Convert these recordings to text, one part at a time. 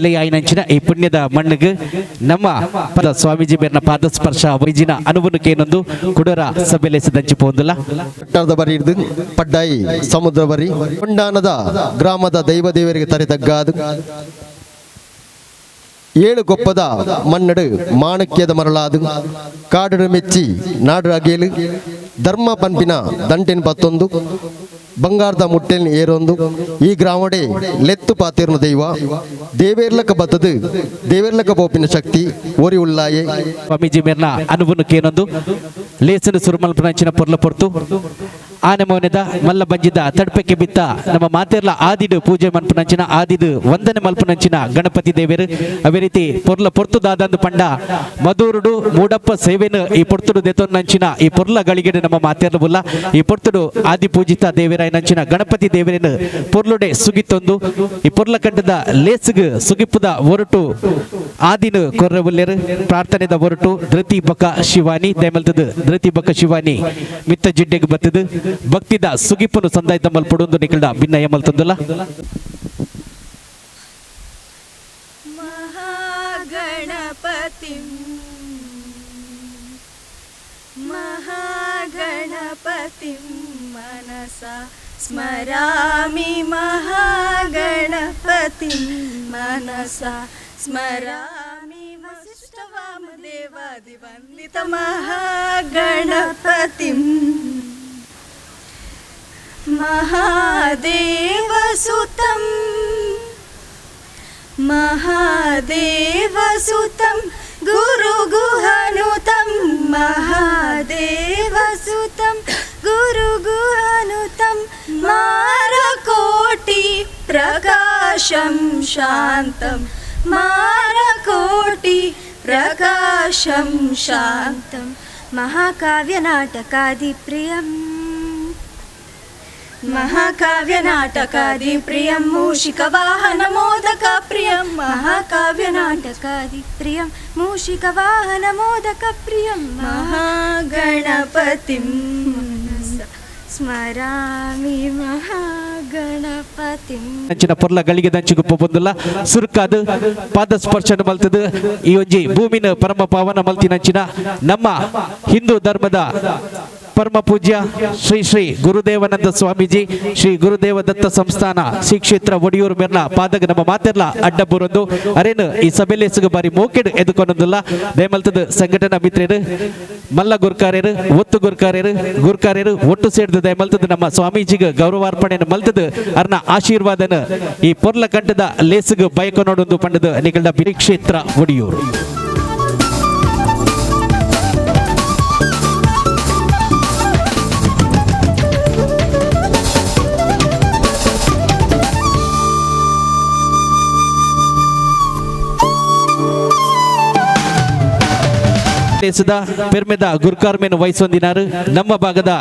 ನೆಲೆಯಾಯಿನಂಚಿನ ಈ ಪುಣ್ಯದ ಮಣ್ಣಿಗೆ ನಮ್ಮ ಪದ ಸ್ವಾಮೀಜಿ ಬೇರ್ನ ಪಾದಸ್ಪರ್ಶ ವೈಜಿನ ಅನುಬನು ಕೇನೊಂದು ಕುಡರ ಸಭೆಲೆಸದಂಚಿ ಪೋಂದುಲ. ಪಟ್ಟಣದ ಬರಿ ಹಿಡಿದು ಪಡ್ಡಾಯಿ ಸಮುದ್ರ ಬರಿ ಕೊಂಡಾನದ ಗ್ರಾಮದ ದೈವ ದೇವರಿಗೆ ತರೆ ತಗ್ಗಾದು ಏಳು ಗೊಪ್ಪದ ಮನ್ನಡು ಮಾಣಕ್ಯದ ಮರಳಾದು ಕಾಡು ಮೆಚ್ಚಿ ನಾಡು ಅಗೇಲು ಧರ್ಮ ಪನ್ಪಿನ ದಂಟೆನ್ ಪತ್ತೊಂದು ಬಂಗಾರದ ಮುಟ್ಟೆನ್ ಏರೊಂದು ಈ ಗ್ರಾಮಡೆ ಲೆತ್ತು ಪಾತಿರ್ನ ದೈವ ದೇವೇರ್ಲಕ ಬತ್ತದು ದೇವೇರ್ಲಕ ಪೋಪಿನ ಶಕ್ತಿ ಓರಿ ಉಲ್ಲಾಯೆ. ಸ್ವಾಮೀಜಿ ಮೇರ್ನ ಅನುಬನು ಕೇನೊಂದು ಲೇಸನು ಸುರುಮಲ್ಪನಂಚಿನ ಪೊರ್ಲ ಪೊರ್ತು ಆನೆ ಮೌನದ ಮಲ್ಲ ಬಂಜಿದ ತಡ್ಪೆಕ್ಕೆ ಬಿತ್ತ ನಮ್ಮ ಮಾತೆರ್ಲ ಆದಿಡು ಪೂಜೆ ಮನ್ಪುನಂಚಿನ ಆದಿಡು ವಂದನೆ ಮಲ್ಪುನಂಚಿನ ಗಣಪತಿ ದೇವರು. ಅದೇ ರೀತಿ ಪೊರ್ಲ ಪೊರ್ತು ದಾದಂದು ಪಂಡ ಮಧುರುಡು ಮೂಡಪ್ಪ ಸೇವೆನು ಈ ಪೊರ್ತುಡು ದೆತೊನ್ನಂಚಿನ ಈ ಪೊರ್ಲ ಗಳಿಗೆಡು ನಮ್ಮ ಮಾತೆರ್ಲ ಬುಲ್ಲ ಈ ಪೊರ್ತುಡು ಆದಿ ಪೂಜಿತ ದೇವರಾಯನಂಚಿನ ಗಣಪತಿ ದೇವರೇನು ಪೊರ್ಲುಡೆ ಸುಗಿತ್ತೊಂದು ಈ ಪೊರ್ಲ ಕಂಡದ ಲೇಸುಗು ಸುಗಿಪ್ಪುದ ಒರಟು ಆದಿನ ಕೊರ್ರಬುಲ್ಲೆರು ಪ್ರಾರ್ಥನೆದ ಒರಟು ಧೃತಿ ಬಕ ಶಿವಾನಿ ದಯಮಲ್ತದು ಧೃತಿ ಬಕ ಶಿವಾನಿ ಮಿತ್ತ ಜಿಡ್ಡೆಗೆ ಬತ್ತದು ಭಕ್ತಿದ ಸುಗಿಪ್ಪನು ಸಂದಾಯ್ತ ಮಲ್ಪೊಡೊಂದು ನಿಕಲ್ದ ಭಿನ್ನಯ ಮಲ್ತಂದುಲ್ಲ. महागणपतिं महागणपतिं मनसा स्मरामि महागणपतिं मनसा स्मरामि वसिष्ठवामदेवादिवन्दित महागणपतिम् महादेवसुतं महादेवसुतं गुरुगुहनुतं महादेवसुतं गुरुगुहनुतं मारकोटि प्रकाशं शान्तं मारकोटि प्रकाशं शान्तं महाकाव्यनाटकादिप्रियम् महाकाव्यनाटकादिप्रियं मूषिकवाहनमोदकप्रियं महाकाव्यनाटकादिप्रियं मूषिकवाहनमोदकप्रियं महागणपतिं मनसा स्मरामि महागणपतिम्. ಅಂಚಿನ ಪೊರ್ಲ ಗಳಿಗೆ ದಂಚಿಗೆ ಪೊಂದುಲ್ಲ ಸುರುಕಾದು ಪಾದ ಸ್ಪರ್ಶನ ಮಲ್ತದು ಈ ಒಂಜಿ ಭೂಮಿನ ಪರಮ ಪಾವನ ಮಲ್ತಿನಂಚಿನ ನಮ್ಮ ಹಿಂದೂ ಧರ್ಮದ ಪರಮ ಪೂಜ್ಯ ಶ್ರೀ ಶ್ರೀ ಗುರುದೇವಾನಂದ ಸ್ವಾಮೀಜಿ ಶ್ರೀ ಗುರುದೇವ ದತ್ತ ಸಂಸ್ಥಾನ ಶ್ರೀ ಕ್ಷೇತ್ರ ಒಡಿಯೂರು ಮೆರ್ನ ಪಾದಗ ನಮ್ಮ ಮಾತೆರ್ಲ ಅಡ್ಡ ಬುರೊಂದು ಅರೇನು ಈ ಸಭೆಲೇಸುಗ ಬಾರಿ ಮೋಕೆಡ್ ಎದುಕೊಂಡೊಂದುಲ್ಲ. ದಯಮಲ್ತದ ಸಂಘಟನಾ ಮಿತ್ರರು ಮಲ್ಲ ಗುರ್ಕಾರ್ಯರು ಒತ್ತು ಗುರ್ಕಾರ್ಯರು ಗುರ್ಕಾರ್ಯರು ಒಟ್ಟು ಸೇರಿದ ದಯಮಲ್ತದ ನಮ್ಮ ಸ್ವಾಮೀಜಿಗೆ ಗೌರವಾರ್ಪಣೆಯನ್ನು ಮಲ್ತದ ಅರ್ನ ಆಶೀರ್ವಾದನ ಈ ಪೊರ್ಲ ಕಂಠದ ಲೇಸುಗ ಬಯಕೊನೊಡೊಂದು ಪಂಡದ ನಿಗಲ್ದ ಬಿರಿ ಕ್ಷೇತ್ರ ಒಡಿಯೂರು. ದೇಶದ ಪೆರ್ಮೆದ ಗುರ್ಕಾರ್ಮೆನ್ ವಹಿಸೊಂದಿನಾರು ನಮ್ಮ ಭಾಗದ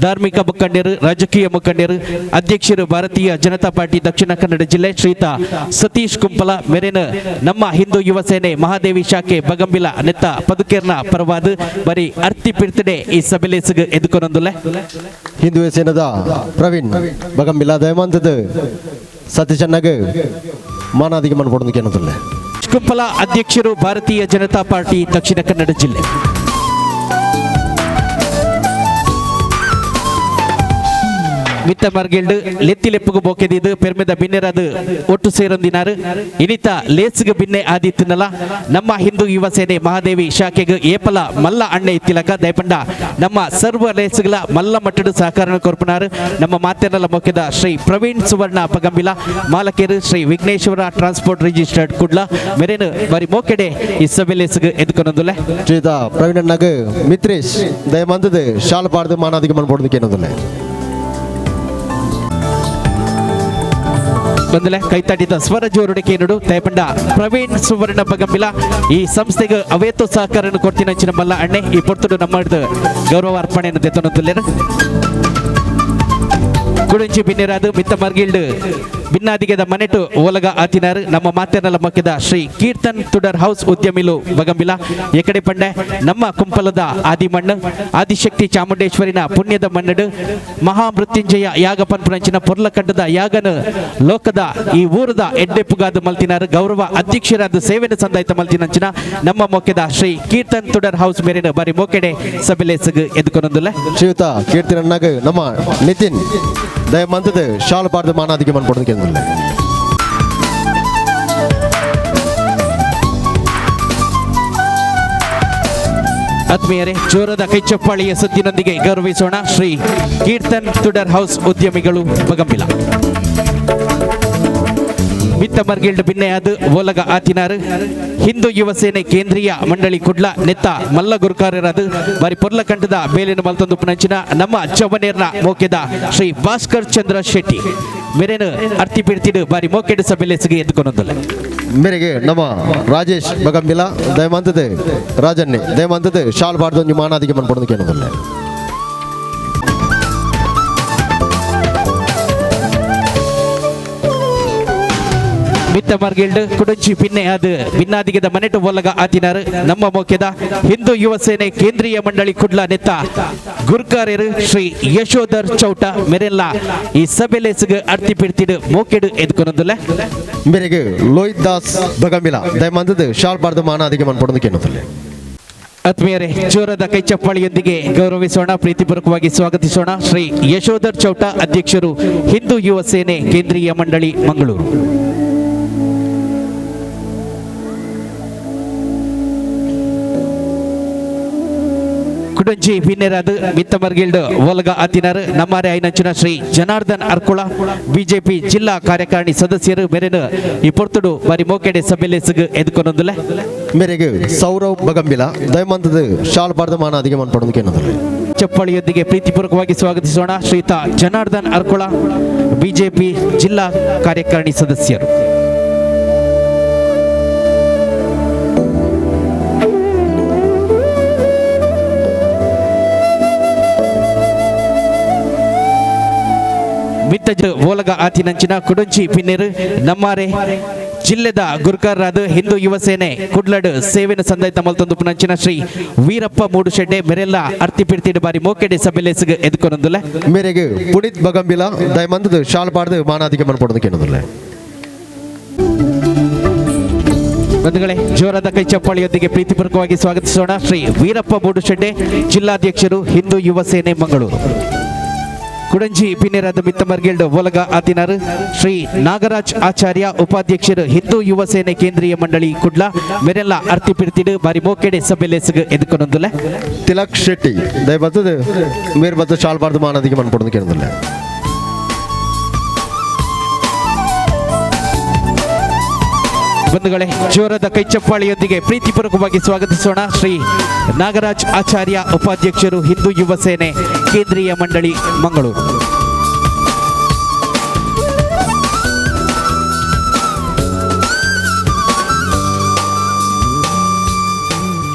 ಧಾರ್ಮಿಕ ಮುಖಂಡರು ರಾಜಕೀಯ ಮುಖಂಡರು ಅಧ್ಯಕ್ಷರು ಭಾರತೀಯ ಜನತಾ ಪಾರ್ಟಿ ದಕ್ಷಿಣ ಕನ್ನಡ ಜಿಲ್ಲೆ ಶ್ರೀತ ಸತೀಶ್ ಕುಂಪಲ ಮೆರೆನ ನಮ್ಮ ಹಿಂದೂ ಯುವ ಸೇನೆ ಮಹಾದೇವಿ ಶಾಖೆ ಬಗಂಬಿಲ ನೆತ್ತ ಪದುಕೇರ್ನ ಪರವಾದ ಬರೀ ಅರ್ತಿ ಪಿರ್ತಡೆ ಈ ಸಭೆಲೇಸುಗ ಎದುಕೊನೊಂದುಲೆ. ಹಿಂದೂ ಯುವ ಸೇನದ ಪ್ರವೀಣ್ ಬಗಂಬಿಲ ದಯಮಂತದ ಸತೀಶಣ್ಣಗ್ ಮಾನಾದಿಗೆ ಮನ್ಪೊಡೊಂದು ಕೇನೊಂದುಲ್ಲೆ. ಕುಂಪಲ ಅಧ್ಯಕ್ಷರು ಭಾರತೀಯ ಜನತಾ ಪಾರ್ಟಿ ದಕ್ಷಿಣ ಕನ್ನಡ ಜಿಲ್ಲೆ. ಮಿತ್ತ ಮರ್ಗಿಲ್ಡ್ ಲೆತ್ತಿಲೆಪ್ಪುಗು ಬೋಕೆದಿದ್ದು ಪೆರ್ಮೆದ ಬಿನ್ನೆರದು ಒಟ್ಟು ಸೇರೊಂದಿನಾರು ಇನಿತ ಲೇಸುಗ ಬಿನ್ನೆ ಆದಿತ್ತಿನಲ ನಮ್ಮ ಹಿಂದೂ ಯುವ ಸೇನೆ ಮಹಾದೇವಿ ಶಾಖೆಗೆ ಏಪಲ ಮಲ್ಲ ಅಣ್ಣೆ ಇತ್ತಿಲಕ ದಯಪಂಡ ನಮ್ಮ ಸರ್ವ ಲೇಸುಗಳ ಮಲ್ಲ ಮಟ್ಟಡು ಸಹಕಾರ ಕೊರ್ಪುನಾರು ನಮ್ಮ ಮಾತೆನಲ ಮೊಕ್ಕೆದ ಶ್ರೀ ಪ್ರವೀಣ್ ಸುವರ್ಣ ಪಗಂಬಿಲ ಮಾಲಕೇರು ಶ್ರೀ ವಿಘ್ನೇಶ್ವರ ಟ್ರಾನ್ಸ್ಪೋರ್ಟ್ ರಿಜಿಸ್ಟರ್ಡ್ ಕುಡ್ಲ ಮೆರೇನು ಬರಿ ಮೋಕೆಡೆ ಈ ಸಭೆ ಲೇಸುಗ ಎದುಕೊನೊಂದುಲೆ. ಶ್ರೀತ ಪ್ರವೀಣ್ ಅಣ್ಣಗ್ ಮಿತ್ರೇಶ್ ದಯಮಂತದ ಶಾಲ್ ಪಾಡ್ದು ಮಾನಾದಿಗೆ ಮನ್ಪೊಡೊಂದು ಕೇನೊಂದುಲ್ಲೆ. ಬಂದಲೆ ಕೈತಾಟಿದ ಸ್ವರ ಜೋರುಡೆ ಕೇನುಡು ತಯಪಂಡ ಪ್ರವೀಣ್ ಸುವರ್ಣ ಬಗಂಬಿಲ ಈ ಸಂಸ್ಥೆಗೆ ಅವೇತು ಸಹಕಾರನ್ನು ಕೊಡ್ತಿನಂಚಿನ ಮಲ್ಲ ಅಣ್ಣೆ ಈ ಪೊರ್ತುಡು ನಮ್ಮ ಗೌರವ ಅರ್ಪಣೆಯನ್ನು ದೆತ್ತೊಂದುಲ್ಲೇರು. ಕುಡಂಚಿ ಬಿನ್ನೆರಾದು ಮಿತ್ತ ಮರ್ಗಿಲ್ಡ್ ಬಿನ್ನಾದಿಗೆದ ಮನೆಟು ಓಲಗ ಆತಿನಾರು ನಮ್ಮ ಮಾತೆನಲ ಮಕ್ಕಿದ ಶ್ರೀ ಕೀರ್ತನ್ ತುಡರ್ ಹೌಸ್ ಉದ್ಯಮಿಲು ಬಗಂಬಿಲ ಎಕಡೆ ಪಂಡೆ ನಮ್ಮ ಕುಂಪಲದ ಆದಿಮಣ್ಣು ಆದಿಶಕ್ತಿ ಚಾಮುಂಡೇಶ್ವರಿನ ಪುಣ್ಯದ ಮಣ್ಣಡು ಮಹಾಮೃತ್ಯುಂಜಯ ಯಾಗ ಪನ್ಪುನಂಚಿನ ಪೊರ್ಲಕಂಡದ ಯಾಗನು ಲೋಕದ ಈ ಊರದ ಎಡ್ಡೆಪ್ಪುಗಾದ ಮಲ್ತಿನಾರು ಗೌರವ ಅಧ್ಯಕ್ಷರಾದ ಸೇವೆನ ಸಂದಾಯಿತ ಮಲ್ತಿನಂಚಿನ ನಮ್ಮ ಮೊಕ್ಕೆದ ಶ್ರೀ ಕೀರ್ತನ್ ತುಡರ್ ಹೌಸ್ ಮೇರಿನ ಬಾರಿ ಮೋಕೆಡೆ ಸಭೆಲೇಸಗ್ ಎದ್ಕೊನೊಂದುಲ್ಲ. ಶ್ರೀಯುತ ಕೀರ್ತಿನಣ್ಣಗ್ ನಮ್ಮ ನಿತಿನ್ ದಯಮಂತದ ಶಾಲು ಪಾಡ್ದು ಮಾನಾದಿಗೆ ಮನ್ಪೊಡೋದು ಕೇಂದ್ರ. ಆತ್ಮೀಯರೇ, ಜೋರದ ಕೈಚಪ್ಪಾಳಿಯ ಸದ್ದಿನೊಂದಿಗೆ ಗೌರವಿಸೋಣ ಶ್ರೀ ಕೀರ್ತನ್ ತುಡರ್ ಹೌಸ್ ಉದ್ಯಮಿಗಳು ಬಗಂಬಿಲ. ಮಿತ್ತ ಮರ್ಗಿಲ್ಡ್ ಬಿನ್ನೆಯಾದ ಓಲಗ ಆತಿನಾರು ಹಿಂದೂ ಯುವ ಸೇನೆ ಕೇಂದ್ರೀಯ ಮಂಡಳಿ ಕುಡ್ಲ ನೆತ್ತ ಮಲ್ಲ ಗುರುಕಾರರಾದ ಬಾರಿ ಪೊರ್ಲಕಂಠದ ಬೇಲಿನ ಮಲ್ತೊಂದು ಪುನಂಚಿನ ನಮ್ಮ ಚವನೇರ್ನ ಮೋಕೆದ ಶ್ರೀ ಭಾಸ್ಕರ್ ಚಂದ್ರ ಶೆಟ್ಟಿ ಮೇರೇನು ಅರ್ತಿ ಪಿರ್ತಿಡು ಬಾರಿ ಮೋಕೆಡು ಸಭೆಲೆಸಿಗೆ ಎದ್ಕೊನೊಂದುಲ್ಲ. ಮೇರೆಗೆ ನಮ್ಮ ರಾಜೇಶ್ ಬಗಂಬಿಲ ದಯಮಂತದ ರಾಜನ್ನೇ ದಯಮಂತದ ಶಾಲ್ ಪಾಡ್ದೊಂಜಿ ಮಾನಾದಿಗೆ ಮನ್ಪೊಡೋದು ಕೇಳೋದಿಲ್ಲ. ಮಿತ್ತ ಮರ್ಗಿಲ್ಡ್ ಕುಡಂಚಿ ಪಿನ್ನೆ ಅದು ಭಿನ್ನಾದಿಗೆದ ಮನೆಟು ಒಲ್ಲಗ ಆತಿನಾರು ನಮ್ಮ ಮೋಕೆದ ಹಿಂದೂ ಯುವ ಸೇನೆ ಕೇಂದ್ರೀಯ ಮಂಡಳಿ ಕುಡ್ಲ ನೆತ್ತ ಗುರ್ಕಾರ್ಯರು ಶ್ರೀ ಯಶೋಧರ್ ಚೌಟ ಮೆರೆಲ್ಲ ಈ ಸಭೆಲೆಸಿಗೆ ಅರ್ತಿ ಪಿರ್ತಿಡು ಮೋಕೆಡು ಎದ್ಕೊನೊಂದುಲ್ಲ. ಮೇರೆಗೆ ಲೋಹಿತ್ ದಾಸ್ ಬಗಂಬಿಲ ದಯಮಂತದ ಶಾಲ್ ಪಾಡ್ದು ಮಾನಾದಿಗೆ ಮನ್ಪೊಡೋದು ಕೇಳೋದಿಲ್ಲ. ಆತ್ಮೀಯರೇ, ಜೋರದ ಕೈಚಪ್ಪಾಳಿಯೊಂದಿಗೆ ಗೌರವಿಸೋಣ, ಪ್ರೀತಿಪೂರ್ವಕವಾಗಿ ಸ್ವಾಗತಿಸೋಣ ಶ್ರೀ ಯಶೋಧರ್ ಚೌಟ ಅಧ್ಯಕ್ಷರು ಹಿಂದೂ ಯುವ ಸೇನೆ ಕೇಂದ್ರೀಯ ಮಂಡಳಿ ಮಂಗಳೂರು. ಕುಡಂಜಿ ಬಿನ್ನೆರಾದ ಮಿತ್ತಮರ್ಗಿಲ್ಡ್ ಓಲಗ ಆತಿನಾರ್ ನಮ್ಮಾರೆ ಐನಂಚಿನ ಶ್ರೀ ಜನಾರ್ದನ್ ಅರ್ಕುಳ ಬಿಜೆಪಿ ಜಿಲ್ಲಾ ಕಾರ್ಯಕಾರಿಣಿ ಸದಸ್ಯರು ಮೆರೆನು ಈ ಪೊರ್ತುಡು ಬಾರಿ ಮೋಕೆಡೆ ಸಭೆಲೆಸಿಗೆ ಎದ್ಕೊನೊಂದುಲ್ಲ. ಮೇರೆಗೆ ಸೌರವ್ ಬಗಂಬಿಲ ದಯಮಂತದ ಶಾಲ್ ಪಾಡ್ದು ಮಾನಾದಿಗೆ ಮನ್ಪೊಡೋದು ಕೇಳೋದಿಲ್ಲ. ಚಪ್ಪಾಳಿಯೊಂದಿಗೆ ಪ್ರೀತಿಪೂರ್ವಕವಾಗಿ ಸ್ವಾಗತಿಸೋಣ ಶ್ರೀತ ಜನಾರ್ದನ್ ಅರ್ಕುಳ ಬಿಜೆಪಿ ಜಿಲ್ಲಾ ಕಾರ್ಯಕಾರಿಣಿ ಸದಸ್ಯರು. ಮಿತ್ತಜ ಓಲಗ ಆತಿನಂಚಿನ ಕುಡಂಚಿ ಪಿನ್ನೇರು ನಮ್ಮಾರೆ ಜಿಲ್ಲೆದ ಗುರ್ಕಾರರಾದ ಹಿಂದೂ ಯುವ ಸೇನೆ ಕುಡ್ಲಡ್ ಸೇವೆನ ಸಂದಾಯಿತ ಮಲ್ತೊಂದು ಪುನಂಚಿನ ಶ್ರೀ ವೀರಪ್ಪ ಮೂಡುಶೆಡ್ಡೆ ಮೆರೆಲ್ಲ ಅರ್ತಿ ಪಿರ್ತಿಡು ಬಾರಿ ಮೋಕೆಡೆ ಸಭೆಲೆಸಿಗೆ ಎದ್ಕೊನೊಂದುಲ್ಲ. ಮೇರೆಗೆ ಪುನೀತ್ ಬಗಂಬಿಲ ದಯಮಂತದ ಶಾಲ್ ಪಾಡ್ದು ಮಾನಾದಿಗೆ ಮನ್ಪೊಡೋದು ಕೇಳೋದಿಲ್ಲ. ಬಂಧುಗಳೇ, ಜೋರಾದ ಕೈ ಚಪ್ಪಾಳಿಯೊಂದಿಗೆ ಪ್ರೀತಿಪೂರ್ವಕವಾಗಿ ಸ್ವಾಗತಿಸೋಣ ಶ್ರೀ ವೀರಪ್ಪ ಮೂಡುಶೆಡ್ಡೆ ಜಿಲ್ಲಾಧ್ಯಕ್ಷರು ಹಿಂದೂ ಯುವ ಸೇನೆ ಮಂಗಳೂರು. ಕುಡಂಜಿ ಪಿನ್ನೇರಾದ ಮಿತ್ತಮರ್ಗಿಲ್ಡ್ ಒಲಗ ಆತಿನಾರು ಶ್ರೀ ನಾಗರಾಜ್ ಆಚಾರ್ಯ ಉಪಾಧ್ಯಕ್ಷರು ಹಿಂದೂ ಯುವ ಸೇನೆ ಕೇಂದ್ರೀಯ ಮಂಡಳಿ ಕುಡ್ಲ ಮೆರೆಲ್ಲ ಅರ್ತಿ ಪಿರ್ತಿಡು ಬಾರಿ ಮೋಕೆಡೆ ಸಭೆಲೆಸಿಗೆ ಎದ್ಕೊನೊಂದುಲ್ಲ. ತಿಲಕ್ ಶೆಟ್ಟಿ ದಯಮಂತದ ಮೇರೆ ಬತ್ತ ಶಾಲ್ ಪಾಡ್ದು ಮಾನಾದಿಗೆ ಮನ್ಪೊಡೋದು ಕೇಳೋದಿಲ್ಲ. ಬಂಧುಗಳೇ, ಜೋರದ ಕೈಚಪ್ಪಾಳಿಯೊಂದಿಗೆ ಪ್ರೀತಿಪೂರ್ವಕವಾಗಿ ಸ್ವಾಗತಿಸೋಣ ಶ್ರೀ ನಾಗರಾಜ್ ಆಚಾರ್ಯ ಉಪಾಧ್ಯಕ್ಷರು ಹಿಂದೂ ಯುವ ಸೇನೆ ಕೇಂದ್ರೀಯ ಮಂಡಳಿ ಮಂಗಳೂರು.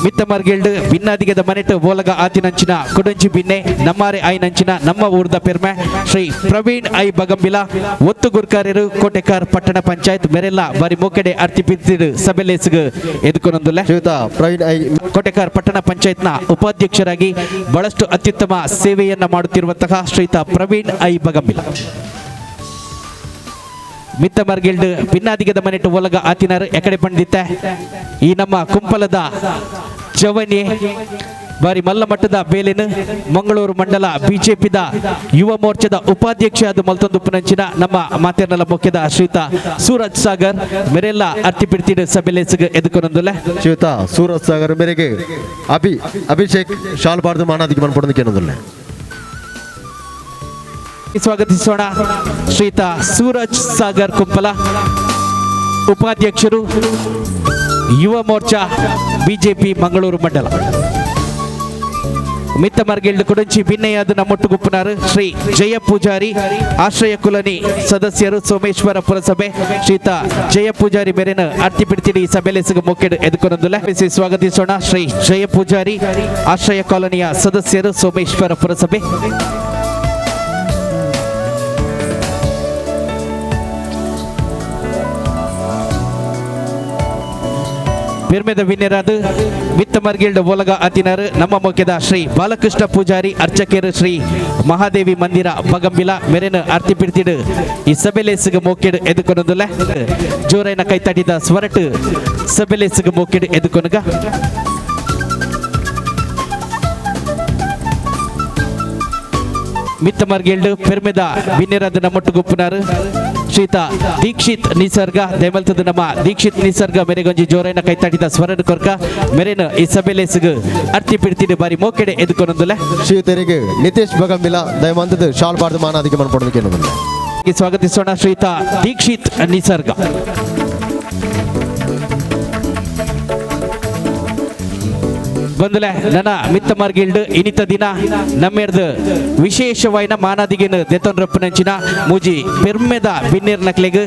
ಮಿತ್ತಮರ್ಗಿಲ್ಡ್ ಭಿನ್ನಾದಿಗೆದ ಮನೆಟ್ ಓಲಗ ಆತಿನಂಚಿನ ಕುಡಂಚಿ ಬಿನ್ನೆ ನಮ್ಮಾರೆ ಆಯ್ನಂಚಿನ ನಮ್ಮ ಊರ್ದ ಪೆರ್ಮೆ ಶ್ರೀ ಪ್ರವೀಣ್ I Bagambila ಒತ್ತು ಗುರ್ಕಾರ್ಯರು ಕೋಟೆಕಾರ್ ಪಟ್ಟಣ ಪಂಚಾಯತ್ ಮೆರೆಲ್ಲ ಬಾರಿ ಮೋಕೆಡೆ ಅರ್ತಿ ಪಿರ್ತಿಡು ಸಭೆಲೇಸಿಗೆ ಎದ್ಕೊನೊಂದುಲ್ಲ. ಶ್ರೀಯುತ ಪ್ರವೀಣ್ I Kotekar ಪಟ್ಟಣ ಪಂಚಾಯತ್ನ ಉಪಾಧ್ಯಕ್ಷರಾಗಿ ಬಹಳಷ್ಟು ಅತ್ಯುತ್ತಮ ಸೇವೆಯನ್ನ ಮಾಡುತ್ತಿರುವಂತಹ ಶ್ರೀಯುತ ಪ್ರವೀಣ್ I Bagambila. ಮಿತ್ತಮರ್ಗಿಲ್ಡ್ ಭಿನ್ನಾದಿಗದ ಮನೆಟ್ಟು ಒಲಗ ಆತಿನಾರು ಎಕಡೆ ಪಂಡಿತ ಈ ನಮ್ಮ ಕುಂಪಲದ ಜವನಿ ಬಾರಿ ಮಲ್ಲ ಮಟ್ಟದ ಬೇಲಿನ ಮಂಗಳೂರು ಮಂಡಲ ಬಿಜೆಪಿದ ಯುವ ಮೋರ್ಚಾದ ಉಪಾಧ್ಯಕ್ಷ ಅದು ಮಲ್ತೊಂದು ಪುನಂಚಿನ ನಮ್ಮ ಮಾತೇರ್ನಲ ಮುಖ್ಯದ ಶ್ರೀಯುತ ಸೂರಜ್ ಸಾಗರ್ ಮೆರೆಲ್ಲ ಅರ್ತಿ ಪಿರ್ತಿಡು ಸಭೆಲೇಸಿಗೆ ಎದ್ಕೊನೊಂದುಲ್ಲ. ಶ್ರೀಯುತ ಸೂರಜ್ ಸಾಗರ್ ಮೇರೆಗೆ ಅಭಿಷೇಕ್ ಶಾಲ್ ಪಾಡ್ದು ಮಾನಾದಿಗೆ ಮನ್ಪೊಡೋದು ಕೇಳೋದಿಲ್ಲ. ಸ್ವಾಗತಿಸೋಣ ಶ್ರೀಯುತ ಸೂರಜ್ ಸಾಗರ್ ಕುಂಪಲ ಉಪಾಧ್ಯಕ್ಷರು ಯುವ ಮೋರ್ಚಾ ಬಿಜೆಪಿ ಮಂಗಳೂರು ಮಂಡಲ. ಮಿತ್ತ ಮರ್ಗಿಲ್ಡ್ ಕುಡಂಚಿ ಬಿನ್ನೆಯಾದ ನಮ್ಮೊಟ್ಟುಗುಪ್ಪನಾರು ಶ್ರೀ ಜಯ ಪೂಜಾರಿ ಆಶ್ರಯ ಕುಲನಿ ಸದಸ್ಯರು ಸೋಮೇಶ್ವರ ಪುರಸಭೆ ಶ್ರೀತ ಜಯ ಪೂಜಾರಿ ಮೇರೆನ ಅರ್ತಿ ಬಿಡ್ತಿಡಿ ಸಭೆಲೆಸಿಗೆ ಮೊಕ್ಕೆಡು ಎದ್ಕೊನೊಂದುಲ್ಲ. ಸ್ವಾಗತಿಸೋಣ ಶ್ರೀ ಜಯ ಪೂಜಾರಿ ಆಶ್ರಯ ಕಾಲೋನಿಯ ಸದಸ್ಯರು ಸೋಮೇಶ್ವರ ಪುರಸಭೆ. ಪೆರ್ಮೆದ ವಿನ್ಯರಾದ ಮಿತ್ತ ಮರ್ಗಿಲ್ಡ್ ಓಲಗ ಅತಿನರ್ ನಮ್ಮ ಮೊಕ್ಕೆದ ಶ್ರೀ ಬಾಲಕೃಷ್ಣ ಪೂಜಾರಿ ಅರ್ಚಕರು ಶ್ರೀ ಮಹಾದೇವಿ ಮಂದಿರ ಬಗಂಬಿಲ ಮೆರೆನ ಅರ್ತಿ ಪಿಡ್ತಿಡು ಈ ಸಬೆಲೇಸಿಗೆ ಮೋಕೆಡ್ ಎದುಕೊನೊಂದುಲ್ಲ. ಜೋರೈನ ಕೈತಟಿದ ಸ್ವರಟ್ ಸಬೆಲೇಸಿಗೆ ಮೋಕೆಡ್ ಎದುಕೊನುಗ. ಮಿತ್ತ ಮರ್ಗಿಲ್ಡ್ ಪೆರ್ಮೆದ ಬಿನ್ನೆರಾದ ನಮ್ಮೊಟ್ಟು ಗುಪ್ಪುನಾರು ಶ್ರೀತ ದೀಕ್ಷಿತ್ ನಿಸರ್ಗ. ದೇಮಲ್ತದ ನಮ್ಮ ದೀಕ್ಷಿತ್ ನಿಸರ್ಗ ಮೆರೆಗೊಂಜಿ ಜೋರೈನ ಕೈತಾಟಿದ ಸ್ವರನ್ ಕೊರ್ಕ ಮೆರೆನ ಈ ಸಭೆಲೇಸಿಗೆ ಅರ್ತಿ ಪಿಡ್ತಿಡು ಬಾರಿ ಮೋಕೆಡೆ ಎದುಕೊನೊಂದುಲ್ಲ. ಶ್ರೀಯುತರಿಗೆ ನಿತೇಶ್ ಬಗಂಬಿಲ ದಯಮಂತದ ಶಾಲ್ ಬಾರ್ದು ಮಾನಾದಿಗೆ ಮನ್ಪಡೋದಕ್ಕೆ. ಸ್ವಾಗತಿಸೋಣ ಶ್ರೀತ ದೀಕ್ಷಿತ್ ನಿಸರ್ಗ. ಬಂದಲೆ ನನ್ನ ಮಿತ್ತ ಮಾರ್ಗಿಲ್ಡ್ ಇನಿತ ದಿನ ನಮ್ಮೆರ್ದು ವಿಶೇಷವಾಯಿನ ಮಾನಾದಿಗಿನ ದೆತೊನ್ರಪ್ಪನಂಚಿನ ಮೂಜಿ ಪೆರ್ಮೆದ ಬಿನ್ನೇರ್ ನಕ್ಲೆಗ್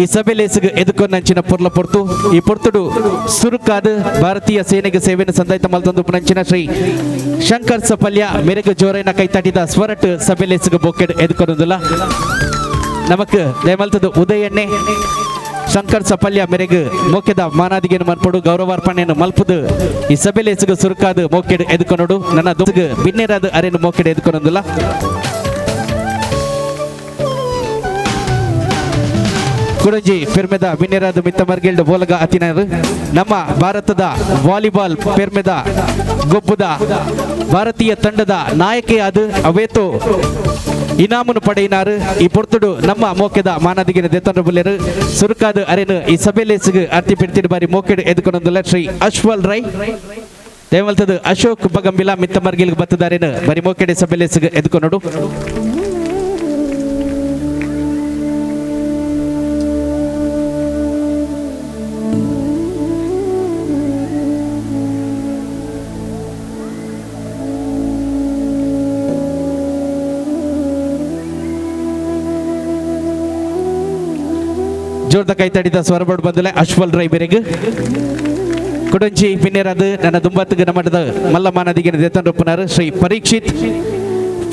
ಈ ಸಭೆಲೇಸಿಗೆ ಎದುಕೊನ್ನಂಚಿನ ಪೊರ್ಲ ಪೊರ್ತು. ಈ ಪೊರ್ತುಡು ಸುರುಕಾದ ಭಾರತೀಯ ಸೇನೆಗೆ ಸೇವೆಯನ್ನು ಸಂದಾಯ್ತ ಮಲ್ತೊಂದು ಪುನಂಚಿನ ಶ್ರೀ ಶಂಕರ್ ಸಪಲ್ಯ ಮೆರೆಗು ಜೋರೈನ ಕೈತಾಟಿದ ಸ್ವರಟ್ ಸಭೆಲೇಸಿಗೆ ಬೋಕೆಡ್ ಎದುಕೊನೊಂದುಲ್ಲ. ನಮಕ್ ದಯಮಲ್ತದ ಉದಯಣ್ಣೆ ಶಂಕರ್ ಸಪಲ್ಯ ಮೆರೆಗ್ ಮೋಕೆದ ಮಾನಾದಿಗೆನು ಮನ್ಪೊಡು ಗೌರವಾರ್ಪಣೆಯನ್ನು ಮಲ್ಪುದು ಈ ಸಭೆಲೇಸಿಗೆ ಸುರುಕಾದ ಮೋಕೆಡ್ ಎದುಕೊನೊಡು. ನನ್ನ ದುಗ್ ಬಿನ್ನೇರಾದ ಅರೆನು ಮೋಕೆಡ್ ಎದುಕೊನೊಂದುಲ್ಲ. ಕುಡಂಜಿ ಪೆರ್ಮೆದ ಬಿನ್ನೇರಾದ ಮಿತ್ತ ಮರ್ಗಿಲ್ಡ್ ಬೋಲಗ ಅತಿನರು ನಮ್ಮ ಭಾರತದ ವಾಲಿಬಾಲ್ ಪೆರ್ಮೆದ ಗೊಬ್ಬುದ ಭಾರತೀಯ ತಂಡದ ನಾಯಕಿಯಾದ ಅವೇತೋ ಇನಾಮನು ಪಡೆಯಿನಾರು. ಈ ಪೊರ್ತುಡು ನಮ್ಮ ಮೋಕೆದ ಮಾನದಿಗಿನ ದೆತ್ತೊಂಡ ಬುಲ್ಲೆರು ಸುರುಕಾದ ಅರೆನು ಈ ಸಭೆಲೇಸಿಗೆ ಅರ್ತಿ ಪಿಡ್ತಿಡು ಬಾರಿ ಮೋಕೆಡ್ ಎದುಕೊನೊಂದುಲ್ಲ. ಶ್ರೀ ಅಶ್ವಲ್ ರೈ ದೇವಲ್ತದ ಅಶೋಕ್ ಬಗಂಬಿಲ ಮಿತ್ತ ಮರ್ಗಿಲ್ಗೆ ಬತ್ತದಾರೇನು ಬರಿ ಮೋಕೆಡೆ ಸಭೆಲೇಸಿಗೆ ಎದುಕೊನೊಡು. ಜೋರ್ದ ಕೈ ತಡಿದ ಸ್ವರಬಡ್ ಬಂದಲೆ ಅಶ್ವಲ್ ರೈ ಬೆರೆಗ್. ಕುಡಂಚಿ ಪಿನ್ನೇರಾದ ನನ್ನ ದುಂಬತ್ತಿಗೆ ನಮ್ಮದ ಮಲ್ಲಮಾನದಿಗೆ ದೆತ್ತೊಂಡುಪ್ಪುನಾರು Shri Parikshit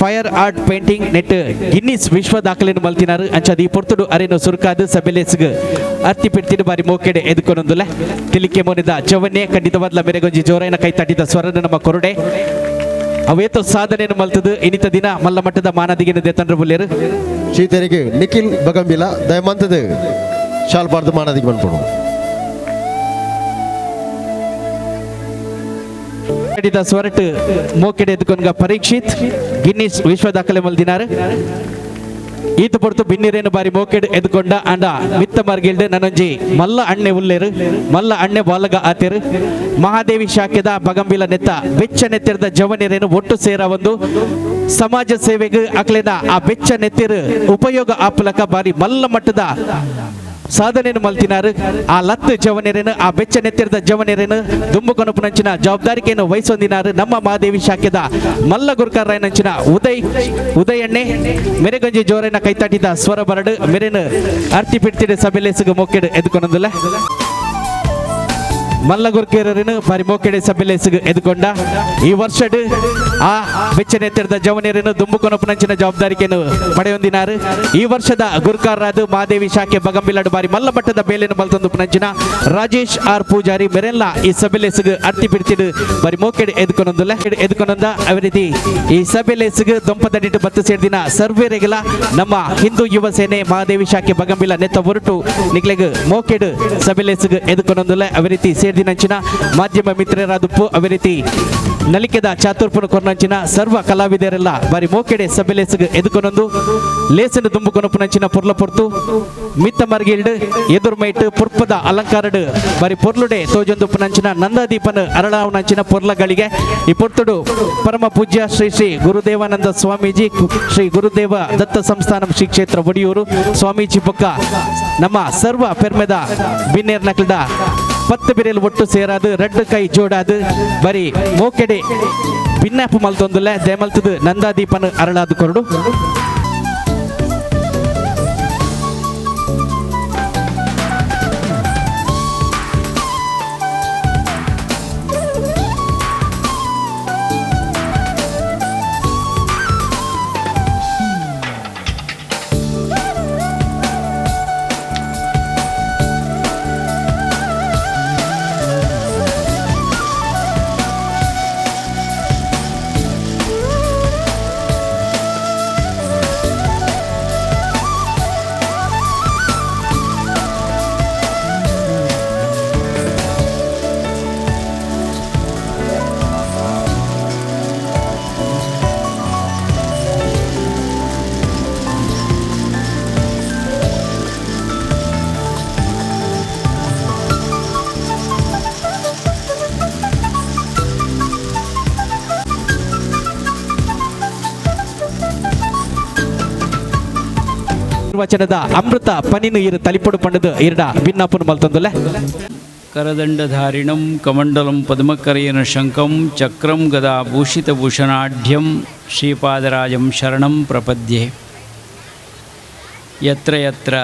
fire art painting net Guinness ವಿಶ್ವ ದಾಖಲೆಯನ್ನು ಮಲ್ತಿನಾರು. ಅಂಚಾದ ಈ ಪೊರ್ತುಡು ಅರೇನು ಸುರುಕಾದ ಸಬೆಲೇಸ್ಗ್ ಅರ್ತಿ ಪಿಡ್ತಿಡು ಬಾರಿ ಮೋಕೆಡೆ ಎದುಕೊನೊಂದುಲೆ. ತಿಲಿಕೆ ಮೋನಿದ ಚವನ್ನೇ ಖಂಡಿತವಾದ್ಲ ಮೆರೆಗೊಂಜಿ ಜೋರೈನ ಕೈ ತಟ್ಟಿದ ಸ್ವರನ ನಮ್ಮ ಕೊರಡೆ ಅವೇತೋ ಸಾಧನೆಯನ್ನು ಮಲ್ತದು ಇನಿತ ದಿನ ಮಲ್ಲ ಮಟ್ಟದ ಮಾನದಿಗೆ ದೆತ್ತಂಡ್ರ ಬುಲ್ಲೇರು. ಶ್ರೀತರಿಗೆ ನಿಖಿಲ್ ಬಗಂಬಿಲ ದಯಮಂತದ ಶಾಲ್ ಬಾರ್ದು ಮಾನಾದಿಗೆ ಮನ್ಪೊಡು. ಕಡಿದ ಸ್ವರಟ್ ಮೋಕೆಡೆ ಎದುಕೊನ್ಗ ಪರೀಕ್ಷಿತ್ ಗಿನ್ನಿಸ್ ವಿಶ್ವ ದಾಖಲೆ ಮಲ್ದಿನಾರು. ಈತ ಪೊರ್ತು ಬಿನ್ನಿರೇನು ಬಾರಿ ಮೋಕೆಡ್ ಎದುಕೊಂಡ ಅಂಡ ಮಿತ್ತ ಮಾರ್ಗಿಲ್ಡ್ ನನೊಂಜಿ ಮಲ್ಲ ಅಣ್ಣೆ ಉಲ್ಲೇರು ಮಲ್ಲ ಅಣ್ಣೆ ಬಾಲಗ ಆತೇರು ಮಹಾದೇವಿ ಶಾಖೆದ ಬಗಂಬಿಲ ನೆತ್ತ ಬೆಚ್ಚ ನೆತ್ತಿರದ ಜವನಿರೇನು ಒಟ್ಟು ಸೇರ ಒಂದು ಸಮಾಜ ಸೇವೆಗೆ ಅಕ್ಲೆನ ಆ ಬೆಚ್ಚ ನೆತ್ತಿರು ಉಪಯೋಗ ಆಪಲಕ ಬಾರಿ ಮಲ್ಲ ಮಟ್ಟದ ಸಾಧನೆಯನ್ನು ಮಲ್ತಿನಾರು. ಆ ಲತ್ತು ಜವನಿರೇನು ಆ ಬೆಚ್ಚ ನೆತ್ತಿರದ ಜವನಿರೇನು ದುಂಬು ಕೊನಪುನಂಚಿನ ಜವಾಬ್ದಾರಿಕೆಯನ್ನು ವಹಿಸೊಂದಿನಾರು ನಮ್ಮ ಮಹಾದೇವಿ ಶಾಖೆದ ಮಲ್ಲ ಗುರುಕರ್ರಾಯನಂಚಿನ ಉದಯ್ ಉದಯಣ್ಣೆ ಮೆರೆಗಂಜಿ ಜೋರೈನ ಕೈತಾಟಿದ ಸ್ವರ ಬರಡು ಮೆರೆನು ಅರ್ತಿ ಪಿಡ್ತಿಡು ಸಭೆಲೇಸಿಗೆ ಮೊಕ್ಕೆಡು ಎದುಕೊನೊಂದುಲ್ಲ. ಮಲ್ಲ ಗುರ್ಕೇರನು ಬಾರಿ ಮೋಕೆಡೆ ಸಭೆಲೇಸಿಗೆ ಎದುಕೊಂಡ ಈ ವರ್ಷಡ್ ಆ ಬೆಚ್ಚನೆತ್ತಿರದ ಜವನಿಯರನ್ನು ದುಂಬು ಕೊನಪುನಂಚಿನ ಜವಾಬ್ದಾರಿಕೆಯನ್ನು ಪಡೆಯೊಂದಿನಾರು. ಈ ವರ್ಷದ ಗುರುಕಾರರಾದ ಮಹಾದೇವಿ ಶಾಖೆ ಬಗಂಬಿಲಾಡು ಬಾರಿ ಮಲ್ಲ ಮಟ್ಟದ ಬೇಲೆಯನ್ನು ಮಲ್ತೊಂದು ಪುನಂಚಿನ ರಾಜೇಶ್ ಆರ್ ಪೂಜಾರಿ ಮೆರೆಲ್ಲ ಈ ಸಭೆಲೇಸಿಗೆ ಅರ್ತಿ ಬಿಡ್ತಿಡು ಬಾರಿ ಮೋಕೆಡೆ ಎದುಕೊನೊಂದುಲ್ಲ. ಎದುಕೊನೊಂದ ಅದೇ ರೀತಿ ಈ ಸಭೆಲೇಸಿಗೆ ದೊಂಪದಡಿಟ್ಟು ಬತ್ತು ಸೇರ್ದಿನ ಸರ್ವೇರೆಗಲ ನಮ್ಮ ಹಿಂದೂ ಯುವ ಸೇನೆ ಮಹಾದೇವಿ ಶಾಖೆ ಬಗಂಬಿಲ ನೆತ್ತ ಹೊರಟು ನಿಕ್ಲೆಗ್ ಮೋಕೆಡು ಸಭೆಲೇಸಿಗೆ ಎದುಕೊನೊಂದುಲ್ಲ. ಅದೇ ರೀತಿ ಸೇರ್ದಿನಂಚಿನ ಮಾಧ್ಯಮ ಮಿತ್ರರಾದುಪ್ಪು ಅದೇ ರೀತಿ ನಲಿಕೆದ ಚಾತುರ್ಪುನ ಕೊರ್ನಂಚಿನ ಸರ್ವ ಕಲಾವಿದರೆಲ್ಲ ಬಾರಿ ಮೋಕೆಡೆ ಸಭೆಲೇಸಿಗೆ ಎದುಕೊನೊಂದು ಲೇಸನ್ನು ದುಂಬು ಕೊನಪುನಂಚಿನ ಪೊರ್ಲ ಪೊರ್ತು ಮಿತ್ತ ಮರ್ಗಿಲ್ಡ್ ಎದುರ್ಮೈಟ್ ಪುರ್ಪದ ಅಲಂಕಾರಡ್ ಬಾರಿ ಪೊರ್ಲುಡೆ ತೋಜೊಂದು ಪುನಂಚಿನ ನಂದಾದೀಪನ ಅರಳಾವನಂಚಿನ ಪೊರ್ಲಗಳಿಗೆ ಈ ಪೊರ್ತುಡು ಪರಮ ಪೂಜ್ಯ ಶ್ರೀ ಶ್ರೀ ಗುರುದೇವಾನಂದ ಸ್ವಾಮೀಜಿ ಶ್ರೀ ಗುರುದೇವ ದತ್ತ ಸಂಸ್ಥಾನಂ ಶ್ರೀ ಕ್ಷೇತ್ರ ಒಡಿಯೂರು ಸ್ವಾಮೀಜಿ ಬೊಕ್ಕ ನಮ್ಮ ಸರ್ವ ಪೆರ್ಮೆದ ಬಿನ್ನೇರ್ ನಕ್ಲ್ಡ ಪತ್ತು ಬಿರೆಲ್ ಒಟ್ಟು ಸೇರಾದು ರಡ್ಡು ಕೈ ಜೋಡಾದು ಬರಿ ಮೋಕೆಡೆ ಭಿನ್ನಾಪು ಮಲ್ತೊಂದುಲ್ಲ ದೇಮಲ್ತದು ನಂದಾದೀಪನ ಅರಳಾದು ಕೊರಡು. ಆಶೀರ್ವಚನದ ಅಮೃತ ಪನಿನು ಇರು ತಲಿಪೊಡು ಪಂಡದು ಇರಡ ಬಿನ್ನಾಪುನು ಮಲ್ತೊಂದುಲ್ಲೆ. ಕರದಂಡಧಾರಿಣಂ ಕಮಂಡಲಂ ಪದ್ಮಕರೇನ ಶಂಖಂ ಚಕ್ರಂ ಗದಾ ಭೂಷಿತಭೂಷಣಾಢ್ಯಂ ಶ್ರೀಪಾದರಾಜಂ ಶರಣಂ ಪ್ರಪದ್ಯೆ. ಯತ್ರ ಯತ್ರ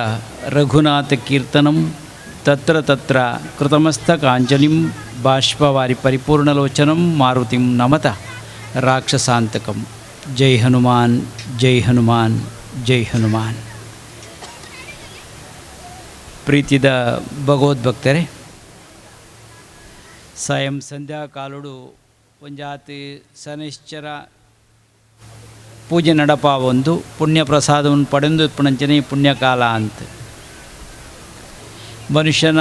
ರಘುನಾಥ ಕೀರ್ತನಂ ತತ್ರ ತತ್ರ ಕೃತಮಸ್ತಕಾಂಜಲಿಂ ಬಾಷ್ಪವಾರಿ ಪರಿಪೂರ್ಣಲೋಚನಂ ಮಾರುತಿಂ ನಮತ ರಾಕ್ಷಸಾಂತಕಂ. ಜೈ ಹನುಮಾನ್, ಜೈ ಹನುಮಾನ್, ಜೈ ಹನುಮಾನ್. ಪ್ರೀತಿದ ಭಗವದ್ಭಕ್ತರೇ, ಸಾಯಂ ಸಂಧ್ಯಾಕಾಲುಡು ಒಂಜಾತಿ ಶನಿಶ್ಚರ ಪೂಜೆ ನಡಪ ಒಂದು ಪುಣ್ಯ ಪ್ರಸಾದವನ್ನು ಪಡೆದು ಪುಣಂಚನೆ ಪುಣ್ಯಕಾಲ ಅಂತ. ಮನುಷ್ಯನ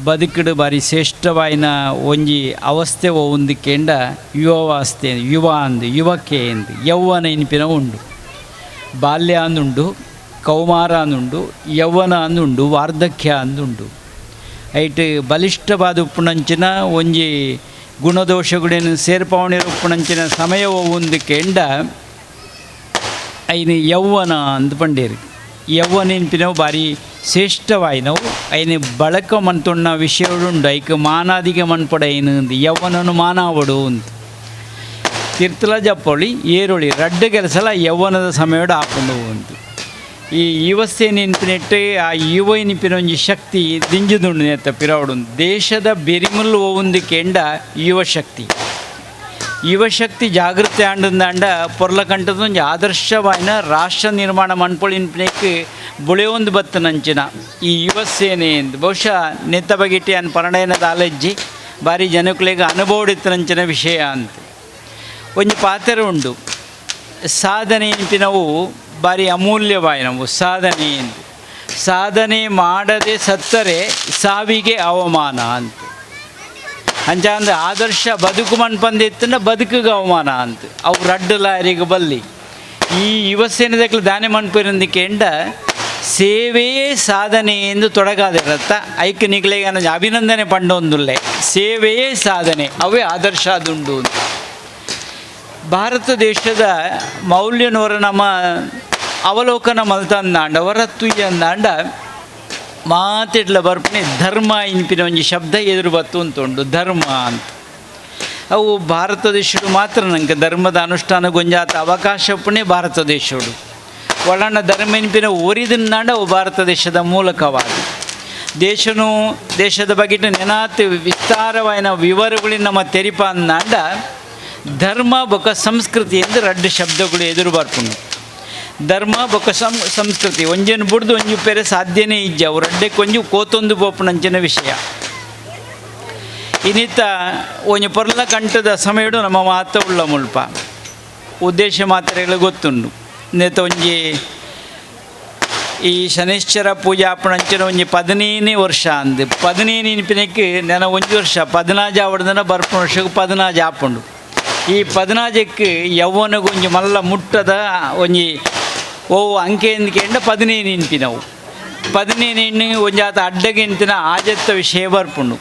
ಬದುಕಿಡು ಬಾರಿ ಶ್ರೇಷ್ಠವಾಯಿನ ಒಂಜಿ ಅವಸ್ಥೆ ಒಂದಕ್ಕೆಂಡ ಯುವಾವಸ್ಥೆ. ಯುವ ಅಂದು, ಯುವಕೆ ಎಂದು, ಯೌವನ ಇನ್ಪಿನ ಉಂಡು. ಬಾಲ್ಯ ಅಂದುಂಡು, ಕೌಮಾರ ಅಂದುಂಡು, ಯೌವನ ಅಂದುಂಡು, ವಾರ್ಧಕ್ಯ ಅಂದುಂಡು. ಐಟ್ ಬಲಿಷ್ಠವಾದ ಉಪ್ಪುನಂಚಿನ ಒಂಜಿ ಗುಣದೋಷಗಳೇನು ಸೇರ್ಪಾವಣೆ ಉಪ್ಪುನಂಚಿನ ಸಮಯ ಒಂದಕ್ಕೆಂಡ ಐನು ಯೌವನ ಅಂದ್ ಪಂಡೇರು. ಯೌವನ ಇನ್ಪಿನವು ಭಾರಿ ಶ್ರೇಷ್ಠವಾಯಿನವು. ಐನು ಬಳಕ ಮನ್ತೊಣ್ಣ ವಿಷಯವುಂಡು. ಐಕ್ ಮಾನಾದಿಗೆ ಮನ್ಪಡ ಐನು ಅಂದು, ಯೌವನನು ಮಾನಾವಡು ಅಂತ ತಿರ್ತಲ ಜಪ್ಪೊಳಿ ಏರೊಳಿ ರಡ್ಡು ಕೆಲಸಲ ಯೌವನದ ಸಮಯಡು ಆಪುಂಡು ಅಂತ. ಈ ಯುವಸ್ಥೆ ನೆನ್ಪಿನೆಟ್ಟು ಆ ಯುವ ನೆನಪಿನ ಒಂಜಿ ಶಕ್ತಿ ದಿಂಜುದುಂಡು ನೇತ ಪಿರವಡು. ದೇಶದ ಬೆರಿಮುಲ್ಲು ಒಂದು ಕೆಂಡ ಯುವಶಕ್ತಿ. ಯುವಶಕ್ತಿ ಜಾಗೃತಿ ಆಂಡಂದಾಂಡ ಪೊರ್ಲಕಂಠದ ಒಂಜಿ ಆದರ್ಶವಾಯಿನ ರಾಷ್ಟ್ರ ನಿರ್ಮಾಣ ಮನ್ಪೊಳಿನ್ಪಿನೆಕ್ ಬುಳೆಯೊಂದು ಬತ್ತನಂಚಿನ ಈ ಯುವ ಸೇನೆ ಎಂದು ಬಹುಶಃ ನೆತ್ತ ಬಗೆಟಿ ಅನ್ ಪರಣಯನದ ಆಲಜ್ಜಿ ಬಾರಿ ಜನಕುಲೆಗ್ ಅನುಭವಡಿತ್ತನಂಚಿನ ವಿಷಯ ಅಂತ. ಒಂಜಿ ಪಾತ್ರ ಉಂಡು. ಸಾಧನೆ ನಾವು ಭಾರಿ ಅಮೂಲ್ಯವಾಯಿನವು. ಸಾಧನೆ ಎಂದು ಸಾಧನೆ ಮಾಡದೆ ಸತ್ತರೆ ಸಾವಿಗೆ ಅವಮಾನ ಅಂತ. ಅಂಚ ಅಂದ್ರೆ ಆದರ್ಶ ಬದುಕು ಮನ್ಪಂದಿತ್ತಂಡ ಬದುಕಿಗೆ ಅವಮಾನ ಅಂತ. ಅವು ರಡ್ಡು ಲಾರಿಗೆ ಬಲ್ಲಿ. ಈ ಯುವಸೇನೆ ದಾನೆ ಮನ್ಪಿರಂದಿಕೆ ಎಂಡ ಸೇವೆಯೇ ಸಾಧನೆ ಎಂದು ತೊಡಗಾದಿರತ್ತ. ಐಕ್ ನಿಗ್ಲೆಗೆ ಅಭಿನಂದನೆ ಪಂಡೊಂದುಲ್ಲೆ. ಸೇವೆಯೇ ಸಾಧನೆ, ಅವೇ ಆದರ್ಶ ಅದುಂಡು ಅಂತ. ಭಾರತ ದೇಶದ ಮೌಲ್ಯನವರ ನಮ್ಮ ಅವಲೋಕನ ಮಲ್ತಂದಾಂಡ, ಹೊರತುಯ್ಯಂದಾಂಡ, ಮಾತಿಡ್ಲ ಬರ್ಪಣೆ ಧರ್ಮ ಇನ್ಪಿನ ಒಂಜಿ ಶಬ್ದ ಎದುರು ಬತ್ತು ಅಂತುಂಡು. ಧರ್ಮ ಅಂತ ಅವು ಭಾರತ ದೇಶಡು ಮಾತ್ರ ನಂಗೆ ಧರ್ಮದ ಅನುಷ್ಠಾನ ಗೊಂಜಾತ ಅವಕಾಶ ಪುಣೆ. ಭಾರತ ದೇಶಡು ಒಳಣ್ಣ ಧರ್ಮ ಇನ್ಪಿನ ಒರಿದನ್ನಾಂಡ ಅವು ಭಾರತ ದೇಶದ ಮೂಲಕವಾದ ದೇಶನು ದೇಶದ ಬಗ್ಗೆ ನೆನಾತ್ ವಿಸ್ತಾರವಾದ ವಿವರಗಳು ನಮ್ಮ ತೆರಿಪ ಅಂದಾಂಡ, ಧರ್ಮ ಬೊಕ ಸಂಸ್ಕೃತಿ ಎಂದು ರಡ್ಡು ಶಬ್ದಗಳು ಎದುರು ಬರ್ಪುಂಡು. ಧರ್ಮ ಬೊಕ ಸಂಸ್ಕೃತಿ ಒಂಜೇನು ಬುಡ್ದು ಒಂಜಿ ಪೇರೆ ಸಾಧ್ಯನೇ ಇಜ್ಜ. ಅವು ರಡ್ಡೆ ಕೊಂಜು ಕೋತೊಂದು ಬೋಪುನಂಚಿನ ವಿಷಯ. ಇನ್ನಿತ್ತ ಒಂಜಿ ಪೊರ್ಲ ಕಂಠದ ಸಮಯಡು ನಮ್ಮ ಮಾತ ಉಳ್ಳ ಮುಲ್ಪ ಉದ್ದೇಶ ಮಾತ್ರೆಗಳು ಗೊತ್ತುಂಡು. ನೇತ ಒಂಜಿ ಈ ಶನಿಶ್ಚರ ಪೂಜೆ ಆಪಣಂಚಿನ ಒಂಜಿ 15ನೇ ವರ್ಷ ಅಂದು. 15 ಇನ್ಪಿನಕ್ಕೆ ನೆನ ಒಂಜಿ ವರ್ಷ ಪದಿನಾಜ ಆವಡ್ದನ, ಬರ್ಪುನ ವರ್ಷಕ್ಕೆ ಪದಿನಾಜ ಆಪುಂಡು. ಈ ಪದಿನಾಜಕ್ಕೆ ಯೌವನಗೊಂಜಿ ಒಂಜಿ ಮಲ್ಲ ಮುಟ್ಟದ ಒಂಜಿ ಓ ಅಂಕೆ ಎಂದ್ಕೆಂಡ 15 ಇನ್ಪಿನವು. 15 ಒಂಜಾತ ಅಡ್ಡಗಿಂತಿನ ಆಜತ್ತ ವಿಷಯ ಬರ್ಪುಂಡು.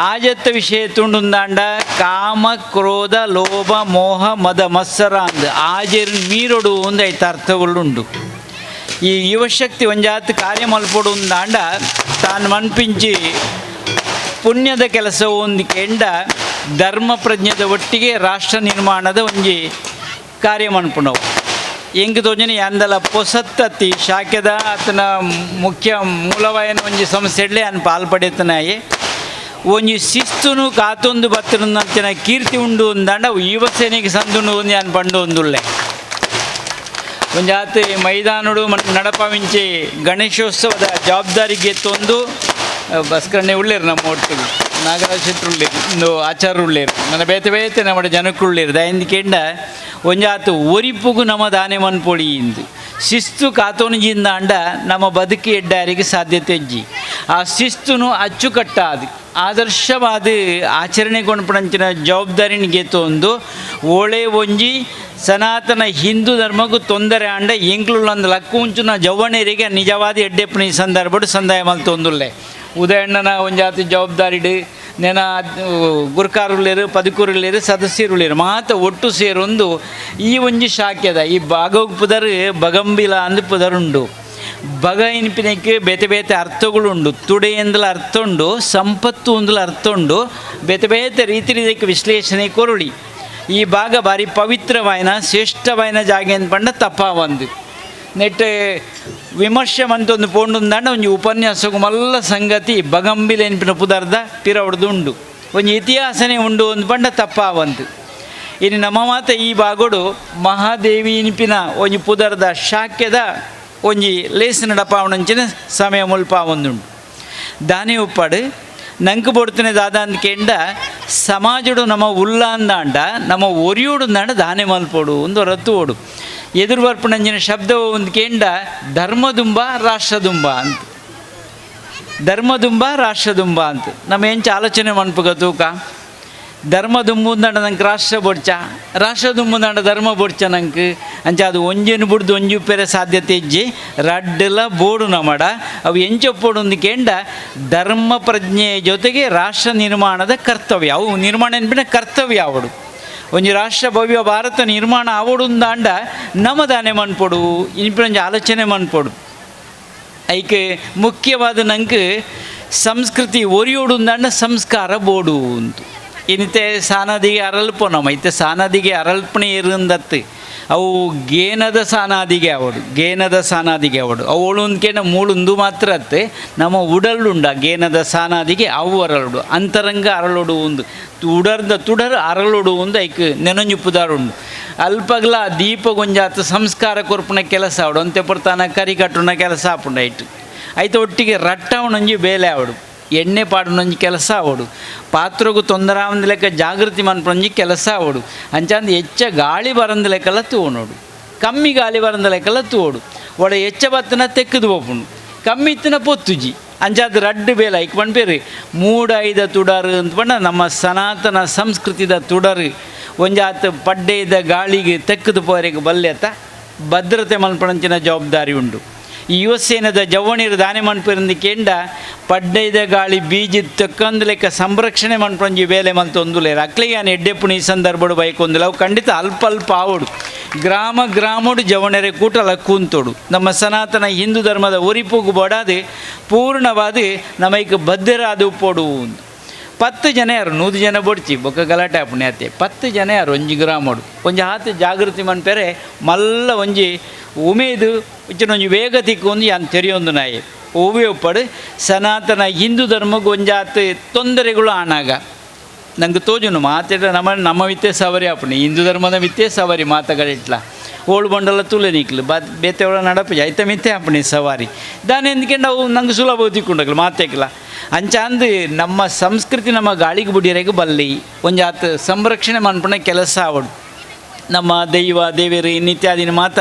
ಆಜತ್ತ ವಿಷಯ ತುಂಡುಂದಾಂಡ ಕಾಮ ಕ್ರೋಧ ಲೋಭ ಮೋಹ ಮದ ಮತ್ಸರ ಅಂದ್ ಆಜೆರ್ ಮೀರೊಡು ಒಂದು ಐತ ಅರ್ಥಗಳುಂಡು. ಈ ಯುವಶಕ್ತಿ ಒಂಜಾತ್ ಕಾರ್ಯ ಮಲ್ಪೊಡು ಉಂದಾಂಡ ತಾನು ಮನ್ಪಿಂಚಿ ಪುಣ್ಯದ ಕೆಲಸ ಒಂದು ಕೆಂಡ ಧರ್ಮ ಪ್ರಜ್ಞೆದ ಒಟ್ಟಿಗೆ ರಾಷ್ಟ್ರ ನಿರ್ಮಾಣದ ಒಂಜಿ ಕಾರ್ಯ ಮನ್ಪುನವು. ಎಂಕ್ ತೋಜನೆ ಅಂದಲ ಪೊಸತ್ತತಿ ಶಾಖೆದ ಆತನ ಮುಖ್ಯ ಮೂಲವಾಯನ ಒಂಜಿ ಸಂಸ್ಥೆಡ್ಲೆ ಅನ್ ಪಾಲ್ಪಡೆತನಾಯೆ. ಒಂಜಿ ಶಿಸ್ತುನು ಕಾತೊಂದು ಬತ್ತನಂಚಿನ ಕೀರ್ತಿ ಉಂಡು ಅಂದಾಂಡ ಯುವ ಸೇನೆಗೆ ಸಂದುಂಡು ಒಂದು ಅನ್ ಪಂಡು ಒಂದುಲ್ಲೆ. ಒಂಜಾತಿ ಮೈದಾನಡು ನಡಪವಿಂಚಿ ಗಣೇಶೋತ್ಸವದ ಜವಾಬ್ದಾರಿಗೆ ಎತ್ತೊಂದು ಬಸ್ಕರಣೆ ಉಳ್ಳೇರು, ನಮ್ಮ ಒಟ್ಟಿಗೆ ನಾಗರಾಜ ಶೆಟ್ಟರು ಉಳ್ಳೇರು, ಇಂದು ಆಚಾರ್ಯ ಉಳ್ಳೇರು, ನನ್ನ ಬೇತೆ ಬೇತೆ ನಮ್ಮ ಜನಕ್ಕುಳ್ಳೇರು. ದಯಂದಿಕೆಂಡ ಒಂಜಾತು ಒರಿಪುಗು ನಮ್ಮ ದಾನೆ ಮನ್ಪೊಳಿ ಇಂದು ಶಿಸ್ತು ಕಾತೋನಿಜಿಂದ ಅಂಡ ನಮ್ಮ ಬದುಕಿ ಎಡ್ಡಾರಿಗೆ ಸಾಧ್ಯತೆ ಇಜ್ಜಿ. ಆ ಶಿಸ್ತುನು ಅಚ್ಚುಕಟ್ಟಾದ ಆದರ್ಶವಾದ ಆಚರಣೆ ಕೊಂಡ್ಪಣಂಚಿನ ಜವಾಬ್ದಾರಿನಿಗೆ ಒಂದು ಓಳೆ ಒಂಜಿ ಸನಾತನ ಹಿಂದೂ ಧರ್ಮಕ್ಕೂ ತೊಂದರೆ ಅಂಡ ಎಂಕ್ಲುಳ್ಳೊಂದು ಲಕ್ಕು ಉಂಚುನ ಜವ್ವಣರಿಗೆ ನಿಜವಾದ ಎಡ್ಡೆಪ್ಪನ ಈ ಸಂದರ್ಭಡು ಸಂದಾಯ ಮಲ್ತೊಂದುಲ್ಲೆ. ಉದಯಣ್ಣನ ಒಂಜಾತಿ ಜವಾಬ್ದಾರಿಡು ನೆನ ಗುರ್ಕಾರುಳ್ಳೇರು, ಪದುಕೂರುಳ್ಳೇರು, ಸದಸ್ಯರುಳ್ಳೇರು ಮಾತ ಒಟ್ಟು ಸೇರೊಂದು ಈ ಒಂಜಿ ಶಾಖೆದ ಈ ಬಾಗೋಗ್ ಪುದರ್ ಬಗಂಬಿಲ ಅಂದು ಪುದರುಂಡು. ಬಗ ಇನ್ಪಿನಕ್ಕೆ ಬೇತೆ ಬೇತೆ ಅರ್ಥಗಳುಂಡು ತುಡೆ ಎಂದಲ ಅರ್ಥ ಉಂಡು ಸಂಪತ್ತು ಒಂದಲ ಅರ್ಥ ಉಂಡು ಬೇತೆ ಬೇತೆ ರೀತಿ ರೀತಿಗೆ ವಿಶ್ಲೇಷಣೆ ಕೊರುಳಿ ಈ ಭಾಗ ಭಾರಿ ಪವಿತ್ರವಾಯಿನ ಶ್ರೇಷ್ಠವಾಯಿನ ಜಾಗೆ ಅಂದ್ಪಂಡ ತಪ್ಪಾವಂದು ನೆಟ್ ವಿಮರ್ಶೆ ಮಂತೊಂದು ಪೋಂಡುಂದಾಂಡ ಒಂಜಿ ಉಪನ್ಯಾಸకు ಮಲ್ಲ ಸಂಗತಿ ಬಗಂಬಿಲ ಎನ್ಪಿನ ಪುದರ್ದ ಪಿರವಡ್ದು ಉಂಡು ಒಂಜಿ ಇತಿಹಾಸನೇ ಉಂಡು ಒಂದು ಪಂಡ ತಪ್ಪಾವಂತು ಇನ್ನು ನಮ್ಮ ಮಾತ ಈ ಭಾಗಡು ಮಹಾದೇವಿ ಇನ್ಪಿನ ಒಂಜಿ ಪುದರ್ದ ಶಾಖೆದ ಒಂಜಿ ಲೇಸ್ ನಡಪಾವಣಂಚಿನ ಸಮಯ ಮುಲ್ಪ ಒಂದುಂಡು ದಾನಿ ಉಪ್ಪಾಡು ನಂಕು ಬೊಡ್ತನೆ ದಾದ ಅಂದ್ಕೆಂಡ ಸಮಾಜಡು ನಮ್ಮ ಉಲ್ಲ ಅಂದಾಂಡ ನಮ್ಮ ಒರಿಯೋಡು ಅಂದಾಂಡ ದಾನೆ ಮಲ್ಪೋಡು ಒಂದು ರತ್ತು ಓಡು ಎದುರು ಬರ್ಪಣಂಜಿನ ಶಬ್ದವು ಒಂದು ಕೇಂಡ ಧರ್ಮದುಂಬ ರಾಷ್ಟ್ರದುಂಬ ಅಂತ ಧರ್ಮದುಂಬ ರಾಷ್ಟ್ರದುಂಬ ಅಂತ ನಮ್ಮ ಎಂಚ ಆಲೋಚನೆ ಮನ್ಪುಗ ತೂಕ ಧರ್ಮದುಂಬುಂದಂಡ ನಂಗೆ ರಾಷ್ಟ್ರ ಬೊಡ್ಚ ರಾಷ್ಟ್ರದುಂಬುಂದಂಡ ಧರ್ಮ ಬೊಡ್ಚ ನಂಗೆ ಅಂಚ ಅದು ಒಂಜೆನು ಬುಡ್ದು ಒಂಜು ಪೆರೆ ಸಾಧ್ಯತೆ ಇಜ್ಜಿ ರಡ್ಡಲ ಬೋಡು ನಮಡ ಅವು ಎಂಚೊಪ್ಪೋಡು ಕೇಂಡ ಧರ್ಮ ಪ್ರಜ್ಞೆಯ ಜೊತೆಗೆ ರಾಷ್ಟ್ರ ನಿರ್ಮಾಣದ ಕರ್ತವ್ಯ ಅವು ನಿರ್ಮಾಣ ಎನ್ಪಿನ ಕರ್ತವ್ಯ ಅವಡು ಒಂಜಿ ರಾಷ್ಟ್ರ ಭವ್ಯ ಭಾರತ ನಿರ್ಮಾಣ ಆವಡುಂದಾಂಡ ನಮದಾನೆ ಮನ್ಪೊಡು ಇನ್ಪಿನೊಂಜಿ ಆಲೋಚನೆ ಮನ್ಪೊಡು ಐಕೆ ಮುಖ್ಯವಾದ ನಂಗೆ ಸಂಸ್ಕೃತಿ ಒರಿಯೋಡುಂದಾಂಡ ಸಂಸ್ಕಾರ ಬೋಡು ಅಂತು ಇನಿತೆ ಸಾನದಿಗೆ ಅರಲ್ಪೋ ನಮ್ಮ ಇತ್ತೆ ಸಾನದಿಗೆ ಅರಲ್ಪಣೆ ಇರುಂದತ್ತು ಅವು ಗೇನದ ಸಾನಾದಿಗೆ ಅವಡು ಗೇನದ ಸಾನಾದಿಗೆ ಅವಡು ಅವು ಒಳುಂದ್ಕೇನ ಮೂಳುಂದು ಮಾತ್ರ ಅತ್ತೆ ನಮ್ಮ ಉಡಲುಂಡ ಗೇನದ ಸಾನಾದಿಗೆ ಅವು ಅರಳುಡು ಅಂತರಂಗ ಅರಳುಡು ಒಂದು ಉಡರ್ದ ತುಡರ್ ಅರಳುಡು ಒಂದು ಐಕ್ ನೆನಂಜು ಪುದಾರುಂಡು ಅಲ್ಪಗ್ಲ ದೀಪಗೊಂಜಾತ ಸಂಸ್ಕಾರ ಕೊರ್ಪುನ ಕೆಲಸ ಅವಡು ಅಂತೆ ಪೊರ್ತಾನ ಕರಿ ಕಟ್ಟುನ ಕೆಲಸ ಆಪುಂಡು ಐಟ್ ಐತ ಒಟ್ಟಿಗೆ ರಟ್ಟವನೊಂಜಿ ಬೇಲೆ ಅವಡು ಎಣ್ಣೆ ಪಾಡುನೊಂಜಿ ಕೆಲಸ ಅವಡು ಪಾತ್ರಗೂ ತೊಂದರೆ ಆವಂದ ಲೆಕ್ಕ ಜಾಗೃತಿ ಮನ್ಪೊಂಜಿ ಕೆಲಸ ಅವಡು ಅಂಚಾಂದು ಹೆಚ್ಚ ಗಾಳಿ ಬರಂದ ಲೆಕ್ಕಲ್ಲ ತೂವನೋಡು ಕಮ್ಮಿ ಗಾಳಿ ಬರಂದ ಲೆಕ್ಕಲ್ಲ ತೂವೋಡು ಒಡ ಹೆಚ್ಚ ಬತ್ತನ ತೆಕ್ಕದು ಪೋಪುಂಡು ಕಮ್ಮಿ ಇತ್ತಿನ ಪೊತ್ತುಜಿ ಅಂಚಾದ ರಡ್ಡು ಬೇಲೆ ಐಕ್ ಪಣ್ಪೇರು ಮೂಡೈದ ತುಡರು ಅಂತ ಪಂಡ ನಮ್ಮ ಸನಾತನ ಸಂಸ್ಕೃತಿದ ತುಡರು ಒಂಜಾತ ಪಡ್ಡೆದ ಗಾಳಿಗೆ ತೆಕ್ಕದು ಪೋರೆಗೆ ಬಲ್ಲೆತ ಭದ್ರತೆ ಮನ್ಪಣಂಚಿನ ಜವಾಬ್ದಾರಿ ಉಂಡು. ಈ ಯುವಸೇನದ ಜವ್ವಣಿರು ದಾನೆ ಮನ್ಪಿರಂದು ಕೇಂಡ ಪಡ್ಡೈದ ಗಾಳಿ ಬೀಜ ತಕ್ಕಂದು ಲೆಕ್ಕ ಸಂರಕ್ಷಣೆ ಮನ್ಪಂಜಿ ಬೇಲೆ ಮಂತೊಂದುಲೇರು ಅಕ್ಲಿಗೆ ಯಾನ್ ಎಡ್ಡೆಪ್ಪುನ ಈ ಸಂದರ್ಭಡು ಬೈಕೊಂದಿಲ್ಲ ಅವು ಖಂಡಿತ ಅಲ್ಪ ಅಲ್ಪ ಆವಡು ಗ್ರಾಮ ಗ್ರಾಮಡು ಜವಣರೆ ಕೂಟಲ ಕೂಂತೋಡು ನಮ್ಮ ಸನಾತನ ಹಿಂದೂ ಧರ್ಮದ ಒರಿಪುಗು ಬಡಾದೆ ಪೂರ್ಣವಾದ ನಮೈಕ್ ಬದ್ಧರಾದ ಪೋಡು. 10 ಜನ ಯಾರು 100 ಜನ ಬೊಡ್ಚಿ ಬೊಕ್ಕ ಗಲಾಟೆ ಆಪುಣೆ ಆತೆ 10 ಜನ ಯಾರು ಒಂಜಿ ಗ್ರಾಮಡು ಒಂಜಿ ಆತ ಜಾಗೃತಿ ಮನ್ಪೆರೆ ಮಲ್ಲ ಒಂಜಿ ಉಮೇದು ಒಂಜಿ ವೇಗ ತಿಕ್ಕೊಂದು ಯಾನ್ ತೆರೆಯೊಂದು ನಾಯಿ ಓವೇ ಒಪ್ಪಡು ಸನಾತನ ಹಿಂದೂ ಧರ್ಮಕ್ಕೆ ಒಂಜಾತ ತೊಂದರೆಗಳು ಆನಾಗ ನಂಗೆ ತೋಜುನು ಮಾತಾಡ ನಮ್ಮ ನಮ್ಮ ಮಿತ್ತೆ ಸವರಿ ಆಪುಣೆ ಹಿಂದೂ ಧರ್ಮದ ಮಿತ್ತೆ ಸವಾರಿ ಮಾತಗಳಿಟ್ಲ ಓಳು ಬಂಡಲ ತುಲೆ ನಿಕ್ಲು ಬಾ ಬೇತೆವಳ ನಡಪು ಐತ ಮಿತ್ತೆ ಆಪುಣೆ ಸವಾರಿ ದಾನೆ ಎಂದಕ್ಕೆ ನಾವು ನಂಗೆ ಸುಲಭ ತಿಕ್ಕೊಂಡಕ್ಲು ಮಾತೇಕ್ಲ ಅಂಚಾಂದು ನಮ್ಮ ಸಂಸ್ಕೃತಿ ನಮ್ಮ ಗಾಳಿಗೆ ಬುಡಿಯರೆಗೆ ಬಲ್ಲಿ ಒಂಜಾತ ಸಂರಕ್ಷಣೆ ಮನ್ಪುಣ ಕೆಲಸ ಆವಡು ನಮ್ಮ ದೈವ ದೇವರು ಇನ್ನಿತ್ಯಾದಿನ ಮಾತ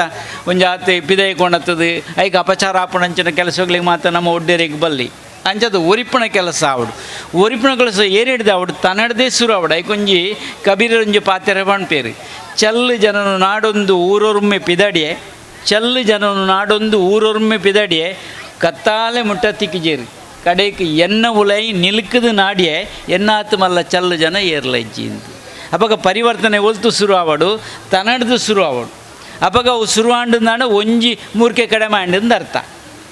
ಒಂಜಾತ ಪಿದಯ ಕೊಂಡತ್ತದು ಐಕ ಅಪಚಾರ ಆಪಣಂಚಿನ ಕೆಲಸಗಳಿಗೆ ಮಾತ ನಮ್ಮ ಒಡ್ಡೇರಿಗೆ ಬಲ್ಲಿ ಅಂಚದು ಒರಿಪುಣ ಕೆಲಸ ಆವಡು ಒರಿಪುಣ ಕೆಲಸ ಏರಿಡ್ದು ಅವಡು ತನ್ನಡದೇ ಸುರು ಆವಡು ಐಕೊಂಜಿ ಕಬೀರೊಂಜಿ ಪಾತೆರೆ ಪಣ್ಪೇರು ಚಲ್ಲು ಜನನು ನಾಡೊಂದು ಊರೊರ್ಮೆ ಪಿದಡಿಯೆ ಚಲ್ಲು ಜನನು ನಾಡೊಂದು ಊರೊರ್ಮೆ ಪಿದಡಿಯೆ ಕತ್ತಾಲೆ ಮುಟ್ಟ ತಿಕ್ಕಿಜೇರು ಕಡೆಗೆ ಎನ್ನ ಉಲೈ ನಿಲ್ಕದು ನಾಡಿಯೆ ಎನ್ನಾತು ಮಲ್ಲ ಚಲ್ಲು ಜನ ಏರ್ಲೈಜಿ ಅಂತ ಅಪಗ ಪರಿವರ್ತನೆ ಒಲ್ತು ಶುರು ಆವಡು ತನ್ನಡ್ದು ಶುರು ಆವಡು ಅಪಗ ಅವು ಶುರು ಆಂಡಂದಾಂಡ ಒಂಜಿ ಮೂರ್ಕೆ ಕಡಿಮೆ ಆಂಡಂದು ಅರ್ಥ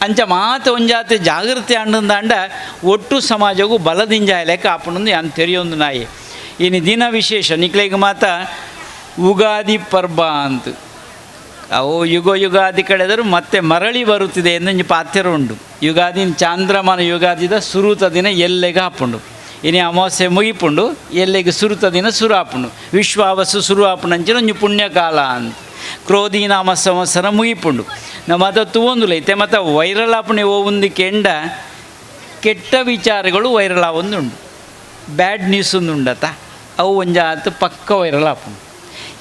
ಅಂಚ ಮಾತ ಒಂಜಾತಿ ಜಾಗೃತಿ ಆಂಡಂದಾಂಡ ಒಟ್ಟು ಸಮಾಜಗೂ ಬಲದಿಂಜಾಯಲೆಕ್ಕ ಆಪಣಂದು ಯಾನ್ ತೆರೆಯೊಂದು ನಾಯಿ. ಇನ್ನು ದಿನ ವಿಶೇಷ ನಿಕ್ಲೆಗ್ ಮಾತ ಉಗಾದಿ ಪರ್ಬ ಅಂತ ಅವು ಯುಗ ಯುಗಾದಿ ಕಳೆದರೂ ಮತ್ತೆ ಮರಳಿ ಬರುತ್ತಿದೆ ಎಂದು ಒಂಜಿ ಪಾತ್ಯರ ಉಂಡು. ಯುಗಾದಿನ ಚಾಂದ್ರಮಾನ ಯುಗಾದಿದ ಸುರುತ ದಿನ ಎಲ್ಲೆಗೆ ಹಾಪುಂಡು ಇನಿ ಅಮಾವಾಸ್ಯೆ ಮುಗಿಪುಂಡು ಎಲ್ಲೆಗೆ ಸುರುತ ದಿನ ಸುರು ಆಪುಂಡು ವಿಶ್ವಾವಸು ಸುರು ಆಪುಂಡು ಅಂಚಿನ ಒಂಜಿ ಪುಣ್ಯಕಾಲ ಅಂತ ಕ್ರೋಧಿ ನಾಮ ಸಂವತ್ಸರ ಮುಗಿಪುಂಡು. ನಮ್ಮ ಅದ ತೂವೊಂದುಲ್ಲ ಇತ್ತೆ ಮತ್ತು ವೈರಲ್ ಆಪುಣೆ ಒಂದು ಕೆಂಡ ಕೆಟ್ಟ ವಿಚಾರಗಳು ವೈರಲ್ ಆವೊಂದುಂಡು ಬ್ಯಾಡ್ ನ್ಯೂಸ್ ಒಂದು ಉಂಡತ ಅವು ಒಂಜಾತ ಪಕ್ಕ ವೈರಲ್ ಆಪುಂಡು.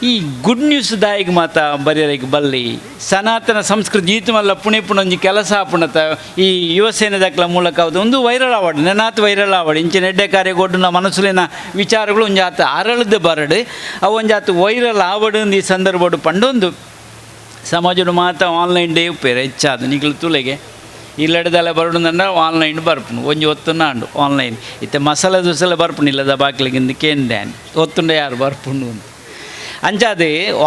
ಈ ಗುಡ್ ನ್ಯೂಸ್ ದಾಯಿಗೆ ಮಾತ ಬರೆಯರಿಗೆ ಬಲ್ಲಿ ಸನಾತನ ಸಂಸ್ಕೃತಿ ಈತು ಮಲ್ಲ ಪುಣೆ ಪುಣೊಂಜಿ ಕೆಲಸ ಆಪುಣತ ಈ ಯುವಸೇನೆ ದಾಖಲ ಮೂಲಕ ಅದು ಒಂದು ವೈರಲ್ ಆವಡು ನೆನಾತ್ ವೈರಲ್ ಆವಡು ಇಂಚಿನ ಎಡ್ಡೆ ಕಾರ್ಯ ಗೊಡ್ಡುನ ಮನಸ್ಸುಲಿನ ವಿಚಾರಗಳು ಒಂಜಾತ ಅರಳದ ಬರಡು ಅವು ಒಂಜಾತ ವೈರಲ್ ಆವಡು ಈ ಸಂದರ್ಭಡು ಪಂಡೊಂದು ಸಮಾಜದ ಮಾತ ಆನ್ಲೈನ್ ಡೇ ಉಪ್ಪೇರು ಹೆಚ್ಚಾದ ನಿಕ್ಲು ತುಲೆಗೆ ಇಲ್ಲಡೆದೆಲ್ಲ ಬರಡು ಆನ್ಲೈನ್ ಬರ್ಪುಂಡು ಒಂಜಿ ಒತ್ತುನಾಂಡು ಆನ್ಲೈನ್ ಇತ್ತೆ ಮಸಾಲೆ ದೋಸೆಲ್ಲ ಬರ್ಪುಂಡು ಇಲ್ಲದ ಬಾಕ್ಲಿಗಿಂದ ಕೇಂದ್ಯಾನ್ ಒತ್ತುಂಡ ಯಾರು ಬರ್ಪುಂಡು ಅಂತ. ಅಂಚಾದ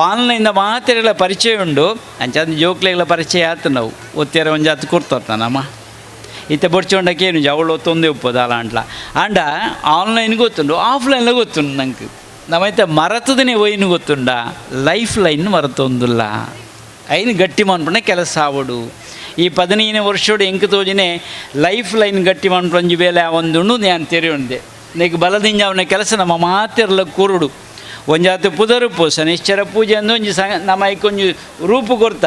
ಆನ್ಲೈನ್ ಮಾತೆರೆಗಳ ಪರಿಚಯ ಉಂಡು ಅಂಚಾದ ಜೋಕ್ಲೆಗಳ ಪರಿಚಯ ಆತು ನಾವು ಒತ್ತೆರ ಒಂಜಾತು ಕೊಡ್ತಾರ ನಮ್ಮ ಇತ್ತೆ ಬೊಡ್ಚೊಂಡಕ್ಕೇನು ಅವಳು ಒತ್ತೊಂದೇ ಉಪ್ಪದಲ್ಲ ಅಂಟ್ಲ ಆಂಡ ಆನ್ಲೈನ್ ಗೊತ್ತುಂಡು ಆಫ್ಲೈನ್ಲ ಗೊತ್ತುಂಡು ನಂಗೆ ನಮ್ಮೈತೆ ಮರತದನೇ ಒಯ್ನು ಗೊತ್ತುಂಡ ಲೈಫ್ ಲೈನ್ ಮರತೊಂದುಲ್ಲ ಐನು ಗಟ್ಟಿ ಮನ್ಪುಣ ಕೆಲಸ ಆವಡು ಈ 15 ವರ್ಷೋಡು ಎಂಕ್ ತೋಜಿನೆ ಲೈಫ್ ಲೈನ್ ಗಟ್ಟಿ ಮನ್ಪೊಂಜಿ ಬೇಲೆ ಒಂದುಂಡು ನಾನು ತೆರೆಯುಂಡೆ ನೀಕು ಬಲದಿಂಜ ಅವನ ಕೆಲಸ ನಮ್ಮ ಮಾತೆರ್ಲ ಕುರುಡು ಒಂಜಾತ ಪುದರುಪು ಶನಿಶ್ಚರ ಪೂಜೆ ಅಂದು ಒಂಜಿ ಸ ನಮ್ಮ ಐಕೊಂಜಿ ರೂಪು ಕೊರ್ತ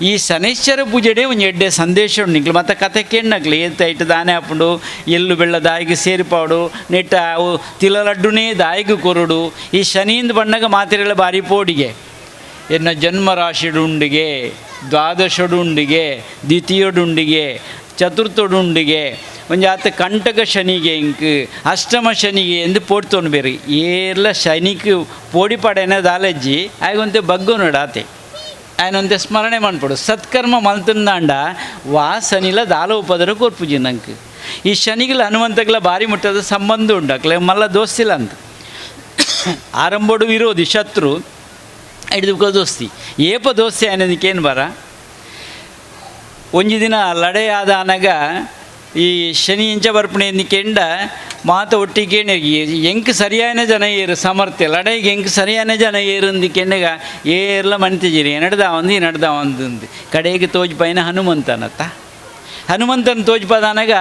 ಈ ಶನಿಶ್ಚರ ಪೂಜೆಡೆ ಒಂಜಿ ಎಡ್ಡೆ ಸಂದೇಶ ಉಂಡು ನಿಕ್ಲು ಮತ್ತು ಕತೆ ಕೇಣ್ಣಕ್ಲು ಏತ ಇಟ್ಟು ದಾನೆ ಹಾಪುಂಡು ಎಲ್ಲು ಬೆಳ್ಳ ದಾಯಿಗೆ ಸೇರಿಪಾಡು ನೆಟ್ಟ ಅವು ತಿಲ ಲಡ್ಡುನೇ ದಾಯಿಗೆ ಕೊರುಡು ಈ ಶನಿಯಿಂದ ಬಣ್ಣಗ ಮಾತಿರೆಲ್ಲ ಬಾರಿ ಪೋಡಿಗೆ ಎನ್ನ ಜನ್ಮರಾಶಿಡುಂಡಿಗೆ ದ್ವಾದಶಡುಂಡಿಗೆ ದ್ವಿತೀಯಡುಂಡಿಗೆ ಚತುರ್ಥಡುಂಡಿಗೆ ಒಂಜಾತ ಕಂಟಕ ಶನಿಗೆ ಇಂಕ್ ಅಷ್ಟಮ ಶನಿಗೆ ಎಂದು ಪೋಡ್ತೊಂಡು ಬೇರೆ ಏರ್ಲ ಶನಿಕ್ ಪೋಡಿಪಾಡೇನ ದಾಲಜ್ಜಿ ಆಗೊಂತೆ ಬಗ್ಗು ನೋಡಾತೆ ఆయనంతే ಸ್ಮರಣೆ ಮನ್ಪಡು ಸತ್ಕರ್ಮ ಮಲ್ತಂದಾಂಡ ವಾ ಶನಿಲ ದಾಲ ಉಪದ್ರ ಕೊರ್ಪುಜಿ ನಂಗೆ ಈ ಶನಿಗಳ ಹನುಮಂತಗಳ ಭಾರಿ ಮುಟ್ಟದ ಸಂಬಂಧ ಉಂಡು ಅಕ್ಲೆ ಮಲ್ಲ ದೋಸ್ತಿಲ್ಲ ಅಂತ ಆರಂಭೋಡು ವಿರೋಧಿ ಶತ್ರು ಹಿಡಿದು ದೋಸ್ತಿ ಏಪ ದೋಸ್ತಿ ಅನ್ನೋದಕ್ಕೇನು ಬರ ಒಂಜಿ ದಿನ ಲಡೆಯಾದ ಅನಗ ಈ ಶನಿ ಇಂಚ ಬರ್ಪಣೆ ಕೆಂಡ ಮಾತ ಒಟ್ಟಿಗೆ ಎಂಕ್ ಸರಿಯಾನ ಜನ ಏರು ಸಮರ್ಥ್ಯ ಲಡೈಗೆ ಎಂಕ್ ಸರಿಯಾನ ಜನ ಏರು ಕೆಂಡಗ ಏರ್ಲ ಮನ್ತಿಜಿರಿ ಎನಡ್ದ ಒಂದು ಎನಡ್ದ ಒಂದು ಕಡೆಗೆ ತೋಜ್ ಪೈನ ಹನುಮಂತನತ್ತ ಹನುಮಂತನ ತೋಜ್ಪದಾನಗ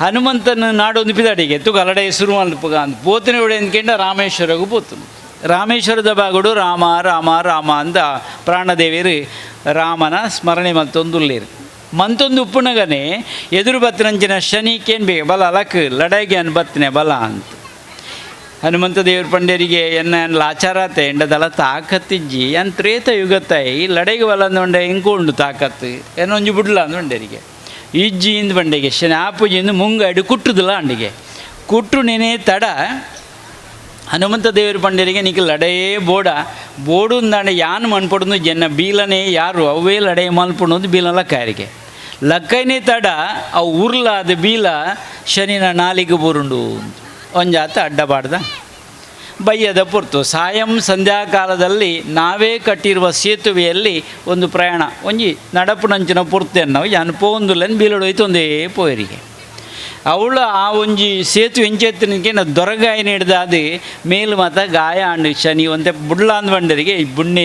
ಹನುಮಂತನ ನಾಡೊಂದು ಪಿದಾಡಿಗೆ ತುಗ ಲಡೈ ಶುರು ಮಲ್ಪಗ ಅಂತ ಪೋತನೆ ಒಡೆ ಅಂದ್ಕೆಂಡ ರಾಮೇಶ್ವರಗೂ ಪೋತನು ರಾಮೇಶ್ವರದ ಬಾಗುಡು ರಾಮ ರಾಮ ರಾಮ ಅಂತ ಪ್ರಾಣದೇವಿಯರು ರಾಮನ ಸ್ಮರಣೆ ಮತ್ತೊಂದುಲ್ಲೇರು ಮಂತೊಂದು ಉಪ್ಪುನಗನೆ ಎದುರು ಬತ್ತನಂಚಿನ ಶನಿ ಕೇನ್ ಬೇ ಬಲ ಲಕ್ ಲಡೈಗೆ ಅನ್ ಬತ್ತನೆ ಬಲ ಅಂತ ಹನುಮಂತ ದೇವ್ರ ಪಂಡ್ಯರಿಗೆ ಎನ್ನ ಲಾಚಾರಾತೆ ಎಂಡದಲ ತಾಕತ್ತಿಜ್ಜಿ ಅನ್ ತ್ರೇತ ಯುಗತ್ತಾಯಿ ಲಡೈಗೆ ಬಲ ಅಂದುಂಡೆ ಇಂಕು ತಾಕತ್ತು ಏನೊಂಜಿ ಬುಡ್ಲ ಅಂದುಂಡರಿಗೆ ಇಜ್ಜಿ ಇಂದ ಬಂಡೆಗೆ ಶನಿ ಆಪುಜಿಂದ ಮುಂಗಡು ಕುಟ್ಟುದಿಲ್ಲ ಅಂಡಿಗೆ ಕುಟ್ಟು ನೆನೆ ತಡ ಹನುಮಂತ ದೇವರ ಪಂಡ್ಯರಿಗೆ ನಿಕ್ ಲಡೇ ಬೋಡ ಬೋಡು ಅಂದಾಂಡ ಯಾನ್ ಮನ್ಪೊಡುಂದು ಜನ ಬೀಲನೆ ಯಾರು ಅವೇ ಲಡೈ ಮಲ್ಪುಣದು ಬೀಲ ಲಕ್ಕಾರಿಗೆ ಲಕ್ಕೈನೇ ತಡ ಅವು ಉರ್ಲಾದ ಬೀಲ ಶನಿನ ನಾಲಿಗೆ ಬುರುಂಡು ಒಂಜಾತ ಅಡ್ಡಬಾರ್ದ ಬಯ್ಯದ ಪೊರ್ತು ಸಾಯಂ ಸಂಧ್ಯಾಕಾಲದಲ್ಲಿ ನಾವೇ ಕಟ್ಟಿರುವ ಸೇತುವೆಯಲ್ಲಿ ಒಂದು ಪ್ರಯಾಣ ಒಂಜಿ ನಡಪುನಂಚಿನ ಪೊರ್ತು ನಾವು ಯಾನ್ ಪೋಂದುಲ್ಲನ್ ಬೀಲೊಡೋಯ್ತು ಒಂದೇ ಪೋಯರಿಗೆ ಅವಳು ಆ ಒಂಜಿ ಸೇತುವೆ ಎಂಚೆತ್ತನಿಗೆ ದೊರಗಾಯ ಹಿಡ್ದಾದು ಮೇಲು ಮಾತ ಗಾಯ ಅಂಡು ಶನಿ ಒಂತೆ ಬುಡ್ಲ ಅಂದ್ ಬಂಡರಿಗೆ ಬುಣ್ಣೆ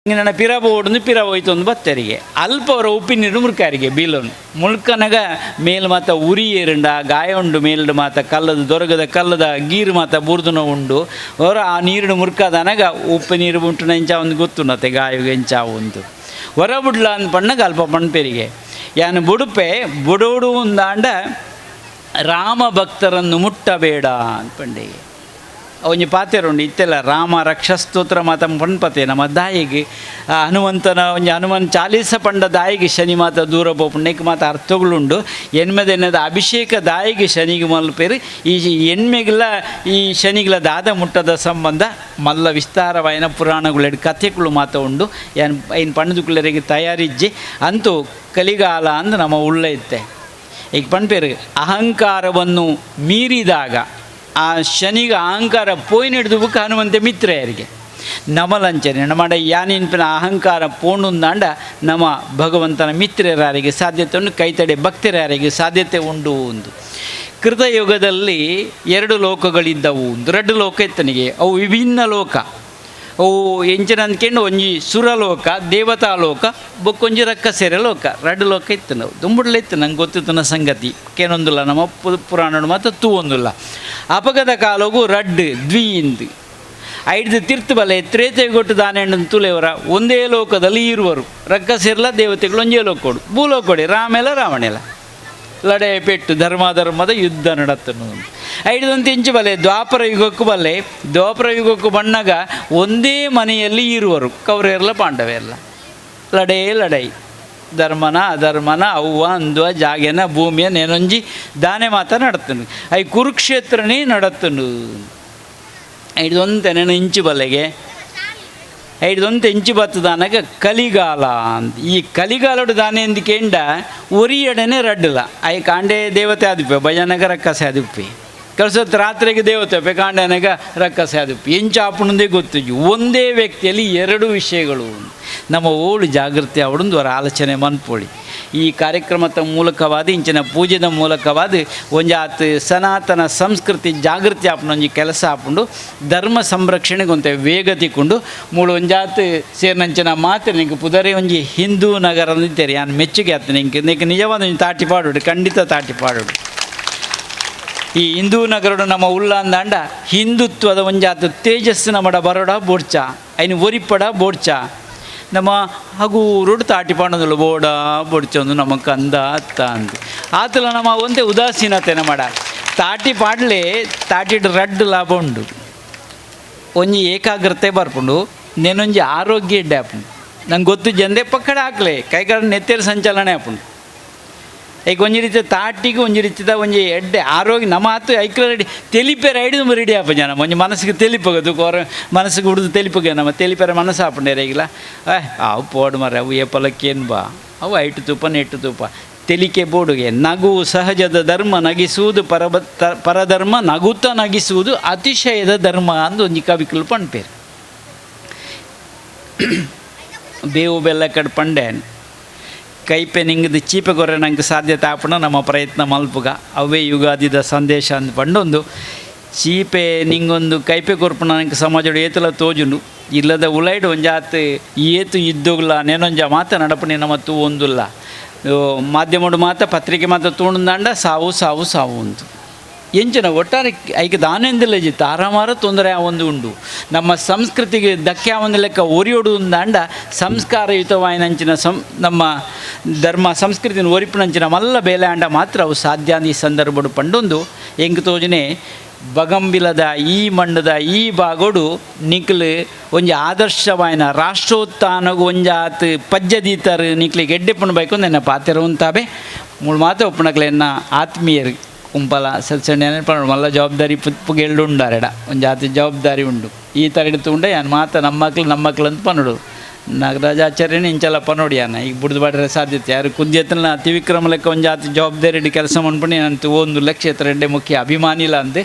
ನನ್ನ ಪಿರ ಓಡಂದು ಪಿರ ಹೋಯ್ತು ಒಂದು ಬತ್ತರಿಗೆ ಅಲ್ಪ ಅವರ ಉಪ್ಪಿನ ನೀರು ಮುರ್ಕಾರಿಗೆ ಬೀಲನು ಮುಳ್ಕನಗ ಮೇಲ್ ಮಾತ ಉರಿ ಏರುಂಡ ಗಾಯ ಉಂಡು ಮೇಲ್ಡು ಮಾತ ಕಲ್ಲದ ದೊರಗದ ಕಲ್ಲದ ಗೀರು ಮಾತ ಬುರ್ದುನ ಉಂಡು ಅವರ ಆ ನೀರು ಮುರ್ಕಾದನಗ ಉಪ್ಪು ನೀರು ಉಂಟು ಎಂಚ ಒಂದು ಗೊತ್ತುಂಡತೆ ಗಾಯ ಎಂಚ ಉಂಟು ಹೊರ ಬುಡ್ಲ ಅಂದ್ ಪಣ್ಣಗ ಅಲ್ಪ ಪಣ್ಪೆರಿಗೆ ಯಾನು ಬುಡುಪೆ ಬುಡೋಡು ಉಂದಾಂಡ ರಾಮ ಭಕ್ತರನ್ನು ಮುಟ್ಟಬೇಡ ಅಂತ ಒಂಜಿ ಪಾತೆರುಂಡು ಇತ್ತೆಲ್ಲ ರಾಮ ರಕ್ಷಸ್ತೋತ್ರ ಮಾತ ಪಣ್ಪತೆ ನಮ್ಮ ದಾಯಿಗೆ ಹನುಮಂತನ ಒಂಜಿ ಹನುಮನ್ ಚಾಲೀಸ ಪಂಡ ದಾಯಿಗೆ ಶನಿ ಮಾತ ದೂರ ಪೋಪುಂಡು ಮಾತ ಅರ್ಥಗಳುಂಡು ಎನ್ಮೆದೆನ್ನದ ಅಭಿಷೇಕ ದಾಯಿಗೆ ಶನಿಗೆ ಮಲ್ಪೇರು ಈ ಎಣ್ಮೆಗಿಲ್ಲ ಈ ಶನಿಗಳ ದಾದ ಮುಟ್ಟದ ಸಂಬಂಧ ಮಲ್ಲ ವಿಸ್ತಾರವಾಯಿನ ಪುರಾಣಗಳು ಕಥೆಗಳು ಮಾತ ಉಂಡು ಏನ್ ಐನ್ ಪಣ್ಣದುಕುಲರಿಗೆ ತಯಾರಿಜ್ಜಿ ಅಂತೂ ಕಲಿಗಾಲ ಅಂದ್ ನಮ್ಮ ಉಳ್ಳ ಇತ್ತೆ. ಈಗ ಪಣ್ಪೇರು ಅಹಂಕಾರವನ್ನು ಮೀರಿದಾಗ ಆ ಶನಿಗೆ ಅಹಂಕಾರ ಪೋಯಿನ ಹಿಡಿದು ಬುಕ್ ಹನುಮಂತೆ ಮಿತ್ರೆಯರಿಗೆ ನಮಲಂಚನೆ ನಮ್ಮ ಯಾನಿನ್ಪಿನ ಅಹಂಕಾರ ಪೋಣುಂದಾಂಡ ನಮ್ಮ ಭಗವಂತನ ಮಿತ್ರರಾರಿಗೆ ಸಾಧ್ಯತೆ ಉಂಟು, ಕೈತಡೆ ಭಕ್ತರಾರಿಗೆ ಸಾಧ್ಯತೆ ಉಂಟು ಒಂದು. ಕೃತಯುಗದಲ್ಲಿ ಎರಡು ಲೋಕಗಳಿದ್ದವು, ಒಂದು ಎರಡು ಲೋಕ ಇತ್ತನಿಗೆ, ಅವು ವಿಭಿನ್ನ ಲೋಕ. ಅವು ಎಂಚಿನ ಅಂದ್ಕೊಂಡು ಒಂಜಿ ಸುರಲೋಕ, ದೇವತಾ ಲೋಕ, ಬೊಕ್ಕೊಂಜಿ ರಕ್ಕಸೆರೆ ಲೋಕ, ಎರಡು ಲೋಕ ಇತ್ತು. ನಾವು ದುಂಬುಡ್ಲ ಇತ್ತು, ನಂಗೆ ಗೊತ್ತಿತ್ತನ ಸಂಗತಿ ಕೇನೊಂದಿಲ್ಲ, ನಮ್ಮ ಪುರಾಣ ಮಾತ್ರ ತೂ ಒಂದಿಲ್ಲ. ಅಪಗದ ಕಾಲಗೂ ರಡ್ಡು ದ್ವಿಯಿಂದು ಐದು ತೀರ್ಥ ಬಲೆ ತ್ರೇತೆಗೊಟ್ಟು ದಾನೆಣ್ಣು ತುಲೆಯವರ ಒಂದೇ ಲೋಕದಲ್ಲಿ ಇರುವರು. ರಕ್ಕಸಿರ್ಲ ದೇವತೆಗಳು ಒಂದೇ ಲೋಕೋಡು, ಭೂಲೋಕೋಡಿ ರಾಮೆಲ್ಲ ರಾವಣೆಲ್ಲ ಲಡೆ ಪೆಟ್ಟು ಧರ್ಮ ಧರ್ಮದ ಯುದ್ಧ ನಡತ್ತನು. ಐದಂತ ಇಂಚು ಬಲೆ ದ್ವಾಪರ ಯುಗಕ್ಕೂ ಬಲ್ಲೆ, ದ್ವಾಪರ ಯುಗಕ್ಕೂ ಬಣ್ಣಗ ಒಂದೇ ಮನೆಯಲ್ಲಿ ಇರುವರು ಕೌರವರೆಲ್ಲ ಪಾಂಡವೆಲ್ಲ. ಲಡೇ ಲಡೈ ಧರ್ಮನ ಅಧರ್ಮನ ಅವ್ವ ಅಂದುವ ಜಾಗೆನ ಭೂಮಿಯ ನೆನೊಂಜಿ ದಾನೆ ಮಾತ ನಡತ್ತನು. I ಕುರುಕ್ಷೇತ್ರನೇ ನಡತ್ತನು. ಐದೊಂದು ಇಂಚು ಬಲೆಗೆ ಐದೊಂದು ಇಂಚು ಬತ್ತದಾನಗ ಕಲಿಗಾಲ ಅಂತ. ಈ ಕಲಿಗಾಲಡು ದಾನೆ ಎಂದಿಕೆಂಡ ಒರಿಯಡನೆ ರಡ್ಡಲ I ಕಾಂಡೆ ದೇವತೆ ಆದಿಪ್ಪೆ ಭಜನಗರ ಕಸೆ ಆದಿಪ್ಪೆ. ಕೆಲಸದ ರಾತ್ರಿಗೆ ದೇವತೆ ಪೆಕಾಂಡನಾಗ ರಕ್ಕಸೆ ಅದು ಎಂಚಾಪುಣಂದೇ ಗೊತ್ತಿದ್ದು ಒಂದೇ ವ್ಯಕ್ತಿಯಲ್ಲಿ ಎರಡು ವಿಷಯಗಳು. ನಮ್ಮ ಓಳು ಜಾಗೃತಿ ಅವಡೊಂದು ಅವರ ಆಲೋಚನೆ ಮನ್ಪೊಳಿ. ಈ ಕಾರ್ಯಕ್ರಮದ ಮೂಲಕವಾದ ಇಂಚಿನ ಪೂಜೆದ ಮೂಲಕವಾದ ಒಂಜಾತ್ ಸನಾತನ ಸಂಸ್ಕೃತಿ ಜಾಗೃತಿ ಆಪುಂಡು ಕೆಲಸ ಆಪುಂಡು ಧರ್ಮ ಸಂರಕ್ಷಣೆಗೆ ಒಂತೆ ವೇಗ ತಿಕ್ಕೊಂಡು ಮೂಳು ಒಂಜಾತ್ ಸೇರಿನಂಚಿನ ಮಾತ್ರ ನಿಂಗೆ ಪುದರೆ ಒಂಜಿ ಹಿಂದೂ ನಗರ ನಿಂತೇರಿ ಯಾನ್ ಮೆಚ್ಚುಗೆ ಆತ ನಿಂಗೆ ನಿಂಗೆ ನಿಜವಾದ ಒಂಜಿ ತಾಟಿ ಪಾಡೋಡು ಖಂಡಿತ ತಾಟಿ ಪಾಡೋಡು. ಈ ಹಿಂದೂ ನಗರಡು ನಮ್ಮ ಉಳ್ಳಂದಾಂಡ ಹಿಂದುತ್ವದ ಒಂಜಾತ ತೇಜಸ್ಸು ನಮ್ಮಡ ಬರೋಡ ಬೋಡ್ಚ ಐನು ಒರಿಪಡ ಬೋಡ್ಚ ನಮ್ಮ ಹಗೂರುಡು ತಾಟಿ ಪಾಡೋದಿಲ್ಲ ಬೋಡ ಬೋಡ್ಚ ಒಂದು ನಮ್ಮ ಕಂದ ಅತ್ತ ಅಂದು ಆತಲ ನಮ್ಮ ಒಂದೇ ಉದಾಸೀನತೆ ನಮ್ಮಡ ತಾಟಿ ಪಾಡಲೆ ತಾಟಿಡ್ ರಡ್ಡು ಲಾಭ ಉಂಡು. ಒಂಜಿ ಏಕಾಗ್ರತೆ ಬರ್ಪುಂಡು ನೆನೊಂಜಿ ಆರೋಗ್ಯ ಇಡ್ಡೆ ಆಪುಂಡು. ನಂಗೆ ಗೊತ್ತು ಜಂದೆ ಪಕ್ಕಡ ಹಾಕ್ಲೆ ಕೈಗಾರ ನೆತ್ತೇರು ಸಂಚಲನೆ ಆಪುಂಡು. ಈಗ ಒಂಜಿ ರೀತಿ ತಾಟಿಗೆ ಒಂಜಿ ರೀತಿದ ಒಂಜಿ ಎಡ್ಡೆ ಆರೋಗ್ಯ ನಮ್ಮ ಆತು ಐಕ್ಲ ರೆಡಿ ತೆಲಿಪೆರ ಐಡು ನಮ್ಮ ರೆಡಿ ಆಪ ಜನ ಒಂಜಿ ಮನಸ್ಸಿಗೆ ತೆಲಿಪಗದು ಕೋರ ಮನಸ್ಸಿಗೆ ಹುಡುದು ತೆಲಿಪಗ ನಮ್ಮ ತೆಲಿಪೆರ ಮನಸ್ಸು ಆಪಂಡೇರ ಈಗಲ ಏ ಅವು ಪೋಡು ಮರ ಅವು ಏಪಲಕ್ಕೇನು ಬಾ ಅವು ಐಟು ತೂಪ ನೆಟ್ಟು ತೂಪ ತೆಲಿಕೆ ಬೋಡುಗೆ. ನಗು ಸಹಜದ ಧರ್ಮ ನಗಿಸುವುದು ಪರಧರ್ಮ ನಗುತ್ತ ನಗಿಸುವುದು ಅತಿಶಯದ ಧರ್ಮ ಅಂದು ಒಂಜಿ ಕವಿಕುಲು ಪಣ್ಪೇರು. ಬೇವು ಬೆಲ್ಲ ಕಡ್ ಪಂಡೆ ಕೈಪೆ ನಿಂಗದ ಚೀಪೆ ಗೊರೆ ನಂಗೆ ಸಾಧ್ಯತೆ ಆಪಣ ನಮ್ಮ ಪ್ರಯತ್ನ ಮಲ್ಪುಗ ಅವೇ ಯುಗಾದಿದ ಸಂದೇಶ ಅಂದ್ ಪಂಡೊಂದು ಚೀಪೆ ನಿಂಗೊಂದು ಕೈಪೆ ಕೊರ್ಪುಣ ನಂಗೆ ಸಮಾಜಡು ಏತಲ ತೋಜುಂಡು ಇಲ್ಲದ ಉಲೈಡ್ ಒಂಜಾತ್ ಏತು ಇದ್ದೋಗ್ಲ ನೇನೊಂಜ ಮಾತ ನಡಪಣೆ ನಮ್ಮ ತೂ ಒಂದುಲ್ಲ ಮಾಧ್ಯಮಡು ಮಾತ ಪತ್ರಿಕೆ ಮಾತ ತೂಂಡಂದಾಂಡ ಸಾವು ಸಾವು ಸಾವು ಉಂಟು ಎಂಚಿನ ಒಟ್ಟಾರೆ ಐಕೆ ದಾನೆಂದಿಲ್ಲ ಜಿ ತಾರಮಾರ ತೊಂದರೆ ಒಂದು ಉಂಡು. ನಮ್ಮ ಸಂಸ್ಕೃತಿಗೆ ಧಕ್ಕೆ ಒಂದು ಲೆಕ್ಕ ಒರಿಯೋಡು ಅಂದಾಂಡ ಸಂಸ್ಕಾರಯುತವಾಯಿನಂಚಿನ ನಮ್ಮ ಧರ್ಮ ಸಂಸ್ಕೃತಿನ ಒರಿಪಿನಂಚಿನ ಮಲ್ಲ ಬೇಲೆ ಅಂಡ ಮಾತ್ರ ಅವು ಸಾಧ್ಯ ಈ ಸಂದರ್ಭಡು ಪಂಡೊಂದು ಎಂಕ್ ತೋಜನೆ ಬಗಂಬಿಲದ ಈ ಮಣ್ಣದ ಈ ಬಾಗೋಡು ನಿಕ್ಲು ಒಂಜಿ ಆದರ್ಶವಾಯಿನ ರಾಷ್ಟ್ರೋತ್ಥಾನಗು ಒಂಜಾತ್ ಪಜ್ಜದೀತರು ನಿಕ್ಲಿಗೆ ಎಡ್ಡೆ ಪುಣ್ಣ ಬೈಕು ನನ್ನ ಪಾತೆರ ಉಂತಾಬೆ ಮೂಳು ಮಾತು ಒಪ್ಪಣಕ್ಲೆನ್ನ ಆತ್ಮೀಯರು ಕುಂಪಲ ಸತ್ಸಂಡ ಮಲ್ಲ ಜವಾಬ್ದಾರಿ ಪುಗೆಲ್ಡು ಉಂಡಾರೆಡ ಒಂದು ಜಾತಿ ಜವಾಬ್ದಾರಿ ಉಂಡು ಈ ಥರ ಹಿಡಿತು ಉಂಡೆ ಯಾನ್ ಮಾತ ನಮ್ಮ ಮಕ್ಳು ನಮ್ಮ ಮಕ್ಳು ಅಂತ ಪನ್ನೋಡು ನಾಗರಾಜಾಚಾರ್ಯನೇ ಇಂಚಲ ಪನ್ನೋಡಿ ಯಾನ ಈಗ ಬುಡ್ದು ಬಾಡ್ರೆ ಸಾಧ್ಯತೆ ಯಾರು ಕುದ್ಯತನ ತ್ರಿವಿಕ್ರಮ ಲೆಕ್ಕ ಒಂದು ಜಾತಿ ಜವಾಬ್ದಾರಿ ಹಿಡಿ ಕೆಲಸ ಮಾಡ್ಕೊಂಡು ನಾನು ಒಂದು ಲಕ್ಷ ಎತ್ತರ ಮುಖ್ಯ ಅಭಿಮಾನಿಲ್ಲ ಅಂದೆ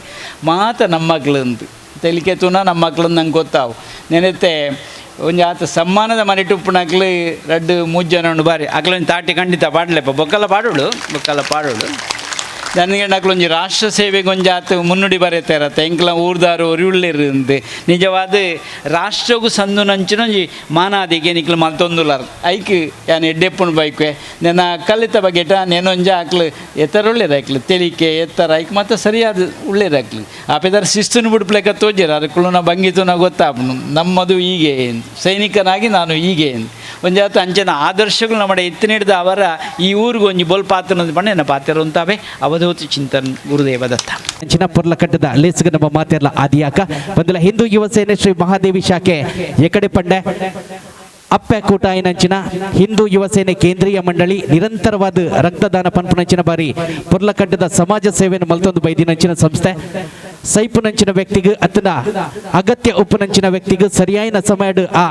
ಮಾತ ನಮ್ಮ ಮಕ್ಳು ಅಂತ ತೆಲಿಕೆ ತೂನ ನಮ್ಮ ಮಕ್ಳು ನಂಗೆ ಗೊತ್ತಾವು ನೆನೆತ್ತೆ ಒಂಜಿ ಆತ ಸಮ್ಮಾನದ ಮನೆ ಟುಪ್ಪುನಕ್ಲು ರಡ್ಡು ಮೂರು ಜನ ಉಂಡು ಬಾರಿ ಅಕ್ಲೊಂದು ತಾಟಿ ಖಂಡಿತ ಪಾಡ್ಲೆಪ್ಪ ಬೊಕ್ಕಲ ಪಾಡೋಡು ಬೊಕ್ಕಲ ಪಾಡೋಡು ನನಗೆ ಒಂಜಿ ರಾಷ್ಟ್ರ ಸೇವೆಗೆ ಒಂಜಾತ್ ಮುನ್ನುಡಿ ಬರೀತಾರತ್ತೆ ಎಂಕ್ಲ ಊರ್ದಾರು ಒರಿಯುಳ್ಳಿರು ಅಂತೆ ನಿಜವಾದ ರಾಷ್ಟ್ರಗೂ ಸಂದು ನಂಚಿನ ಒಂಜಿ ಮಾನಾದಿಗೆ ನಿಕ್ಲು ಮಲ್ತೊಂದುಲಾರ್ ಐಕ್ ಯಾನ್ ಎಡ್ಡೆಪ್ಪುಂಡು ಬೈಕ್ವೆ ನೆನ ಕಲಿತ ಬಗೆಟ ನೆನೊಂಜ ಆಕ್ಲು ಎತ್ತರ ಒಳ್ಳೇದಾಕ್ಲು ತೆಲಿಕೆ ಎತ್ತರ ಐಕ್ ಮತ್ತೆ ಸರಿಯಾದ ಒಳ್ಳೇದಾಕ್ಲು ಆಪೆದಾರ ಶಿಸ್ತುನು ಬಿಡ್ಪ್ಲೆಕ್ಕ ತೋಜಿರ ಅದಕ್ಕೂ ಭಂಗಿತು ಗೊತ್ತಾಪನು ನಮ್ಮದು ಹೀಗೆ ಸೈನಿಕನಾಗಿ ನಾನು ಹೀಗೆ ಒಂಜಾತ ಅಂಚಿನ ಆದರ್ಶಗಳು ನಮ್ಮ ಎತ್ತಿನಿಡ್ದ ಅವರ ಈ ಊರಿಗೆ ಒಂಜಿ ಬೋಲ್ ಪಾತ್ರ ಪಂಡ ಎನ್ನ ಪಾತ್ರ ಅಂತಾವೆ ಅವಧೂತ ಚಿಂತನ್ ಗುರುದೇವ ದತ್ತ. ಅಂಚಿನ ಪೊರ್ಲ ಕಟ್ಟದ ಲೇಸ್ಗೆ ನಮ್ಮ ಮಾತೆಲ್ಲ ಆದಿಯಾಕ ಬಂದಲ ಹಿಂದೂ ಯುವ ಸೇನೆ ಶ್ರೀ ಮಹಾದೇವಿ ಶಾಖೆ ಎಕಡೆ ಪಂಡೆ ಅಪ್ಪೆ ಕೂಟಾಯಿನಂಚಿನ ಹಿಂದೂ ಯುವ ಸೇನೆ ಕೇಂದ್ರೀಯ ಮಂಡಳಿ ನಿರಂತರವಾದ ರಕ್ತದಾನ ಪನ್ಪುನಂಚಿನ ಬಾರಿ ಪೊರ್ಲಕಟ್ಟದ ಸಮಾಜ ಸೇವೆಯನ್ನು ಮಲ್ತೊಂದು ಬೈದಿನಂಚಿನ ಸಂಸ್ಥೆ ಸೈಪುನಂಚಿನ ವ್ಯಕ್ತಿಗೆ ಅತನ ಅಗತ್ಯ ಉಪ್ಪುನಂಚಿನ ವ್ಯಕ್ತಿಗೆ ಸರಿಯಾಯಿನ ಸಮಯಡು ಆ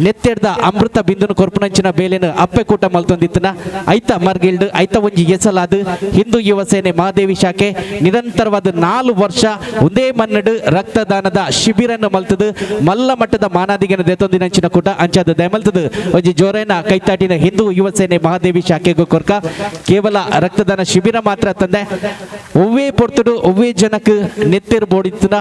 ನೆತ್ತೆಡ್ದ ಅಮೃತ ಬಿಂದುನು ಕೊರ್ಪುನಂಚಿನ ಬೇಲೆನು ಅಪ್ಪೆ ಕೂಟ ಮಲ್ತೊಂದಿತ್ತನ ಐತ ಮರ್ಗಿಲ್ಡ್ ಐತ ಒಂಜಿ ಎಸಲಾದ ಹಿಂದೂ ಯುವ ಸೇನೆ ಮಹಾದೇವಿ ಶಾಖೆ ನಿರಂತರವಾದ 4 ವರ್ಷ ಒಂದೇ ಮನ್ನಡು ರಕ್ತದಾನದ ಶಿಬಿರನ್ನು ಮಲ್ತದು ಮಲ್ಲ ಮಟ್ಟದ ಮಾನಾದಿಗೆನ ದೆತ್ತೊಂದಿನಂಚಿನ ಕೂಟ ಅಂಚಾದ ದಯಮಲ್ತದು ಒಂಜಿ ಜೋರೇನ ಕೈತಾಟಿನ ಹಿಂದೂ ಯುವ ಸೇನೆ ಮಹಾದೇವಿ ಶಾಖೆಗೂ ಕೊರ್ಕ ಕೇವಲ ರಕ್ತದಾನ ಶಿಬಿರ ಮಾತ್ರ ತಂದೆ ಒವ್ವೇ ಪೊರ್ತುಡು ಒವ್ವೇ ಜನಕ್ಕೆ ನೆತ್ತೆರ್ ಬೋಡಿತ್ತನ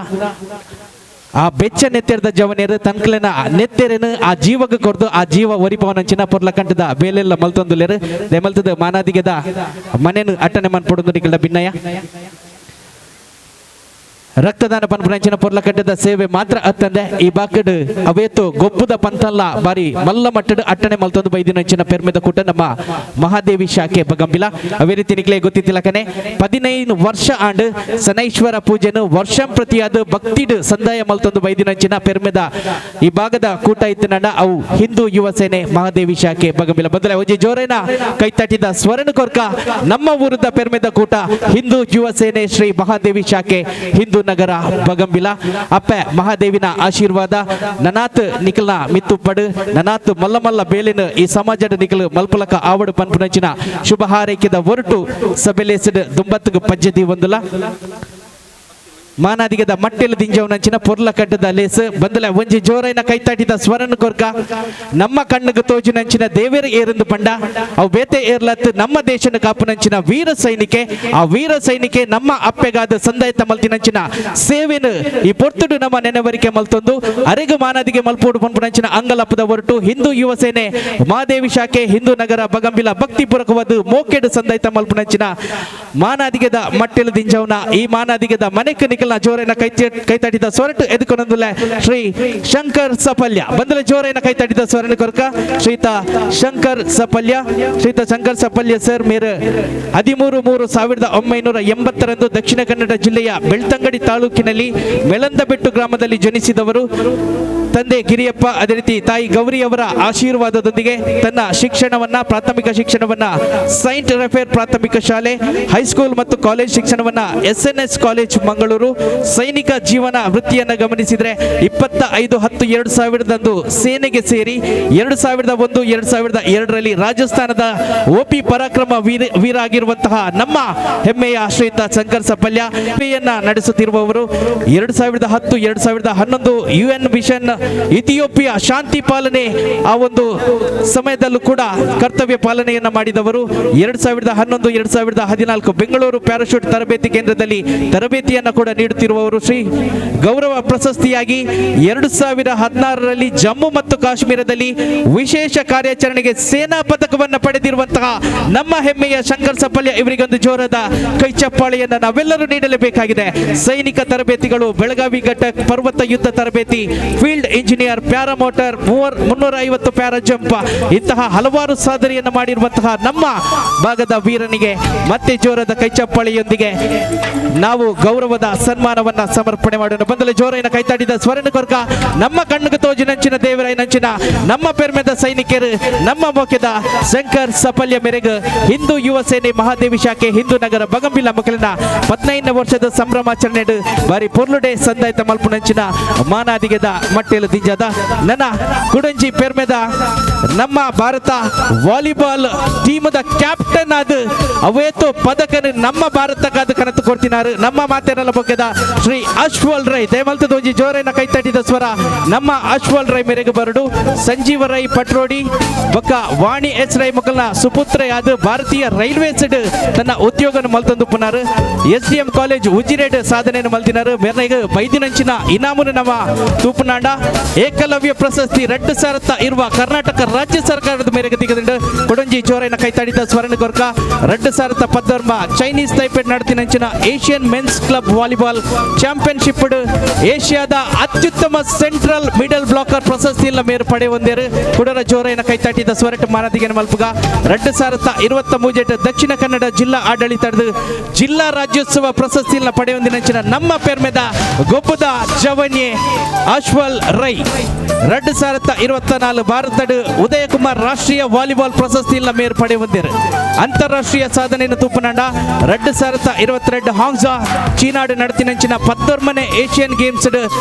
ಆ ಬೆಚ್ಚ ನೆತ್ತೆರ್ದ ಜವನೇರು ತನ್ಕಲೆನ ನೆತ್ತೆರೇನು ಆ ಜೀವಕ್ಕೆ ಕೊರ್ದು ಆ ಜೀವ ಒರಿಪವನಂಚಿನ ಪೊರ್ಲ ಕಂಟದ ಬೇಲೆಲ್ಲ ಮಲ್ತೊಂದುಲೇರು ದಯಮಲ್ತದ ಮಾನಾದಿಗೆದ ಮನೇನು ಅಟ್ಟನೆ ಮನ್ಪೊಡೊಂದು ನಿಕಲ್ದ ಭಿನ್ನಯ ರಕ್ತದಾನ ಪನ್ಪುನಂಚಿನ ಪೊರ್ಲ ಕಟ್ಟದ ಸೇವೆ ಮಾತ್ರ ಅತ್ತಂದೆ ಈ ಬಾಕಡ್ ಅವೇತು ಗೊಬ್ಬುದ ಪಂತಲ್ಲ ಬಾರಿ ಮಲ್ಲ ಮಟ್ಟದ ಅಟ್ಟಣೆ ಮಲ್ತೊಂದು ಬೈದಿನಂಚಿನ ಪೆರ್ಮೆದ ಕೂಟ ನಮ್ಮ ಮಹಾದೇವಿ ಶಾಖೆ ಬಗಂಬಿಲ. ಅವೇ ರೀತಿ ನಿಕ್ಲೆ ಗೊತ್ತಿತ್ತಿಲಕನೆ 15 ವರ್ಷ ಆಂಡ್ ಸನೈಶ್ವರ ಪೂಜೆನು ವರ್ಷಂ ಪ್ರತಿಯಾದ ಭಕ್ತಿಡ್ ಸಂದಾಯ ಮಲ್ತೊಂದು ಬೈದಿನಂಚಿನ ಪೆರ್ಮೆದ ಈ ಭಾಗದ ಕೂಟ ಇತ್ತಿನಂಡ ಅವು ಹಿಂದೂ ಯುವ ಸೇನೆ ಮಹಾದೇವಿ ಶಾಖೆ ಬಗಂಬಿಲ. ಬದಲ ಒಂಜಿ ಜೋರೇನ ಕೈತಟ್ಟಿದ ಸ್ವರ್ಣ ಕೊರ್ಕ ನಮ್ಮ ಊರದ ಪೆರ್ಮೆದ ಕೂಟ ಹಿಂದೂ ಯುವ ಸೇನೆ ಶ್ರೀ ಮಹಾದೇವಿ ಶಾಖೆ ಹಿಂದೂ ನಗರ ಬಗಂಬಿಲ. ಅಪ್ಪೆ ಮಹಾದೇವಿನ ಆಶೀರ್ವಾದ ನನಾತ್ ನಿಖಲ್ನ ಮಿತ್ತುಪ್ಪಡು ನನಾತ್ ಮಲ್ಲ ಮಲ್ಲ ಬೇಲಿನ ಈ ಸಮಾಜದ ನಿಖಲ್ ಮಲ್ಪಲಕ ಆವಡು ಪನ್ಪುನಂಚಿನ ಶುಭ ಹಾರೈಕೆದ ಒರಟು ಸಭೆಲೇಸಿದ ದುಂಬತ್ತಿಗೆ ಪಜ್ಜದಿ ಒಂದುಲ. ಮಾನಾದಿಗದ ಮಟ್ಟೆಲು ದಿಂಜವನಂಚಿನ ಪೊರ್ಲ ಕಟ್ಟದ ಲೇಸ್ ಬಂದಲ ಒಂಜಿ ಜೋರೈನ ಕೈತಾಟಿದ ಸ್ವರನ್ ಕೊರ್ಕ ನಮ್ಮ ಕಣ್ಣುಗು ತೋಜಿನಂಚಿನ ದೇವೇರ ಏರಂದು ಪಂಡ ಅವು ಬೇತೆ ಏರ್ಲತ್ ನಮ್ಮ ದೇಶನ ಕಾಪುನಂಚಿನ ವೀರ ಸೈನಿಕೆ. ಆ ವೀರ ಸೈನಿಕೆ ನಮ್ಮ ಅಪ್ಪೆಗಾದ ಸಂದಾಯತ ಮಲ್ತಿನಂಚಿನ ಸೇವೆನು ಈ ಪೊರ್ತುಡು ನಮ್ಮ ನೆನವರಿಕೆ ಮಲ್ತೊಂದು ಅರೆಗು ಮಾನಾದಿಗೆ ಮಲ್ಪೋಡು ಪನ್ಪುನಂಚಿನ ಅಂಗಲಪ್ಪದ ಹೊರಟು ಹಿಂದೂ ಯುವ ಸೇನೆ ಮಹಾದೇವಿ ಶಾಖೆ ಹಿಂದೂ ನಗರ ಬಗಂಬಿಲ ಭಕ್ತಿಪೂರ್ವಕವಾದ ಮೋಕೆಡು ಸಂದಾಯತ ಮಲ್ಪುನಂಚಿನ ಮಾನಾದಿಗೆದ ಮಟ್ಟೆಲು ದಿಂಜವನ ಈ ಮಾನಾದಿಗೆದ ಮನೆಕ್ ನಿಕಲ್ನ ಜೋರೈನ ಕೈತಾಟಿದ ಸ್ವರಟು ಎದುಕೊನೊಂದುಲ್ಲ ಶ್ರೀ ಶಂಕರ್ ಸಫಲ್ಯ. ಬಂದಲ ಜೋರೈನ ಕೈತಾಟಿದ ಸ್ವರಣ ಕೊರ್ಕ ಶ್ರೀತ ಶಂಕರ್ ಸಫಲ್ಯ. ಶ್ರೀತ ಶಂಕರ್ ಸಫಲ್ಯ ಸರ್ ಮೇರು 13/3/1980ರಂದು ದಕ್ಷಿಣ ಕನ್ನಡ ಜಿಲ್ಲೆಯ ಬೆಳ್ತಂಗಡಿ ತಾಲೂಕಿನಲ್ಲಿ ಮೆಳಂದಬೆಟ್ಟು ಗ್ರಾಮದಲ್ಲಿ ಜನಿಸಿದವರು. ತಂದೆ ಗಿರಿಯಪ್ಪ, ಅದೇ ರೀತಿ ತಾಯಿ ಗೌರಿಯವರ ಆಶೀರ್ವಾದದೊಂದಿಗೆ ತನ್ನ ಶಿಕ್ಷಣವನ್ನ, ಪ್ರಾಥಮಿಕ ಶಿಕ್ಷಣವನ್ನ ಸೈಂಟ್ ರೆಫೇರ್ ಪ್ರಾಥಮಿಕ ಶಾಲೆ, ಹೈಸ್ಕೂಲ್ ಮತ್ತು ಕಾಲೇಜ್ ಶಿಕ್ಷಣವನ್ನ SNS college Mangaluru. ಸೈನಿಕ ಜೀವನ ವೃತ್ತಿಯನ್ನು ಗಮನಿಸಿದರೆ 25/10/2000ದಂದು ಸೇನೆಗೆ ಸೇರಿ 2001 2002ರಲ್ಲಿ ರಾಜಸ್ಥಾನದ ಒಪಿ ಪರಾಕ್ರಮ ವೀರ ಆಗಿರುವಂತಹ ನಮ್ಮ ಹೆಮ್ಮೆಯ ಶ್ರೀಯುತ ಶಂಕರ್ ಸಫಲ್ಯ ಸೇವೆಯನ್ನ ನಡೆಸುತ್ತಿರುವವರು. 2010 2011 UN mission Ethiopia ಶಾಂತಿ ಪಾಲನೆ ಆ ಒಂದು ಸಮಯದಲ್ಲೂ ಕೂಡ ಕರ್ತವ್ಯ ಪಾಲನೆಯನ್ನ ಮಾಡಿದವರು. 2011 2014 ಬೆಂಗಳೂರು ಪ್ಯಾರಾಶೂಟ್ ತರಬೇತಿ ಕೇಂದ್ರದಲ್ಲಿ ತರಬೇತಿಯನ್ನು ಕೂಡ ನೀಡುತ್ತಿರುವವರು. ಶ್ರೀ ಗೌರವ ಪ್ರಶಸ್ತಿಯಾಗಿ 2016ರಲ್ಲಿ ಜಮ್ಮು ಮತ್ತು ಕಾಶ್ಮೀರದಲ್ಲಿ ವಿಶೇಷ ಕಾರ್ಯಾಚರಣೆಗೆ ಸೇನಾ ಪದಕವನ್ನು ಪಡೆದಿರುವಂತಹ ನಮ್ಮ ಹೆಮ್ಮೆಯ ಶಂಕರ್ ಸಫಲ್ಯ ಇವರಿಗೊಂದು ಜೋರಾದ ಕೈ ಚಪ್ಪಾಳೆಯನ್ನು ನಾವೆಲ್ಲರೂ ನೀಡಲೇಬೇಕಾಗಿದೆ. ಸೈನಿಕ ತರಬೇತಿಗಳು ಬೆಳಗಾವಿ ಘಟಕ್, ಪರ್ವತ ಯುದ್ಧ ತರಬೇತಿ, field engineer, paramotor, 350 para jump ಇಂತಹ ಹಲವಾರು ಸಾಧನೆಯನ್ನು ಮಾಡಿರುವಂತಹ ನಮ್ಮ ಭಾಗದ ವೀರನಿಗೆ ಮತ್ತೆ ಜೋರಾದ ಕೈಚಪ್ಪಾಳೆಯೊಂದಿಗೆ ನಾವು ಗೌರವದ ಸನ್ಮಾನವನ್ನ ಸಮರ್ಪಣೆ ಮಾಡೋಣ. ಬಂದಲೆ ಜೋರೈನ ಕೈತಾಡಿದ ಸ್ವರ್ಣ ಕೊರ್ಕ ನಮ್ಮ ಕಣ್ಣುಗೆ ತೋಜಿನಂಚಿನ ದೇವರೈನಂಚಿನ ನಮ್ಮ ಪೆರ್ಮೆದ ಸೈನಿಕರು ನಮ್ಮ ಮೊಕೆದ ಶಂಕರ್ ಸಫಲ್ಯ ಮೇರೆಗೆ ಹಿಂದೂ ಯುವ ಸೇನೆ ಮಹಾದೇವಿ ಶಾಖೆ ಹಿಂದೂ ನಗರ ಬಗಂಬಿಲ ಮಕ್ಕಳಿನ 15ನೇ ವರ್ಷದ ಸಂಭ್ರಮಾಚರಣೆ ಬಾರಿ ಪೊರ್ಲುಡೆ ಸಂದಾಯ್ತ ಮಲ್ಪುನಂಚಿನ ಮಾನಾದಿಗೆದ ಮಟ್ಟೆಲು ದಿಂಜದ ನನ್ನ ಕುಡಂಜಿ ಪೆರ್ಮೆದ ನಮ್ಮ ಭಾರತ ವಾಲಿಬಾಲ್ ಟೀಮದ ಕ್ಯಾಪ್ಟನ್ ಆದ ಅವೇತೋ ಪದಕನ ನಮ್ಮ ಭಾರತಕ್ಕಾದ ಕನತು ಕೊಡ್ತಿನಾರು ನಮ್ಮ ಮಾತೇನಲ್ಲ ಬೊಕ್ಕೆದ ಶ್ರೀ ಅಶ್ವಲ್ ರೈ. ದಯಮಲ್ತದ ಒಂಜಿ ಜೋರೈನ ಕೈತಟ್ಟಿದ ಸ್ವರ ನಮ್ಮ ಅಶ್ವಲ್ ರೈ ಮೇರೆಗೆ ಬರಡು. ಸಂಜೀವ ರೈ ಪಟ್ರೋಡಿ ಬೊಕ್ಕ ವಾಣಿ ಎಸ್ ರೈ ಮೊಕಲ್ನ ಸುಪುತ್ರೆಯಾದ ಭಾರತೀಯ ರೈಲ್ವೆ ಸೆಡ್ ತನ್ನ ಉದ್ಯೋಗನ ಮಲ್ತೊಂದು ಪುನಾರು. SDM college ಉಜಿರೇಡ್ ಸಾಧನೆಯನ್ನು ಮಲ್ತಿನಾರು. ಮೆರ್ನೈಗ್ ಬೈದಿನಂಚಿನ ಇನಾಮುನು ನಮ್ಮ ತೂಪುನಾಂಡ ಏಕಲವ್ಯ ಪ್ರಶಸ್ತಿ 2 ಸಾವಿರ ಇರುವ ಕರ್ನಾಟಕ ರಾಜ್ಯ ಸರ್ಕಾರದ ಮೇರೆಗೆ ತಿಗದಿಂಡು ಕೊಡಂಜಿ ಜೋರೈನ ಕೈತಾಡಿದ ಸ್ವರ್ಣ ಕೊರ್ಕ. 2019 Chinese ತೈಪೆಡ್ ನಡೆತಿನಂಚಿನ Asian men's club volleyball championship ಏಷ್ಯಾದ ಅತ್ಯುತ್ತಮ central middle blocker ಪ್ರಶಸ್ತಿಯನ್ನ ಮೇರು ಪಡೆ ಹೊಂದೇರು. ಕುಡರ ಜೋರೈನ ಕೈತಾಟಿದ ಸ್ವರಟ ಮಾನದಿಗೆ ಮಲ್ಪುಗ. 2023 ದಕ್ಷಿಣ ಕನ್ನಡ ಜಿಲ್ಲಾ ಆಡಳಿತದ ಜಿಲ್ಲಾ ರಾಜ್ಯೋತ್ಸವ ಪ್ರಶಸ್ತಿಯನ್ನ ಪಡೆಯೊಂದಿನಂಚಿನ ನಮ್ಮ ಪೆರ್ಮೆದ ಗೊಬ್ಬದ ಜವನ್ಯೆ ಅಶ್ವಲ್ ರೈ. 2024 ಭಾರತದ ಉದಯಕುಮಾರ್ ರಾಷ್ಟ್ರೀಯ ವಾಲಿಬಾಲ್ ಪ್ರಶಸ್ತಿಯನ್ನ ಮೇರು ಪಡೆ ಹೊಂದಿರು. ಅಂತಾರಾಷ್ಟ್ರೀಯ ಸಾಧನೆಯನ್ನು ತೂಪನಂಡ 2022 ಹಾಂಗ್ಜಾ ಚೀನಾಡು ನಡೆತಿನಂಚಿನ 19ನೇ ಏಷ್ಯನ್ ಗೇಮ್ಸ್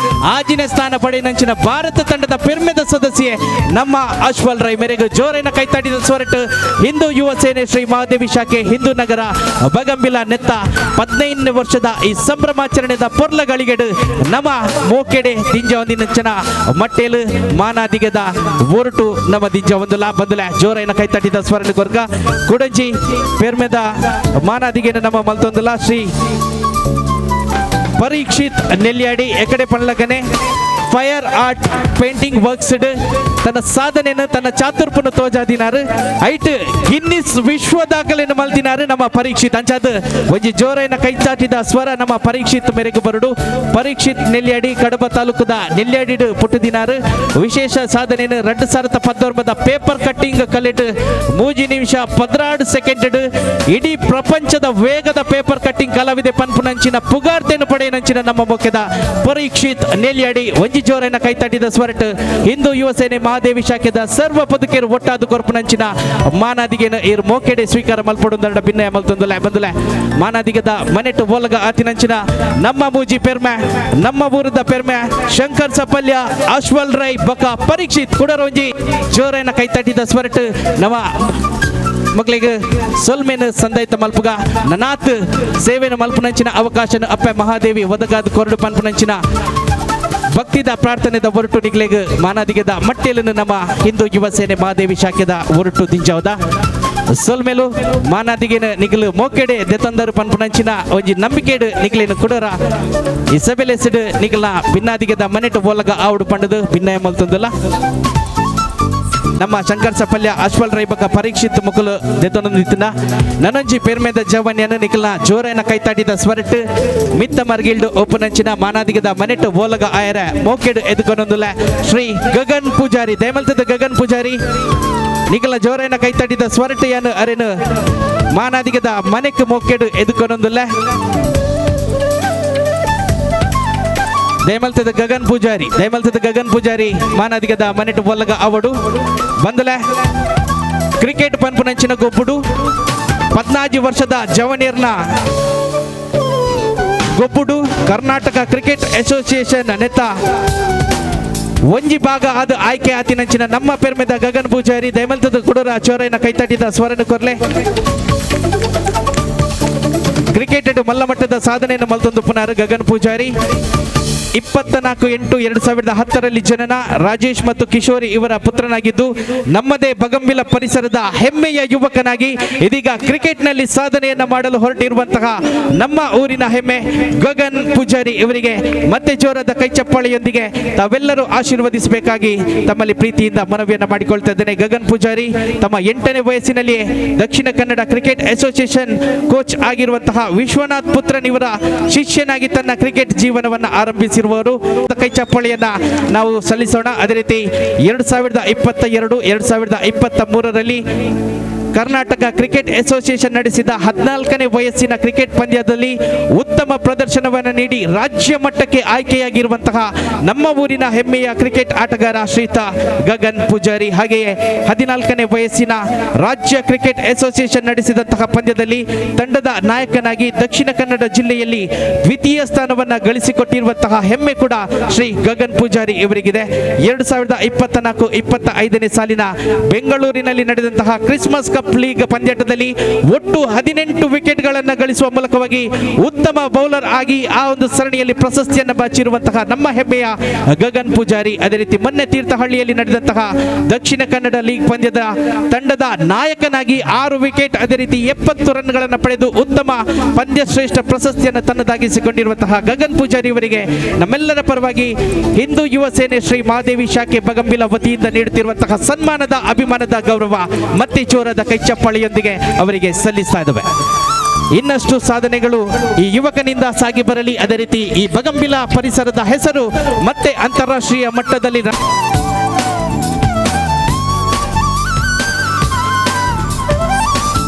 ಆಜಿನ ಸ್ಥಾನ ಪಡೆಯನಂಚಿನ ಭಾರತ ತಂಡದ ಪೆರ್ಮೆದ ಸದಸ್ಯೆ ನಮ್ಮ ಅಶ್ವಲ್ ರೈ ಮೇರೆಗೆ ಜೋರೈನ ಕೈತಾಡಿದ ಸ್ವರಟ್ ಹಿಂದೂ ಯುವ ಸೇನೆ ಶ್ರೀ ಮಹಾದೇವಿ ಶಾಖೆ ಹಿಂದೂ ನಗರ ಬಗಂಬಿಲ ನೆತ್ತ 15ನೇ ವರ್ಷದ ಈ ಸಂಭ್ರಮಾಚರಣೆದ ಪೊರ್ಲಗಳಿಗೆಡು ನಮ್ಮ ಮೋಕೆಡೆ ದಿಂಜ ಒಂದಿನಂಚಿನ ಮಟ್ಟೇಲು ಮಾನಾದಿಗದ ಒರಟು ನಮ್ಮ ದಿಂಜ ಒಂದುಲ ಬಂದುಲ ಜೋರೈನ ಕೈತಟ್ಟಿದ ಸ್ವರ್ಣ ಕೊರ್ಗ. ಕುಡಂಜಿ ಪೆರ್ಮೆದ ಮಾನಾದಿಗೆನ ನಮ್ಮ ಮಲ್ತೊಂದುಲ ಶ್ರೀ ಪರೀಕ್ಷಿತ್ ನೆಲ್ಯಾಡಿ. ಎಕಡೆ ಪಣ್ಲಗನೆ fire art painting works ತನ್ನ ಸಾಧನೆಯನ್ನು ತನ್ನ ಚಾತುರ್ಪನ್ನು ತೋಜಾದಿನಾರು. ಐಟ್ ಗಿನ್ನಿಸ್ ವಿಶ್ವ ದಾಖಲೆಯನ್ನು ಮಲ್ತಿನಾರು ನಮ್ಮ ಪರೀಕ್ಷಿತ್. ಅಂಚಾದ ಒಂಜಿ ಜೋರೈನ ಕೈಚಾಟಿದ ಸ್ವರ ನಮ್ಮ ಪರೀಕ್ಷಿತ್ ಮೇರೆಗೆ ಬರಡು. ಪರೀಕ್ಷಿತ್ ನೆಲ್ಯಾಡಿ ಕಡಬ ತಾಲೂಕುದ ನೆಲ್ಯಾಡಿಡು ಪುಟ್ಟದಿನಾರು. ವಿಶೇಷ ಸಾಧನೆಯನ್ನು 2019 ಪೇಪರ್ ಕಟ್ಟಿಂಗ್ ಕಲೆಟ್ 3 ನಿಮಿಷ 12 ಸೆಕೆಂಡ್ ಇಡೀ ಪ್ರಪಂಚದ ವೇಗದ ಪೇಪರ್ ಕಟ್ಟಿಂಗ್ ಕಲಾವಿದೆ ಪನ್ಪುನಂಚಿನ ಪುಗಾರ್ತೆಯನ್ನು ಪಡೆಯನಂಚಿನ ನಮ್ಮ ಮುಖ್ಯದ ಪರೀಕ್ಷಿತ್ ನೆಲ್ಯಾಡಿ. ಒಂಜಿ ಜೋರೈನ ಕೈತಟ್ಟಿದ ಸ್ವರಟ್ ಹಿಂದೂ ಯುವ ಸೇನೆ ಮಹಾದೇವಿ ಶಾಖೆದ ಸರ್ವ ಪದುಕೇರು ಒಟ್ಟಾದ ಕೊರ್ಪುನಂಚಿನ ಮಾನಾದಿಗೆನ ಏರ್ ಮೋಕೆಡೆ ಸ್ವೀಕಾರ ಮಲ್ಪೊಡುಂದರಡ ಭಿನ್ನಯ ಮಲ್ತೊಂದುಲೆ. ಬಂದುಲೆ ಮಾನಾದಿಗದ ಮನೆಟ್ಟು ಬೋಲಗ ಆತಿನಂಚಿನ ನಮ್ಮ ಮೂಜಿ ಪೆರ್ಮೆ ನಮ್ಮ ಊರದ ಪೆರ್ಮೆ ಶಂಕರ್ ಸಪಲ್ಯ, ಅಶ್ವಲ್ ರೈ ಬಕ ಪರೀಕ್ಷಿತ್ ಕುಡರೊಂಜಿ ಜೋರೈನ ಕೈತಟ್ಟಿದ ಸ್ವರಟ್ ನಮ್ಮ ಮಕ್ಕಳಿಗೆ ಸೊಲ್ಮೆನ ಸಂದೈತ ಮಲ್ಪುಗ ನನಾತ್ ಸೇವೆನ ಮಲ್ಪುನಂಚಿನ ಅವಕಾಶನ ಅಪ್ಪೆ ಮಹಾದೇವಿ ಒದಗಾದ ಕೊರಡು ಪನ್ಪುನಂಚಿನ ಭಕ್ತಿದ ಪ್ರಾರ್ಥನೆದ ಹೊರಟು ನಿಗ್ಲೆಗ್ ಮಾನಾದಿಗೆದ ಮಟ್ಟೆಲನ್ನು ನಮ್ಮ ಹಿಂದೂ ಯುವ ಸೇನೆ ಮಹಾದೇವಿ ಶಾಖೆದ ಹೊರಟು ದಿಂಜಾವದ ಸೊಲ್ಮೆಲು ಮಾನಾದಿಗೆನ ನಿಗಲು ಮೋಕೆಡೆ ದೆತಂದರು ಪನ್ಪುನಂಚಿನ ಒಂಜಿ ನಂಬಿಕೆಡು ನಿಗ್ಲೇನು ಕುಡರ ಈ ಸಭೆಲೆಸಿಡು ನಿಗಲ ಭಿನ್ನಾದಿಗೆದ ಮನೆಟು ಬೋಲಗ ಆವುಡು ಪಂಡದು ಭಿನ್ನಯ ಮಲ್ತಂದುಲ್ಲ. ನಮ್ಮ ಶಂಕರ್ ಸಫಲ್ಯ ಅಶ್ವಲ್ ರೈಬಕ ಪರೀಕ್ಷಿತ್ ಮುಕುಲು ದೆತೊಂದಿತ್ತಿನ ನನಂಜಿ ಪೆರ್ಮೆದ ಜವನ್ಯನ ನಿಕಲ್ನ ಜೋರೈನ ಕೈತಾಟಿದ ಸ್ವರಟ್ ಮಿತ್ತ ಮರ್ಗಿಲ್ಡು ಒಪ್ಪುನಂಚಿನ ಮಾನಾದಿಗದ ಮನೆಟು ಬೋಲಗ ಆಯರ ಮೋಕೆಡು ಎದುಕೊನೊಂದುಲ ಶ್ರೀ ಗಗನ್ ಪೂಜಾರಿ ದಯಮಲ್ತದ ಗಗನ್ ಪೂಜಾರಿ ನಿಕಲ ಜೋರೈನ ಕೈತಾಟಿದ ಸ್ವರಟೆಯನ್ನು ಅರೆನು ಮಾನಾದಿಗದ ಮನೆಕ್ ಮೋಕೆಡು ಎದುಕೊನೊಂದುಲ. ದಯಮಲ್ತದ ಗಗನ್ ಪೂಜಾರಿ ದಯಮಲ್ತದ ಗಗನ್ ಪೂಜಾರಿ ಮಾನಾದಿಗದ ಮನೆಟು ಬೊಲ್ಲಗ ಅವಡು ಬಂದಲೆ ಕ್ರಿಕೆಟ್ ಪನ್ಪುನಂಚಿನ ಗೊಬ್ಬುಡು 14 ವರ್ಷದ ಜವನೀರ್ನ ಗೊಬ್ಬುಡು ಕರ್ನಾಟಕ ಕ್ರಿಕೆಟ್ ಅಸೋಸಿಯೇಷನ್ ನೆತ್ತ ಒಂಜಿ ಭಾಗ ಅದು ಆಯ್ಕೆ ಆತಿನಂಚಿನ ನಮ್ಮ ಪೆರ್ಮೆದ ಗಗನ್ ಪೂಜಾರಿ ದಯಮಲ್ತದ ಕುಡರ ಚೋರೈನ ಕೈತಟ್ಟಿದ ಸ್ವರನ ಕೊರ್ಲೆ ಕ್ರಿಕೆಟ್ ಮಲ್ಲ ಮಟ್ಟದ ಸಾಧನೆಯನ್ನು ಮಲ್ತೊಂದು ಪುನರ್ ಗಗನ್ ಪೂಜಾರಿ. 24/8/2010ರಲ್ಲಿ ಜನನ. ರಾಜೇಶ್ ಮತ್ತು ಕಿಶೋರಿ ಇವರ ಪುತ್ರನಾಗಿದ್ದು ನಮ್ಮದೇ ಬಗಂಬಿಲ ಪರಿಸರದ ಹೆಮ್ಮೆಯ ಯುವಕನಾಗಿ ಇದೀಗ ಕ್ರಿಕೆಟ್ನಲ್ಲಿ ಸಾಧನೆಯನ್ನು ಮಾಡಲು ಹೊರಟಿರುವಂತಹ ನಮ್ಮ ಊರಿನ ಹೆಮ್ಮೆ ಗಗನ್ ಪೂಜಾರಿ ಇವರಿಗೆ ಮತ್ತೆ ಜೋರಾದ ಕೈಚಪ್ಪಾಳೆಯೊಂದಿಗೆ ತಾವೆಲ್ಲರೂ ಆಶೀರ್ವದಿಸಬೇಕಾಗಿ ತಮ್ಮಲ್ಲಿ ಪ್ರೀತಿಯಿಂದ ಮನವಿಯನ್ನು ಮಾಡಿಕೊಳ್ತಾ ಇದ್ದೇನೆ. ಗಗನ್ ಪೂಜಾರಿ ತಮ್ಮ 8ನೇ ವಯಸ್ಸಿನಲ್ಲಿಯೇ Dakshina Kannada cricket association coach ಆಗಿರುವಂತಹ ವಿಶ್ವನಾಥ್ ಪುತ್ರನ್ ಇವರ ಶಿಷ್ಯನಾಗಿ ತನ್ನ ಕ್ರಿಕೆಟ್ ಜೀವನವನ್ನು ಆರಂಭಿಸಿರುವವರು. ಕೈ ಚಪ್ಪಾಳೆಯನ್ನ ನಾವು ಸಲ್ಲಿಸೋಣ. ಅದೇ ರೀತಿ 2022 2023ರಲ್ಲಿ ಕರ್ನಾಟಕ ಕ್ರಿಕೆಟ್ ಅಸೋಸಿಯೇಷನ್ ನಡೆಸಿದ 14ನೇ ವಯಸ್ಸಿನ ಕ್ರಿಕೆಟ್ ಪಂದ್ಯದಲ್ಲಿ ಉತ್ತಮ ಪ್ರದರ್ಶನವನ್ನು ನೀಡಿ ರಾಜ್ಯ ಮಟ್ಟಕ್ಕೆ ಆಯ್ಕೆಯಾಗಿರುವಂತಹ ನಮ್ಮ ಊರಿನ ಹೆಮ್ಮೆಯ ಕ್ರಿಕೆಟ್ ಆಟಗಾರ ಶ್ರೀತ ಗಗನ್ ಪೂಜಾರಿ. ಹಾಗೆಯೇ 14ನೇ ವಯಸ್ಸಿನ ರಾಜ್ಯ ಕ್ರಿಕೆಟ್ ಅಸೋಸಿಯೇಷನ್ ನಡೆಸಿದಂತಹ ಪಂದ್ಯದಲ್ಲಿ ತಂಡದ ನಾಯಕನಾಗಿ ದಕ್ಷಿಣ ಕನ್ನಡ ಜಿಲ್ಲೆಯಲ್ಲಿ ದ್ವಿತೀಯ ಸ್ಥಾನವನ್ನು ಗಳಿಸಿಕೊಟ್ಟಿರುವಂತಹ ಹೆಮ್ಮೆ ಕೂಡ ಶ್ರೀ ಗಗನ್ ಪೂಜಾರಿ ಇವರಿಗಿದೆ. 2024-25ನೇ ಸಾಲಿನ ಬೆಂಗಳೂರಿನಲ್ಲಿ ನಡೆದಂತಹ Christmas cup league ಪಂದ್ಯಾಟದಲ್ಲಿ ಒಟ್ಟು 18 ವಿಕೆಟ್ಗಳನ್ನು ಗಳಿಸುವ ಮೂಲಕವಾಗಿ ಉತ್ತಮ ಬೌಲರ್ ಆಗಿ ಆ ಒಂದು ಸರಣಿಯಲ್ಲಿ ಪ್ರಶಸ್ತಿಯನ್ನು ಬಾಚಿರುವಂತಹ ನಮ್ಮ ಹೆಮ್ಮೆಯ ಗಗನ್ ಪೂಜಾರಿ. ಅದೇ ರೀತಿ ಮೊನ್ನೆ ತೀರ್ಥಹಳ್ಳಿಯಲ್ಲಿ ನಡೆದಂತಹ ದಕ್ಷಿಣ ಕನ್ನಡ ಲೀಗ್ ಪಂದ್ಯದ ತಂಡದ ನಾಯಕನಾಗಿ 6 ವಿಕೆಟ್ ಅದೇ ರೀತಿ 70 ರನ್ಗಳನ್ನು ಪಡೆದು ಉತ್ತಮ ಪಂದ್ಯಶ್ರೇಷ್ಠ ಪ್ರಶಸ್ತಿಯನ್ನು ತನ್ನದಾಗಿಸಿಕೊಂಡಿರುವಂತಹ ಗಗನ್ ಪೂಜಾರಿ ಇವರಿಗೆ ನಮ್ಮೆಲ್ಲರ ಪರವಾಗಿ ಹಿಂದೂ ಯುವ ಸೇನೆ ಶ್ರೀ ಮಹಾದೇವಿ ಶಾಖೆ ಬಗಂಬಿಲ ವತಿಯಿಂದ ನೀಡುತ್ತಿರುವಂತಹ ಸನ್ಮಾನದ ಅಭಿಮಾನದ ಗೌರವ ಮತ್ತೆ ಜೋರಾದ ಕೈಚಪ್ಪಾಳೆಯೊಂದಿಗೆ ಅವರಿಗೆ ಸಲ್ಲಿಸ್ತಾ ಇದ್ದಾವೆ. ಇನ್ನಷ್ಟು ಸಾಧನೆಗಳು ಈ ಯುವಕನಿಂದ ಸಾಗಿ ಬರಲಿ. ಅದೇ ರೀತಿ ಈ ಬಗಂಬಿಲ ಪರಿಸರದ ಹೆಸರು ಮತ್ತೆ ಅಂತಾರಾಷ್ಟ್ರೀಯ ಮಟ್ಟದಲ್ಲಿ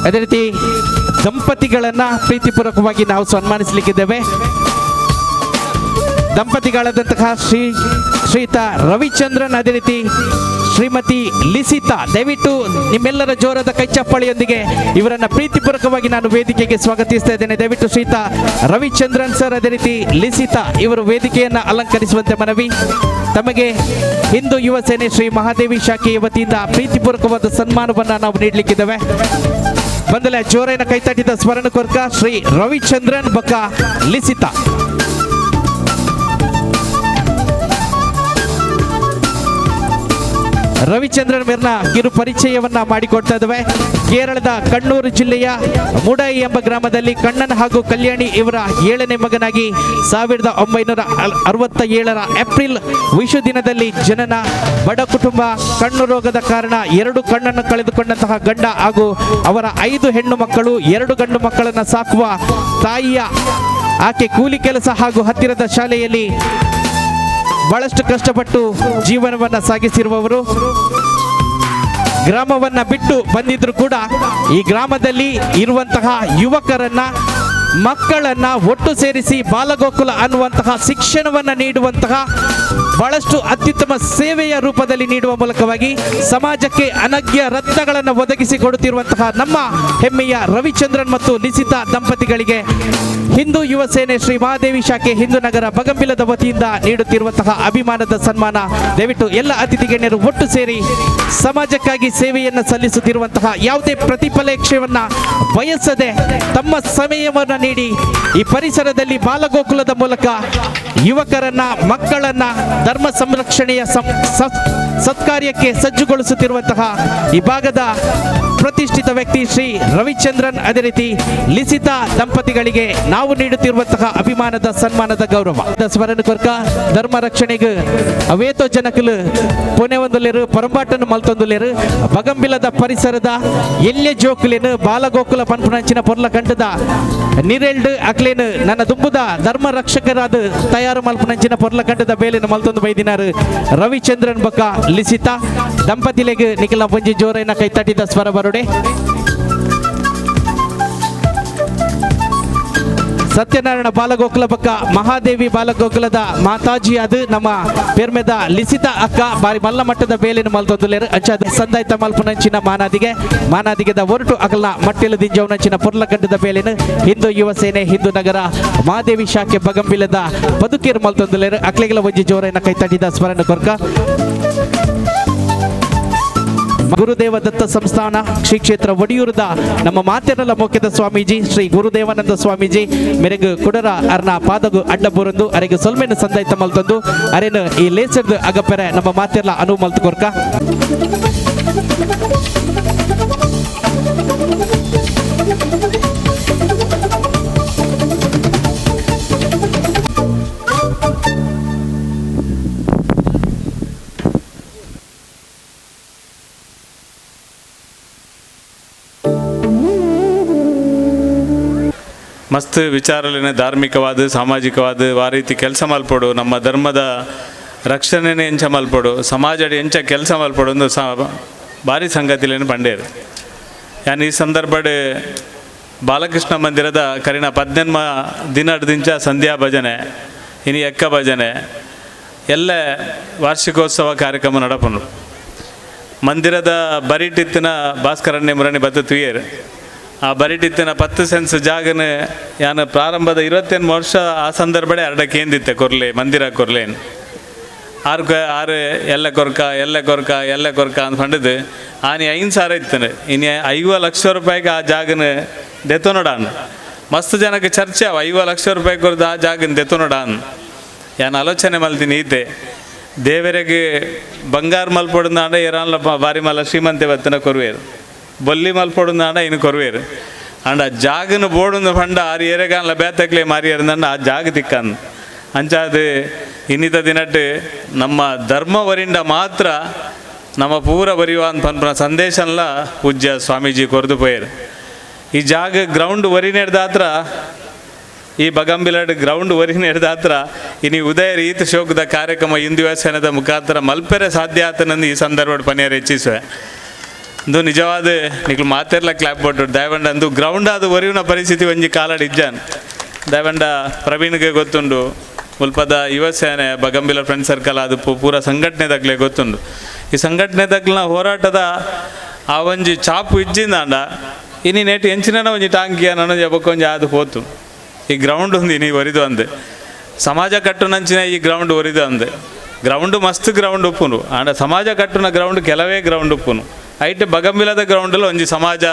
ಅದೇ ರೀತಿ ದಂಪತಿಗಳನ್ನ ಪ್ರೀತಿಪೂರ್ವಕವಾಗಿ ನಾವು ಸನ್ಮಾನಿಸಲಿಕ್ಕಿದ್ದೇವೆ. ದಂಪತಿಗಳಾದಂತಹ ಶ್ರೀತ ರವಿಚಂದ್ರನ್ ಅದೇ ರೀತಿ ಶ್ರೀಮತಿ ಲಿಸಿತಾ, ದಯವಿಟ್ಟು ನಿಮ್ಮೆಲ್ಲರ ಜೋರಾದ ಕೈಚಪ್ಪಾಳೆಯೊಂದಿಗೆ ಇವರನ್ನ ಪ್ರೀತಿಪೂರ್ವಕವಾಗಿ ನಾನು ವೇದಿಕೆಗೆ ಸ್ವಾಗತಿಸ್ತಾ ಇದ್ದೇನೆ. ದಯವಿಟ್ಟು ಶ್ರೀತ ರವಿಚಂದ್ರನ್ ಸರ್ ಅದೇ ರೀತಿ ಲಿಸಿತಾ ಇವರು ವೇದಿಕೆಯನ್ನು ಅಲಂಕರಿಸುವಂತೆ ಮನವಿ. ತಮಗೆ ಹಿಂದೂ ಯುವ ಸೇನೆ ಶ್ರೀ ಮಹಾದೇವಿ ಶಾಖೆಯ ವತಿಯಿಂದ ಪ್ರೀತಿಪೂರ್ವಕವಾದ ಸನ್ಮಾನವನ್ನು ನಾವು ನೀಡಲಿಕ್ಕಿದ್ದೇವೆ. ಬಂದಲೆ ಜೋರೈನ ಕೈತಟ್ಟಿದ ಸ್ಮರಣಕೊರ್ಕ ಶ್ರೀ ರವಿಚಂದ್ರನ್ ಬೊಕ್ಕ ಲಿಸಿತಾ. ರವಿಚಂದ್ರನ್ ಮೇರ್ನ ಕಿರು ಪರಿಚಯವನ್ನ ಮಾಡಿಕೊಡ್ತಾ ಇದ್ದೇವೆ. ಕೇರಳದ ಕಣ್ಣೂರು ಜಿಲ್ಲೆಯ ಮುಡಾಯಿ ಎಂಬ ಗ್ರಾಮದಲ್ಲಿ ಕಣ್ಣನ್ ಹಾಗೂ ಕಲ್ಯಾಣಿ ಇವರ 7ನೇ ಮಗನಾಗಿ 1967ರ ಏಪ್ರಿಲ್ ವಿಶು ದಿನದಲ್ಲಿ ಜನನ. ಬಡ ಕುಟುಂಬ, ಕಣ್ಣು ರೋಗದ ಕಾರಣ 2 ಕಣ್ಣನ್ನು ಕಳೆದುಕೊಂಡಂತಹ ಗಂಡ ಹಾಗೂ ಅವರ 5 ಹೆಣ್ಣು ಮಕ್ಕಳು, 2 ಗಂಡು ಮಕ್ಕಳನ್ನು ಸಾಕುವ ತಾಯಿಯ ಆಕೆ ಕೂಲಿ ಕೆಲಸ ಹಾಗೂ ಹತ್ತಿರದ ಶಾಲೆಯಲ್ಲಿ ಬಹಳಷ್ಟು ಕಷ್ಟಪಟ್ಟು ಜೀವನವನ್ನು ಸಾಗಿಸಿರುವವರು. ಗ್ರಾಮವನ್ನು ಬಿಟ್ಟು ಬಂದಿದ್ರು ಕೂಡ ಈ ಗ್ರಾಮದಲ್ಲಿ ಇರುವಂತಹ ಯುವಕರನ್ನ, ಮಕ್ಕಳನ್ನ ಒಟ್ಟು ಸೇರಿಸಿ ಬಾಲಗೋಕುಲ ಅನ್ನುವಂತಹ ಶಿಕ್ಷಣವನ್ನು ನೀಡುವಂತಹ ಬಹಳಷ್ಟು ಅತ್ಯುತ್ತಮ ಸೇವೆಯ ರೂಪದಲ್ಲಿ ನೀಡುವ ಮೂಲಕವಾಗಿ ಸಮಾಜಕ್ಕೆ ಅನಗ್ಯ ರತ್ನಗಳನ್ನು ಒದಗಿಸಿಕೊಡುತ್ತಿರುವಂತಹ ನಮ್ಮ ಹೆಮ್ಮೆಯ ರವಿಚಂದ್ರನ್ ಮತ್ತು ಲಿಸಿತಾ ದಂಪತಿಗಳಿಗೆ ಹಿಂದೂ ಯುವ ಸೇನೆ ಶ್ರೀ ಮಹಾದೇವಿ ಶಾಖೆ ಹಿಂದೂ ನಗರ ಬಗಂಬಿಲದ ವತಿಯಿಂದ ನೀಡುತ್ತಿರುವಂತಹ ಅಭಿಮಾನದ ಸನ್ಮಾನ. ದಯವಿಟ್ಟು ಎಲ್ಲ ಅತಿಥಿ ಗಣ್ಯರು ಒಟ್ಟು ಸೇರಿ ಸಮಾಜಕ್ಕಾಗಿ ಸೇವೆಯನ್ನು ಸಲ್ಲಿಸುತ್ತಿರುವಂತಹ ಯಾವುದೇ ಪ್ರತಿಫಲೇಕ್ಷೆಯನ್ನ ಬಯಸದೆ ತಮ್ಮ ಸಮಯವನ್ನು ನೀಡಿ ಈ ಪರಿಸರದಲ್ಲಿ ಬಾಲಗೋಕುಲದ ಮೂಲಕ ಯುವಕರನ್ನ, ಮಕ್ಕಳನ್ನ ಧರ್ಮ ಸಂರಕ್ಷಣೆಯ ಸತ್ಕಾರ್ಯಕ್ಕೆ ಸಜ್ಜುಗೊಳಿಸುತ್ತಿರುವಂತಹ ಈ ಭಾಗದ ಪ್ರತಿಷ್ಠಿತ ವ್ಯಕ್ತಿ ಶ್ರೀ ರವಿಚಂದ್ರನ್, ಅದೇ ರೀತಿ ಲಿಸಿತಾ ದಂಪತಿಗಳಿಗೆ ನಾವು ನೀಡುತ್ತಿರುವಂತಹ ಅಭಿಮಾನದ ಸನ್ಮಾನದ ಗೌರವ. ಸ್ಮರಣ ಕೊರ್ಕ ಧರ್ಮ ರಕ್ಷಣೆಗೆ ಅವೇತೋ ಜನಕಲು ಪುಣೆ ಒಂದುಲೇರು ಪರಂಬಾಟನ್ನು ಮಲ್ತೊಂದುಲೇರು. ಬಗಂಬಿಲದ ಪರಿಸರದ ಎಲ್ಲೆ ಜೋಕುಲೇನು ಬಾಲಗೋಕುಲ ಪನ್ಪುನಂಚಿನ ಪೊರ್ಲ ಕಂಠದ ನಿರೆಲ್ಡ್ ಅಕ್ಲೇನು ನನ್ನ ದುಂಬುದ ಧರ್ಮ ರಕ್ಷಕರಾದ ತಯಾರು ಮಲ್ಪುನಂಚಿನ ಪೊರ್ಲ ಕಂಠದ ಬೇಲಿನ ಮಲ್ತೊಂದು ಬೈದಿನಾರು ರವಿಚಂದ್ರನ್ ಬೊಕ್ಕ ಲಿಸಿತಾ ದಂಪತಿಲೆಗ್ ನಿಖಿಲ ಪಂಜಿ ಜೋರೈನ ಕೈ ತಟ್ಟಿದ ಸ್ವರ ಬರುಡೆ. ಸತ್ಯನಾರಾಯಣ ಬಾಲಗೋಕುಲ ಬಕ್ಕ ಮಹಾದೇವಿ ಬಾಲಗೋಕುಲದ ಮಾತಾಜಿ ಅದು ನಮ್ಮ ಪೆರ್ಮೆದ ಲಿಸಿತಾ ಅಕ್ಕ ಬಾರಿ ಮಲ್ಲ ಮಟ್ಟದ ಬೇಲಿನ ಮಲ್ತೊಂದುಲೇರು. ಅಂಚಾದ ಸಂದಾಯ್ತ ಮಲ್ಪುನಂಚಿನ ಮಾನಾದಿಗೆ ಮಾನಾದಿಗೆದ ಒರಟು ಅಗಲ ಮಟ್ಟೆಲು ದಿಂಜವನಂಚಿನ ಪೊರ್ಲಗಡ್ಡದ ಬೇಲಿನ ಹಿಂದೂ ಯುವ ಸೇನೆ ಹಿಂದೂ ನಗರ ಮಹಾದೇವಿ ಶಾಖೆ ಬಗಂಬಿಲದ ಬದುಕೇರು ಮಲ್ತೊಂದುಲೇರು. ಅಕ್ಲೆಗಳ ಒಂಜಿ ಜೋರೈನ ಕೈ ತಟ್ಟಿದ ಸ್ಮರಣ ಕೊರ್ಕ. ಗುರುದೇವ ದತ್ತ ಸಂಸ್ಥಾನ ಶ್ರೀ ಕ್ಷೇತ್ರ ಒಡಿಯೂರದ ನಮ್ಮ ಮಾತೆರಲ ಮೋಕ್ಯದ ಸ್ವಾಮೀಜಿ ಶ್ರೀ ಗುರುದೇವಾನಂದ ಸ್ವಾಮೀಜಿ ಮೆರೆಗು ಕುಡರ ಅರ್ನ ಪಾದಗು ಅಡ್ಡ ಬುರಂದು ಅರೆಗು ಸೊಲ್ಮೆನು ಸಂದಾಯ್ತ ಮಲ್ತಂದು ಅರೆನು ಈ ಲೇಸರ್ದು ಅಗಪೆರೆ ನಮ್ಮ ಮಾತೆರ್ಲ ಅನು ಮಲ್ತು ಕೊರ್ಕ. ಮಸ್ತ್ ವಿಚಾರಲೇನೆ ಧಾರ್ಮಿಕವಾದ ಸಾಮಾಜಿಕವಾದ ಆ ರೀತಿ ಕೆಲಸ ಮಲ್ಪೊಡು, ನಮ್ಮ ಧರ್ಮದ ರಕ್ಷಣೆನೇ ಎಂಚ ಮಲ್ಪೊಡು, ಸಮಾಜದ ಎಂಚ ಕೆಲಸ ಮಲ್ಪೊಡು ಒಂದು ಭಾರಿ ಸಂಗತಿಲೇನು ಪಂಡೇರು. ಯಾನ್ ಈ ಸಂದರ್ಭಡ್ ಬಾಲಕೃಷ್ಣ ಮಂದಿರದ ಕರಿನ 18 ದಿನದಿಂಚ ಸಂಧ್ಯಾ ಭಜನೆ ಇನಿ ಎಕ್ಕ ಭಜನೆ ಎಲ್ಲ ವಾರ್ಷಿಕೋತ್ಸವ ಕಾರ್ಯಕ್ರಮ ನಡಪನು. ಮಂದಿರದ ಬರಿಟಿತ್ತಿನ ಭಾಸ್ಕರಣ್ಯ ಮುರಣಿ ಬತ್ತು ತುಯೇರು ಆ ಬರಿಟಿತ್ತಿನ 10 ಸೆನ್ಸ್ ಜಾಗನ ಯಾನು ಪ್ರಾರಂಭದ 28 ವರ್ಷ ಆ ಸಂದರ್ಭಡೆ ಅರ್ಧ ಕೇಂದಿತ್ತೆ ಕೊರ್ಲೆ ಮಂದಿರ ಕೊರ್ಲೇನು ಆರು ಆರು ಎಲ್ಲ ಕೊರ್ಕ ಎಲ್ಲ ಕೊರ್ಕ ಎಲ್ಲ ಕೊರ್ಕ ಅಂತ ಪಂಡದು ಆನಿ 5 ಸಾವಿರ ಇತ್ತನೆ ಇನ್ನು 50 ಲಕ್ಷ ರೂಪಾಯಿಗೆ ಆ ಜಾಗನ ದೆತ್ತೊನಡಾನ್. ಮಸ್ತ್ ಜನಕ್ಕೆ ಚರ್ಚೆ ಅವ 50 ಲಕ್ಷ ರೂಪಾಯಿ ಕೊರ್ದು ಆ ಜಾಗನ ದೆತ್ತೊನಡಾನ್. ಯಾನು ಆಲೋಚನೆ ಮಲ್ತೀನಿ ಈತೆ ದೇವರಿಗೆ ಬಂಗಾರ ಮಲ್ಪೊಡುಂದಾಂಡ ಏರಾನ್ಲ ಬಾರಿ ಮಲ್ಲ ಶ್ರೀಮಂತೆ ಬತ್ತನ ಕೊರುವೇರು ಬೊಲ್ಲಿ ಮಲ್ಪೊಡುಂದಾಂಡ ಇನ್ನು ಕೊರುವೇರು ಅಂಡ ಜಾಗನ ಬೋಡುಂದು ಪಂಡ ಆರು ಏರೆಗಾನ್ಲ ಬೇತಕ್ಲೆ ಮಾರಿಯರ್ದಂಡ ಆ ಜಾಗ ತಿಕ್ಕನ್. ಅಂಚಾದ ಇನ್ನಿತ ದಿನಟ್ಟು ನಮ್ಮ ಧರ್ಮ ವರಿಂಡ ಮಾತ್ರ ನಮ್ಮ ಪೂರ ವರಿವ ಅಂತ ಪನ್ಪುನ ಸಂದೇಶನ್ಲ ಪೂಜ್ಯ ಸ್ವಾಮೀಜಿ ಕೊರ್ದು ಪೋಯರು. ಈ ಜಾಗ ಗ್ರೌಂಡ್ ವರಿ ನೆಡ್ದಾತ್ರ ಈ ಬಗಂಬಿಲಡ್ ಗ್ರೌಂಡ್ ವರಿ ನೆಡ್ದಾತ್ರ ಇನಿ ಉದಯ ರೀತಿ ಶೋಕದ ಕಾರ್ಯಕ್ರಮ ಹಿಂದೂ ಸೇನದ ಮುಖಾಂತರ ಮಲ್ಪೆರೆ ಸಾಧ್ಯ ಆತನಂದು ಈ ಸಂದರ್ಭ ಪನಿಯರ್ ಹೆಚ್ಚಿಸುವೆ. ಅಂದು ನಿಜವಾದ ನಿಕ್ಲು ಮಾತೆರ್ಲ ಕ್ಲಾಪ್ ಕೊಟ್ಟು ದಯವಂಡ ಅಂದು ಗ್ರೌಂಡ್ ಆದ ಒರಿವಿನ ಪರಿಸ್ಥಿತಿ ಒಂಜಿ ಕಾಲಡ್ ಇಜ್ಜಾನ್. ದಯವಂಡ ಪ್ರವೀಣ್ಗೆ ಗೊತ್ತುಂಡು, ಮುಲ್ಪದ ಯುವ ಸೇನೆ ಬಗಂಬಿಲ ಫ್ರೆಂಡ್ ಸರ್ಕಲ್ ಅದು ಪೂರ ಸಂಘಟನೆ ದಗ್ಲೆ ಗೊತ್ತುಂಡು. ಈ ಸಂಘಟನೆ ದಗ್ಲಿನ ಹೋರಾಟದ ಆ ಒಂಜಿ ಚಾಪು ಇಜ್ಜಿಂದಾಂಡ ಇನಿ ನೇಟ್ ಎಂಚಿನ ಒಂಜಿ ಟಾಂಕಿ ಅನ್ನೋ ಜಬಕ್ಕೊಂಜಿ ಆದು ಪೋತು. ಈ ಗ್ರೌಂಡ್ ಒಂದು ಇನಿ ಒರಿದು ಅಂದೆ ಸಮಾಜ ಕಟ್ಟುನಂಚಿನ ಈ ಗ್ರೌಂಡ್ ಒರಿದು ಅಂದೆ. ಗ್ರೌಂಡ್ ಮಸ್ತ್ ಗ್ರೌಂಡ್ ಉಪ್ಪುನು ಆಂಡ ಸಮಾಜ ಕಟ್ಟುನ ಗ್ರೌಂಡ್ ಕೆಲವೇ ಗ್ರೌಂಡ್ ಉಪ್ಪುನು. ಐಟ್ ಬಗಂಬಿಲದ ಗ್ರೌಂಡಲ್ಲಿ ಒಂಜಿ ಸಮಾಜ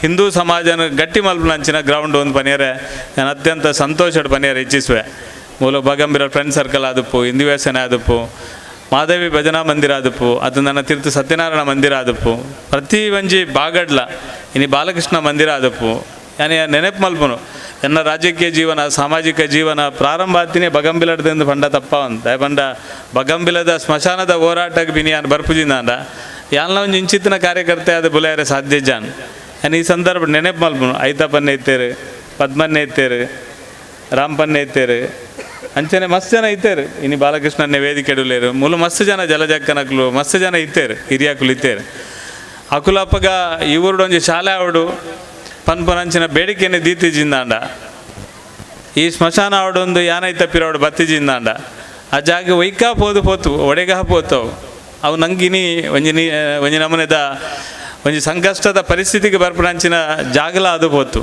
ಹಿಂದೂ ಸಮಾಜನ ಗಟ್ಟಿ ಮಲ್ಪುನಂಚಿನ ಗ್ರೌಂಡ್ ಒಂದು ಪನಿಯರೆ ನಾನು ಅತ್ಯಂತ ಸಂತೋಷಡ್ ಪನಿಯರೆ ಇಚ್ಛಿಸುವೆ. ಮೂಲ ಬಗಂಬಿಲ ಫ್ರೆಂಡ್ ಸರ್ಕಲ್ ಆದಪ್ಪು, ಹಿಂದೂ ಸೇನೆ ಆದಪ್ಪು, ಮಾದೇವಿ ಭಜನಾ ಮಂದಿರ ಆದಪ್ಪು, ಅದು ನನ್ನ ತೀರ್ಥ ಸತ್ಯನಾರಾಯಣ ಮಂದಿರ ಆದಪ್ಪು, ಪ್ರತಿ ಒಂಜಿ ಬಾಗಡ್ಲ ಇನಿ ಬಾಲಕೃಷ್ಣ ಮಂದಿರ ಆದಪ್ಪು. ಯಾನೆ ನೆನಪು ಮಲ್ಪನು ಎನ್ನ ರಾಜಕೀಯ ಜೀವನ ಸಾಮಾಜಿಕ ಜೀವನ ಪ್ರಾರಂಭ ಆತಿನೇ ಬಗಂಬಿಲಡ್ದಿಂದ ಪಂಡ ತಪ್ಪ ಒಂದು ಪಂಡ ಬಗಂಬಿಲದ ಸ್ಮಶಾನದ ಹೋರಾಟಕ್ಕೆ ಬಿನಿ ಯಾನ್ ಬರ್ಪುಜಿಂದಾಂಡ ಯಾನ್ಲ ಒಂಜಿ ಇಂಚಿತ್ತಿನ ಕಾರ್ಯಕರ್ತೆ ಆದ ಬುಲೆಯರೆ ಸಾಧ್ಯ ಜಾನ್. ಯಾನ್ ಈ ಸಂದರ್ಭ ನೆನಪು ಮಲ್ಪನು ಐತಪ್ಪನ್ನೇ ಇತ್ತೇರು, ಪದ್ಮನ್ನೇ ಇತ್ತೇರು, ರಾಮಪನ್ನೇ ಇತ್ತೇರು, ಅಂಚನೆ ಮಸ್ತ್ ಜನ ಇತ್ತೇರು. ಇನಿ ಬಾಲಕೃಷ್ಣನ್ನೇ ವೇದಿಕೆ ಇಡುಲೇರು ಮೂಲ ಮಸ್ತ್ ಜನ ಜಲಜಕ್ಕನಕ್ಲು ಮಸ್ತ್ ಜನ ಇತ್ತೇರು, ಹಿರಿಯಾಕುಲು ಇತ್ತೇರು. ಅಕುಲಪ್ಪಗ ಈ ಊರುಡು ಒಂಜಿ ಶಾಲೆ ಆವಡು ಪನ್ಪನಂಚಿನ ಬೇಡಿಕೆನೆ ದೀತಿಜಿಂದಾಂಡ ಈ ಸ್ಮಶಾನ ಆವಡೊಂದು ಯಾನೈತ ಪಿರವಡು ಬತ್ತಿಜಿಂದಾಂಡ ಆ ಜಾಗ ಒಯ್ಕಾ ಪೋದು ಪೋತು ಒಡೆಗ ಪೋತವು ಅವು ನಂಗಿನಿ ಒಂಜಿ ಒಂಜಿ ನಮೂನೆದ ಒಂಜಿ ಸಂಕಷ್ಟದ ಪರಿಸ್ಥಿತಿಗೆ ಬರ್ಪುನಂಚಿನ ಜಾಗಲ ಅದು ಪೋತು.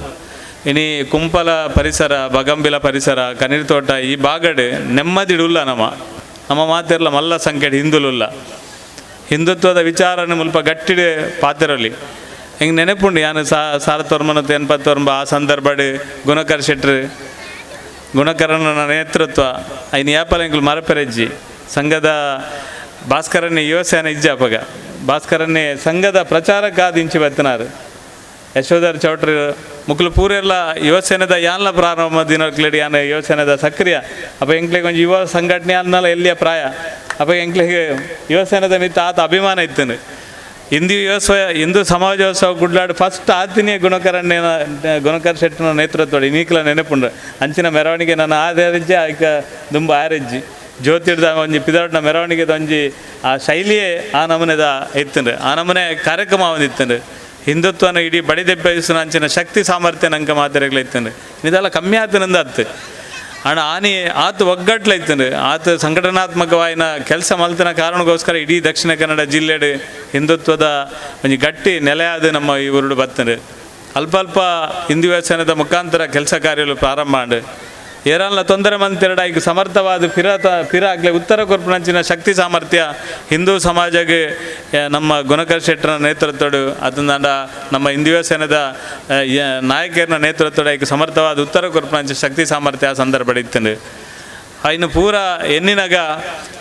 ಇನಿ ಕುಂಪಲ ಪರಿಸರ, ಬಗಂಬಿಲ ಪರಿಸರ, ಕನೀರ್ ತೋಟ ಈ ಬಾಗಡ್ ನೆಮ್ಮದಿಡುಲ್ಲ. ನಮ್ಮ ನಮ್ಮ ಮಾತೆರ್ಲ ಮಲ್ಲ ಸಂಖ್ಯೆ ಹಿಂದುಲುಲ್ಲ. ಹಿಂದುತ್ವದ ವಿಚಾರನ ಮುಲ್ಪ ಗಟ್ಟಿಡೆ ಪಾತೆರಲಿ ಹಿಂಗೆ ನೆನಪುಂಡು. ಯಾನು ಸಾರತ್ತೊರ್ಮನತ್ತು ಎನ್ಪತ್ತೊರ್ಂಬ ಆ ಸಂದರ್ಭಡ್ ಗುಣಕರ್ ಶೆಟ್ರು ಗುಣಕರನ ನೇತೃತ್ವ ಐನ ಯಾಪಲ ಎಂಕುಲು ಮರಪೆರೆಜ್ಜಿ. ಸಂಘದ ಭಾಸ್ಕರನ್ನೇ ಯುವಸೇನೆ ಇಜ್ಜ ಅಪಗ ಭಾಸ್ಕರನ್ನೇ ಸಂಘದ ಪ್ರಚಾರಕ್ಕಾದ ಇಂಚಿ ಬತ್ತಿನಾರು ಯಶೋಧರ್ ಚೌಟ್ರಿ ಮುಕ್ಲು ಪೂರೆಲ್ಲ ಯುವಸೇನೆದ ಯಾನ್ಲ ಪ್ರಾರಂಭ ದಿನಕ್ಲೆಡ್ ಯಾನ್ ಯುವಸೇನೆದ ಸಕ್ರಿಯ ಅಪ್ಪ ಎಂಕ್ಲೆಗ್ ಒಂಜಿ ಯುವ ಸಂಘಟನೆ ಅನ್ನಲ ಎಲ್ಲಿಯ ಪ್ರಾಯ ಅಪ್ಪ ಎಂಕ್ಲೆಗ್ ಯುವಸೇನೆದ ಮಿತ್ತ ಆತ ಅಭಿಮಾನ ಇತ್ತನು. ಹಿಂದೂ ಹಿಂದೂ ಸಮಾಜೋತ್ಸವ ಗುಡ್ಲಾಡು ಫಸ್ಟ್ ಆತಿನಿಯ ಗುಣಕರಣ್ಯನ ಗುಣಕರ್ ಶೆಟ್ಟಿನ ನೇತೃತ್ವ ಇನ್ನೀಕ್ಲ ನೆನಪುಂಡು. ಅಂಚಿನ ಮೆರವಣಿಗೆ ನನ್ನ ಆದರಿಜ್ಜಿ ಆಯ್ಕ ದುಂಬ ಆರೆಜ್ಜಿ ಜ್ಯೋತಿರ್ದ ಒಂಜಿ ಪಿದರ್ನ ಮೆರವಣಿಗೆದ ಒಂಜಿ ಆ ಶೈಲಿಯೇ ಆ ನಮೂನೆದ ಇತ್ತಂಡು, ಆ ನಮೂನೆ ಕಾರ್ಯಕ್ರಮ ಒಂದಿತ್ತಂಡು. ಹಿಂದುತ್ವನ ಇಡೀ ಬಡಿದೆಬ್ಬಯಿಸುವ ಅಂಚಿನ ಶಕ್ತಿ ಸಾಮರ್ಥ್ಯ ನಂಗೆ ಮಾತೆರೆಗ್ಲ ಇತ್ತಂಡು. ಇದೆಲ್ಲ ಕಮ್ಮಿ ಆತನಂದ ಅತ್ತು ಅಣ್ಣ ಆನಿ ಆತ ಒಗ್ಗಟ್ಲ ಇತ್ತಂಡು. ಆತ ಸಂಘಟನಾತ್ಮಕವಾಯಿನ ಕೆಲಸ ಮಲ್ತಿನ ಕಾರಣಕ್ಕೋಸ್ಕರ ಇಡೀ ದಕ್ಷಿಣ ಕನ್ನಡ ಜಿಲ್ಲೆಡು ಹಿಂದುತ್ವದ ಒಂಜಿ ಗಟ್ಟಿ ನೆಲೆಯಾದ ನಮ್ಮ ಈ ಊರುಡು ಬತ್ತಂಡು. ಅಲ್ಪ ಅಲ್ಪ ಹಿಂದೂ ವ್ಯವಸಾಯದ ಮುಖಾಂತರ ಕೆಲಸ ಕಾರ್ಯಗಳು ಪ್ರಾರಂಭ ಆಂಡು. ಏರಲ್ಲ ತೊಂದರೆ ಮಂತೆರಡ ಈಗ ಸಮರ್ಥವಾದ ಫಿರ ಆಗಲಿ ಉತ್ತರ ಕೊರ್ಪುನಂಚಿನ ಶಕ್ತಿ ಸಾಮರ್ಥ್ಯ ಹಿಂದೂ ಸಮಾಜಕ್ಕೆ ನಮ್ಮ ಗುಣಕರ್ ಶೆಟ್ಟರ ನೇತೃತ್ವಡು ಅದನ್ನ ನಮ್ಮ ಹಿಂದೂ ಸೇನದ ನಾಯಕರ ನೇತೃತ್ವಡು ಈಗ ಸಮರ್ಥವಾದ ಉತ್ತರ ಕೊರ್ಪುನಂಚಿನ ಶಕ್ತಿ ಸಾಮರ್ಥ್ಯ ಆ ಸಂದರ್ಭ ಇತ್ತಂಡು. ಇನ್ನು ಪೂರ ಎನ್ನಿನಾಗ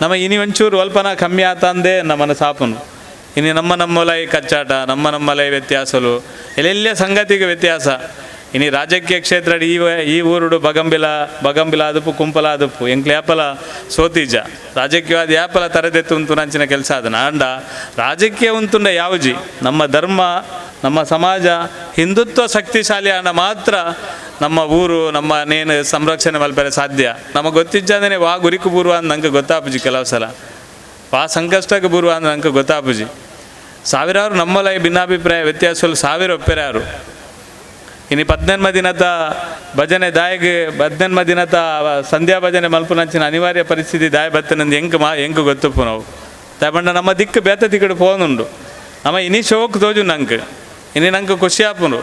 ನಮ್ಮ ಇನಿ ಒಂಚೂರು ಅಲ್ಪನ ಕಮ್ಮಿ ಆತ ಅಂದೇ ನಮ್ಮನ ಸಾಪನು. ಇನ್ನು ನಮ್ಮ ನಮ್ಮಲೈ ಕಚ್ಚಾಟ, ನಮ್ಮ ನಮ್ಮಲೈ ವ್ಯತ್ಯಾಸಲು ಎಲ್ಲೆಲ್ಲ ಸಂಗತಿಗೆ ವ್ಯತ್ಯಾಸ. ಇನಿ ರಾಜಕೀಯ ಕ್ಷೇತ್ರ ಈ ಊರುಡು ಬಗಂಬಿಲ ಬಗಂಬಿಲ ಆದಪ್ಪು ಕುಂಪಲ ಆದಪ್ಪು ಎಂಕ್ಲೆ ಯಾಪಲ ಸೋತೀಜ ರಾಜಕೀಯವಾದ ಯಾಪಲ ತರದೆತ್ತು ಉಂಟು ನಂಚಿನ ಕೆಲಸ ಅದನ್ನ. ಅಂಡ ರಾಜಕೀಯ ಉಂಟುಂಡ ಯಾವುಜಿ ನಮ್ಮ ಧರ್ಮ ನಮ್ಮ ಸಮಾಜ ಹಿಂದುತ್ವ ಶಕ್ತಿಶಾಲಿ ಅಂಡ ಮಾತ್ರ ನಮ್ಮ ಊರು ನಮ್ಮ ನೇನು ಸಂರಕ್ಷಣೆ ಮಲ್ಪರೆ ಸಾಧ್ಯ. ನಮಗೆ ಗೊತ್ತಿಜ್ಜಂದ್ರೆ ವಾ ಗುರಿಕು ಬೂರ್ವ ಅಂದ್ ನಂಗೆ ಗೊತ್ತಾಪುಜಿ. ಕೆಲವು ಸಲ ವಾ ಸಂಕಷ್ಟಕ್ಕೆ ಬೂರ್ವ ಅಂದ್ ನಂಗೆ ಗೊತ್ತಾಪುಜಿ. ಸಾವಿರಾರು ನಮ್ಮಲ್ಲ ಭಿನ್ನಾಭಿಪ್ರಾಯ ವ್ಯತ್ಯಾಸಗಳು ಸಾವಿರ ಒಪ್ಪೆರಾರು. ಇನ್ನು ಪದ್ನೆನ್ಮ ದಿನದ ಭಜನೆ ದಾಯಗೆ ಪದ್ನೆನ್ಮ ದಿನದ ಸಂಧ್ಯಾ ಭಜನೆ ಮಲ್ಪುನಂಚಿನ ಅನಿವಾರ್ಯ ಪರಿಸ್ಥಿತಿ ದಾಯ ಬತ್ತನಂದು ಎಂಕ್ ಮಾ ಎಂಕ್ ಗೊತ್ತುಪ್ಪು ನಾವು. ದಾಯಬಂಡ ನಮ್ಮ ದಿಕ್ಕು ಬೇತ ದಿಕ್ಕಡು ಫೋನುಂಡು ನಮ್ಮ ಇನಿ ಶೋಕ್ ತೋಜು ನಂಗೆ ಇನಿ ನಂಗೆ ಖುಷಿ ಆಪುಂಡು.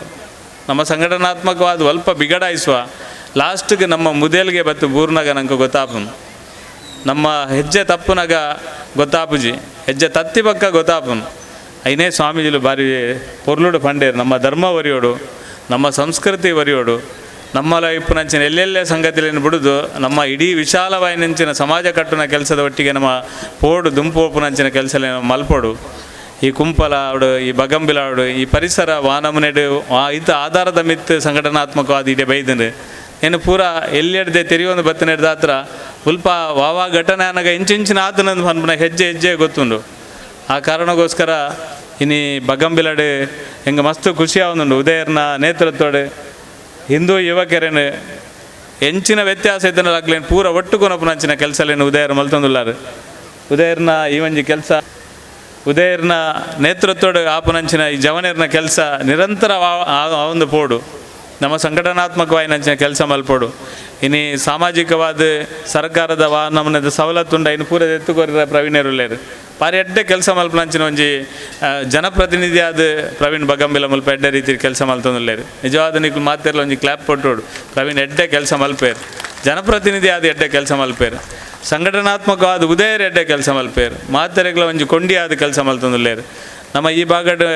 ನಮ್ಮ ಸಂಘಟನಾತ್ಮಕವಾದ ಅಲ್ಪ ಬಿಗಡಾಯಿಸುವ ಲಾಸ್ಟ್ಗೆ ನಮ್ಮ ಮುದೇಲ್ಗೆ ಬತ್ತು ಬೂರ್ನಾಗ ನಂಗೆ ಗೊತ್ತಾಪುನು. ನಮ್ಮ ಹೆಜ್ಜೆ ತಪ್ಪುನಾಗ ಗೊತ್ತಾಪುಜಿ, ಹೆಜ್ಜೆ ತತ್ತಿ ಪಕ್ಕ ಗೊತ್ತಾಪುನು. ಐನೇ ಸ್ವಾಮೀಜಿಲು ಬಾರಿ ಪೊರ್ಲುಡು ಪಂಡೇರು ನಮ್ಮ ಧರ್ಮ ಒರಿಯೋಡು, ನಮ್ಮ ಸಂಸ್ಕೃತಿ ಒರಿಯೋಡು, ನಮ್ಮಲ ಇಪ್ಪುನಂಚಿನ ಎಲ್ಲೆಲ್ಲೇ ಸಂಗತಿಗಳನ್ನು ಬಿಡುದು ನಮ್ಮ ಇಡೀ ವಿಶಾಲವಾಯಿನಂಚಿನ ಸಮಾಜ ಕಟ್ಟುನ ಕೆಲಸದ ಒಟ್ಟಿಗೆ ನಮ್ಮ ಪೋಡು ದುಂಪೋಪುನಂಚಿನ ಕೆಲಸ ಮಲ್ಪೋಡು. ಈ ಕುಂಪಲ ಆವಡು, ಈ ಬಗಂಬಿಲ ಆವಡು, ಈ ಪರಿಸರ ವಾನಮನೆಡು ಇತ್ತ ಆಧಾರದ ಮಿತ್ತು ಸಂಘಟನಾತ್ಮಕವಾದ ಇಡೀ ಬೈದನು ಏನು ಪೂರ ಎಲ್ಲೆಡ್ದೆ ತೆರೆಯೊಂದು ಬತ್ತನೆಡ್ದ ಹತ್ರ ಉಲ್ಪ ವಾವಾ ಘಟನೆ ಅನಗ ಇಂಚಿಂಚಿನ ಆತನಂದು ಪನ್ಪುನ ಹೆಜ್ಜೆ ಹೆಜ್ಜೆ ಗೊತ್ತುಂಡು. ಆ ಕಾರಣಕ್ಕೋಸ್ಕರ ಇನಿ ಬಗಂಬಿಲಡು ಹೆಂಗೆ ಮಸ್ತ್ ಖುಷಿ ಆವೊಂದುಂಡು. ಉದಯರ್ನ ನೇತೃತ್ವಡು ಹಿಂದೂ ಯುವಕರೇನು ಎಂಚಿನ ವ್ಯತ್ಯಾಸ ಇದ್ದನಲಾಗ್ಲೇನು ಪೂರ ಒಟ್ಟು ಕೊನಪುನಂಚಿನ ಕೆಲಸಲೇನು ಉದಯರ್ ಮಲ್ತೊಂದುಲ್ಲಾರು. ಉದಯರ್ನ ಈ ಒಂಜಿ ಕೆಲಸ ಉದಯರ್ನ ನೇತೃತ್ವಡು ಆಪುನಂಚಿನ ಈ ಜವನೇರ್ನ ಕೆಲಸ ನಿರಂತರ ಒಂದು ಪೋಡು ನಮ್ಮ ಸಂಘಟನಾತ್ಮಕವಾಯಿನಂಚಿನ ಕೆಲಸ ಮಲ್ಪೋಡು. ಇನಿ ಸಾಮಾಜಿಕವಾದ ಸರ್ಕಾರದ ನಮ್ಮನದ ಸವಲತ್ತುಂಡ ಇನ್ನು ಪೂರ ಎತ್ತುಕೋರಿರ ಪ್ರವೀಣರುಲ್ಲೇರು ಪಾರಿ ಎಡ್ಡೆ ಕೆಲಸ ಮಲ್ಪನಂಚಿನ ಒಂಜಿ ಜನಪ್ರತಿನಿಧಿಯಾದ ಪ್ರವೀಣ್ ಬಗಂಬಿಲ ಮಲ್ಪ ಎಡ್ಡೆ ರೀತಿ ಕೆಲಸ ಮಲ್ತೊಂದುಲ್ಲೇರು. ನಿಜವಾದ ನಿಕ್ಲು ಮಾತೆರ್ಲ ಒಂಜಿ ಕ್ಲಾಪ್ ಕೊಟ್ಟೋಡು. ಪ್ರವೀಣ್ ಎಡ್ಡೆ ಕೆಲಸ ಮಲ್ಪೇರು, ಜನಪ್ರತಿನಿಧಿ ಆದ ಎಡ್ಡೆ ಕೆಲಸ ಮಲ್ಪೇರು, ಸಂಘಟನಾತ್ಮಕವಾದ ಉದಯರ್ ಎಡ್ಡೆ ಕೆಲಸ ಮಲ್ಪೇರು, ಮಾತೆರೆಗ್ಲ ಒಂಜಿ ಕೊಂಡಿಯಾದ ಕೆಲಸ ಮಲ್ತೊಂದುಲ್ಲೇರು. ನಮ್ಮ ಈ ಭಾಗದ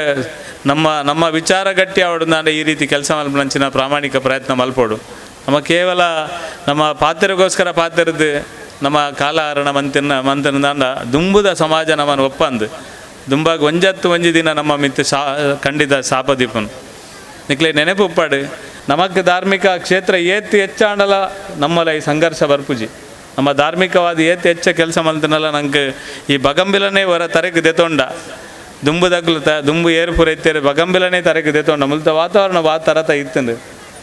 ನಮ್ಮ ನಮ್ಮ ವಿಚಾರ ಗಟ್ಟಿ ಅವಡು ನಾನು ಈ ರೀತಿ ಕೆಲಸ ಮಲ್ಪನಂಚಿನ ಪ್ರಾಮಾಣಿಕ ಪ್ರಯತ್ನ ಮಲ್ಪೋಡು. ನಮ್ಮ ಕೇವಲ ನಮ್ಮ ಪಾತ್ರಗೋಸ್ಕರ ಪಾತ್ರದ್ದು ನಮ್ಮ ಕಾಲಹರಣ ಮಂತಿನ ಮಂತನ ದಾಂಡ ದುಂಬುದ ಸಮಾಜ ನಮ್ಮನ್ನು ಒಪ್ಪಂದು ದುಂಬಾಗ ಒಂಜತ್ತು ಒಂಜಿ ದಿನ ನಮ್ಮ ಮಿತ್ತು ಶಾ ಖಂಡಿತ ಶಾಪದೀಪನು ನಿಕ್ಲೆ ನೆನಪು ಉಪ್ಪಾಡು. ನಮಕ್ ಧಾರ್ಮಿಕ ಕ್ಷೇತ್ರ ಏತ್ ಹೆಚ್ಚಾಂಡಲ ನಮ್ಮಲ್ಲ ಈ ಸಂಘರ್ಷ ಬರ್ಪುಜಿ. ನಮ್ಮ ಧಾರ್ಮಿಕವಾದ ಏತ್ ಹೆಚ್ಚ ಕೆಲಸ ಮಲ್ತನಲ್ಲ ನಂಗೆ ಈ ಬಗಂಬಿಲನೇ ಹೊರ ತರಕ್ಕೆ ದೆತೊಂಡ ದುಂಬುದಗ್ಲು ತ ದುಂಬು ಏರುಪುರ ಇತ್ತೇರು ಬಗಂಬಿಲನೇ ತರಕ್ಕೆ ದೆತೊಂಡ ಮುಲ್ತ ವಾತಾವರಣ ವಾ ತರತ ಇತ್ತಂದು.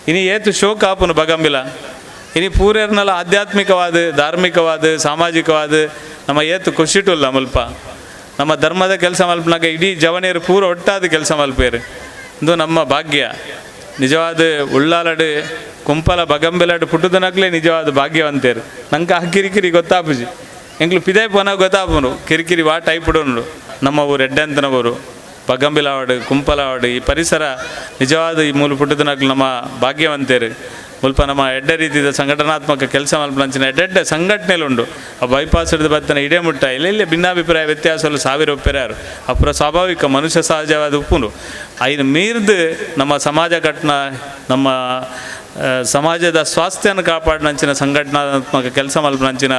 ಇನಿ ಏತು ಶೋಕ ಆಪುನು ಬಗಂಬಿಲ. ಇನಿ ಪೂರೇರ್ನಲ್ಲ ಆಧ್ಯಾತ್ಮಿಕವಾದ ಧಾರ್ಮಿಕವಾದ ಸಾಮಾಜಿಕವಾದ ನಮ್ಮ ಏತು ಖುಷಿಟುಲ್ಲ ಮುಲ್ಪ ನಮ್ಮ ಧರ್ಮದ ಕೆಲಸ ಮಲ್ಪನಾಗ ಇಡೀ ಜವನಿಯರು ಪೂರ ಒಟ್ಟಾದ ಕೆಲಸ ಮಲ್ಪೇರು. ಇದು ನಮ್ಮ ಭಾಗ್ಯ. ನಿಜವಾದ ಉಳ್ಳಾಲಡು ಕುಂಪಲ ಬಗಂಬಿಲಡು ಪುಟ್ಟುದನಗ್ಲೇ ನಿಜವಾದ ಭಾಗ್ಯವಂತೇರು. ನಂಗೆ ಆ ಕಿರಿಕಿರಿ ಗೊತ್ತಾಪುಜಿ. ಎಂಕ್ಲು ಪಿದಾಯಿ ಪೋನ ಗೊತ್ತಾಪುಂಡು ಕಿರಿಕಿರಿ ವಾ ಟೈಪ್ ಉಂಡು. ನಮ್ಮ ಊರು ಎಡ್ಡೆಂತನ ಊರು, ಬಗ್ಗಂಬಿಲಾವಡು ಕುಂಪಲಾವಡು ಈ ಪರಿಸರ ನಿಜವಾದ ಈ ಮೂಲ ಪುಟ್ಟದನಾಗ್ಲು ನಮ್ಮ ಭಾಗ್ಯವಂತರು. ಮುಲ್ಪ ನಮ್ಮ ಎಡ್ಡೆ ರೀತಿಯ ಸಂಘಟನಾತ್ಮಕ ಕೆಲಸ ಮಲ್ಪನಂಚಿನ ಎಡ್ಡೆಡ್ಡೆ ಸಂಘಟನೆಲುಂಡು. ಆ ಬೈಪಾಸ್ ಹಿಡಿದು ಬತ್ತನ ಇಡೇ ಮುಟ್ಟ ಎಲ್ಲೆಲ್ಲಿ ಭಿನ್ನಾಭಿಪ್ರಾಯ ವ್ಯತ್ಯಾಸಗಳು ಸಾವಿರ ಒಪ್ಪೆರಾರು ಅಪುರ ಸ್ವಾಭಾವಿಕ ಮನುಷ್ಯ ಸಹಜವಾದ ಉಪ್ಪುಂಡು. ಐನು ಮೀರ್ದು ನಮ್ಮ ಸಮಾಜ ಕಟ್ಟನ ನಮ್ಮ ಸಮಾಜದ ಸ್ವಾಸ್ಥ್ಯನ ಕಾಪಾಡಿನಂಚಿನ ಸಂಘಟನಾತ್ಮಕ ಕೆಲಸ ಮಲ್ಪನಂಚಿನ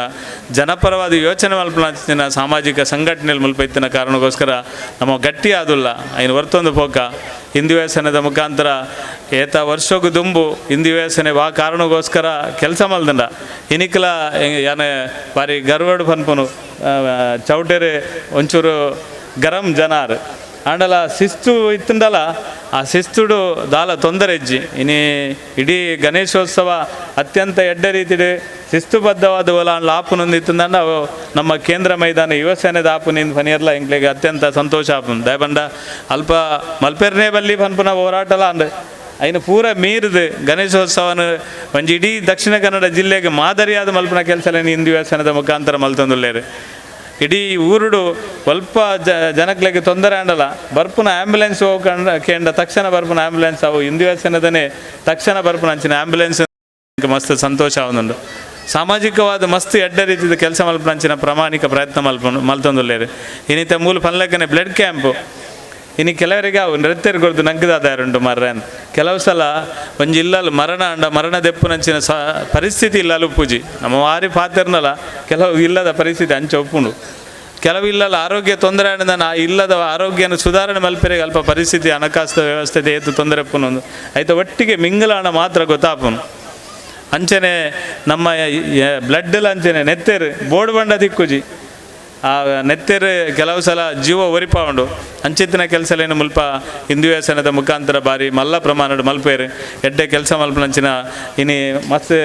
ಜನಪರವಾದ ಯೋಚನೆ ಮಲ್ಪನಂಚಿನ ಸಾಮಾಜಿಕ ಸಂಘಟನೆಯಲ್ಲಿ ಮುಲ್ಪ ಇತ್ತಿನ ಕಾರಣಕ್ಕೋಸ್ಕರ ನಮ್ಮ ಗಟ್ಟಿ ಆದುಲ್ಲ. ಐನು ಹೊರ್ತೊಂದು ಪೋಕ ಹಿಂದೂ ವ್ಯವಸನದ ಮುಖಾಂತರ ಏತ ವರ್ಷಕ್ಕೂ ದುಂಬು ಹಿಂದೂ ವ್ಯವಸನೆ ವಾ ಕಾರಣಕ್ಕೋಸ್ಕರ ಕೆಲಸ ಮಲ್ದಂಡ ಇನಿಕ್ಲ ಯಾನೆ ಬಾರಿ ಗರ್ವಡು ಪನ್ಪುನು ಚೌಟೆರೆ ಒಂಚೂರು ಗರಂ ಜನಾರ್ ಆಂಡಲ ಶಿಸ್ತು ಇತ್ತಂಡಲ ಆ ಶಿಸ್ತುಡು ದಾಲ ತೊಂದರೆ ಇಜ್ಜಿ. ಇನಿ ಇಡೀ ಗಣೇಶೋತ್ಸವ ಅತ್ಯಂತ ಎಡ್ಡೆ ರೀತಿಡು ಶಿಸ್ತುಬದ್ಧವಾದ ಒಲ ಆಪುನೊಂದು ಇತ್ತಂದಂಡ ಅವು ನಮ್ಮ ಕೇಂದ್ರ ಮೈದಾನ ಯುವಸೇನೆದ ಆಪುನಿಂದ ಪನಿಯರ್ಲ ಎಂಕ್ಲೆಗೆ ಅತ್ಯಂತ ಸಂತೋಷ ಆಪುನು. ದಯಬಂಡ ಅಲ್ಪ ಮಲ್ಪೆರ್ನೇ ಬಲ್ಲಿ ಪನ್ಪುನ ಹೋರಾಟಲ ಅಂದ್ ಐನು ಪೂರ ಮೀರಿದು ಗಣೇಶೋತ್ಸವನ ಒಂಜಿ ಇಡೀ ದಕ್ಷಿಣ ಕನ್ನಡ ಜಿಲ್ಲೆಗೆ ಮಾದರಿಯಾದ ಮಲ್ಪನ ಕೆಲಸಲೇನು ಹಿಂದೂ ಯುವಸೇನದ ಮುಖಾಂತರ ಮಲ್ತೊಂದುಲ್ಲೇರು. ಇಡೀ ಊರುಡು ಸ್ವಲ್ಪ ಜನಕ್ಲೆಗೆ ತೊಂದರೆ ಆಂಡಲ ಬರ್ಪುನ ಆ್ಯಂಬುಲೆನ್ಸ್ ಹೋಗ್ಕಂಡ ಕೇಂದ್ರ ತಕ್ಷಣ ಬರ್ಪುನ ಆ್ಯಂಬುಲೆನ್ಸ್ ಅವು ಹಿಂದೂ ಯುವಸೇನದನೇ ತಕ್ಷಣ ಬರ್ಪುನ ಅಂಚಿನ ಆ್ಯಂಬುಲೆನ್ಸ್ ಮಸ್ತ್ ಸಂತೋಷ ಆವೊಂದುಂಡು. ಸಾಮಾಜಿಕವಾದ ಮಸ್ತ್ ಎಡ್ಡೆ ರೀತಿಯ ಕೆಲಸ ಮಲ್ಪನಂಚಿನ ಪ್ರಾಮಾಣಿಕ ಪ್ರಯತ್ನ ಮಲ್ತೊಂದುಲ್ಲೇರು. ಇನ್ನಿತ ಮೂಲ ಪನ್ಲಕ್ಕನೆ ಬ್ಲಡ್ ಕ್ಯಾಂಪು ಇನ್ನು ಕೆಲವರಿಗೆ ಅವು ನೃತ್ಯರು ಕೊರ್ದು ನಂಕದಾದಾರುಂಟು ಮರ್ರನ್. ಕೆಲವು ಸಲ ಒಂಜಿ ಇಲ್ಲಲು ಮರಣ ಅಂಡ ಮರಣ ದೆಪ್ಪುನಂಚಿನ ಪರಿಸ್ಥಿತಿ ಇಲ್ಲಲು ಪೂಜಿ ನಮ್ಮ ವಾರಿ ಪಾತೆರ್ನಲ ಕೆಲವು ಇಲ್ಲದ ಪರಿಸ್ಥಿತಿ ಅಂಚೆ ಒಪ್ಪುಂಡು. ಕೆಲವು ಇಲ್ಲಲ್ಲ ಆರೋಗ್ಯ ತೊಂದರೆ ಆಂಡ ಆ ಇಲ್ಲದ ಆರೋಗ್ಯನ ಸುಧಾರಣೆ ಮಲ್ಪೆರಿಗೆ ಅಲ್ಪ ಪರಿಸ್ಥಿತಿ ಹಣಕಾಸು ವ್ಯವಸ್ಥೆ ಏತು ತೊಂದರೆ ಪುನೊಂದು ಆಯ್ತು ಒಟ್ಟಿಗೆ ಮಿಂಗಲಾಣ ಮಾತ್ರ ಗೊತ್ತಾಪುನು. ಅಂಚನೆ ನಮ್ಮ ಬ್ಲಡ್ ಅಂಚನೆ ನೆತ್ತೆರು ಬೋರ್ಡ್ ಬಂಡ ತಿಕ್ಕುಜಿ ಆ ನೆತ್ತೆರು ಕೆಲವು ಸಲ ಜೀವ ಒರಿಪಾವುಂಡು. ಅಂಚಿತ್ತಿನ ಕೆಲಸಲೇನು ಮುಲ್ಪ ಹಿಂದೂ ವ್ಯವಸನದ ಮುಖಾಂತರ ಬಾರಿ ಮಲ್ಲ ಪ್ರಮಾಣದ ಮಲ್ಪೇರು ಎಡ್ಡೆ ಕೆಲಸ ಮಲ್ಪನಂಚಿನ ಇನಿ ಮಸ್ತ್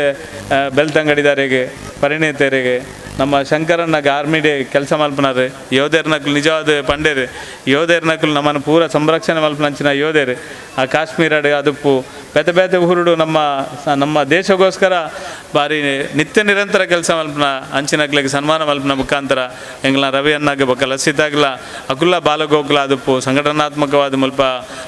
ಬೆಲ್ತಂಗಡಿದಾರಿಗೆ ಪರಿಣಿತರಿಗೆ ನಮ್ಮ ಶಂಕರನ್ನ ಆರ್ಮಿ ಡೇ ಕೆಲಸ ಮಲ್ಪನಾರು ಯೋಧೇರ್ನಕ್ಲು ನಿಜವಾದ ಪಂಡೇರು ಯೋಧೇರ್ನಕ್ಲು ನಮ್ಮನ್ನು ಪೂರ ಸಂರಕ್ಷಣೆ ಮಲ್ಪನಂಚಿನ ಯೋಧೇರು. ಆ ಕಾಶ್ಮೀರ ಅದುಪ್ಪು ಬೇತೆ ಬೇತೆ ಊರುಡು ನಮ್ಮ ನಮ್ಮ ದೇಶಗೋಸ್ಕರ ಬಾರಿ ನಿತ್ಯ ನಿರಂತರ ಕೆಲಸ ಮಲ್ಪನ ಅಂಚಿನಕ್ಲಿಗೆ ಸನ್ಮಾನ ಮಲ್ಪನ ಮುಖಾಂತರ ಎಂಗ್ಲ ರವಿ ಅನ್ನಾಗ ಬೊಕ್ಕ ಲಸಿತಾಗ್ಲ ಅಕುಲ ಬಾಲಗೋಕುಲ ಅದುಪ್ಪು ಸಂಘಟನಾತ್ಮಕವಾದ ಮುಲ್ಪ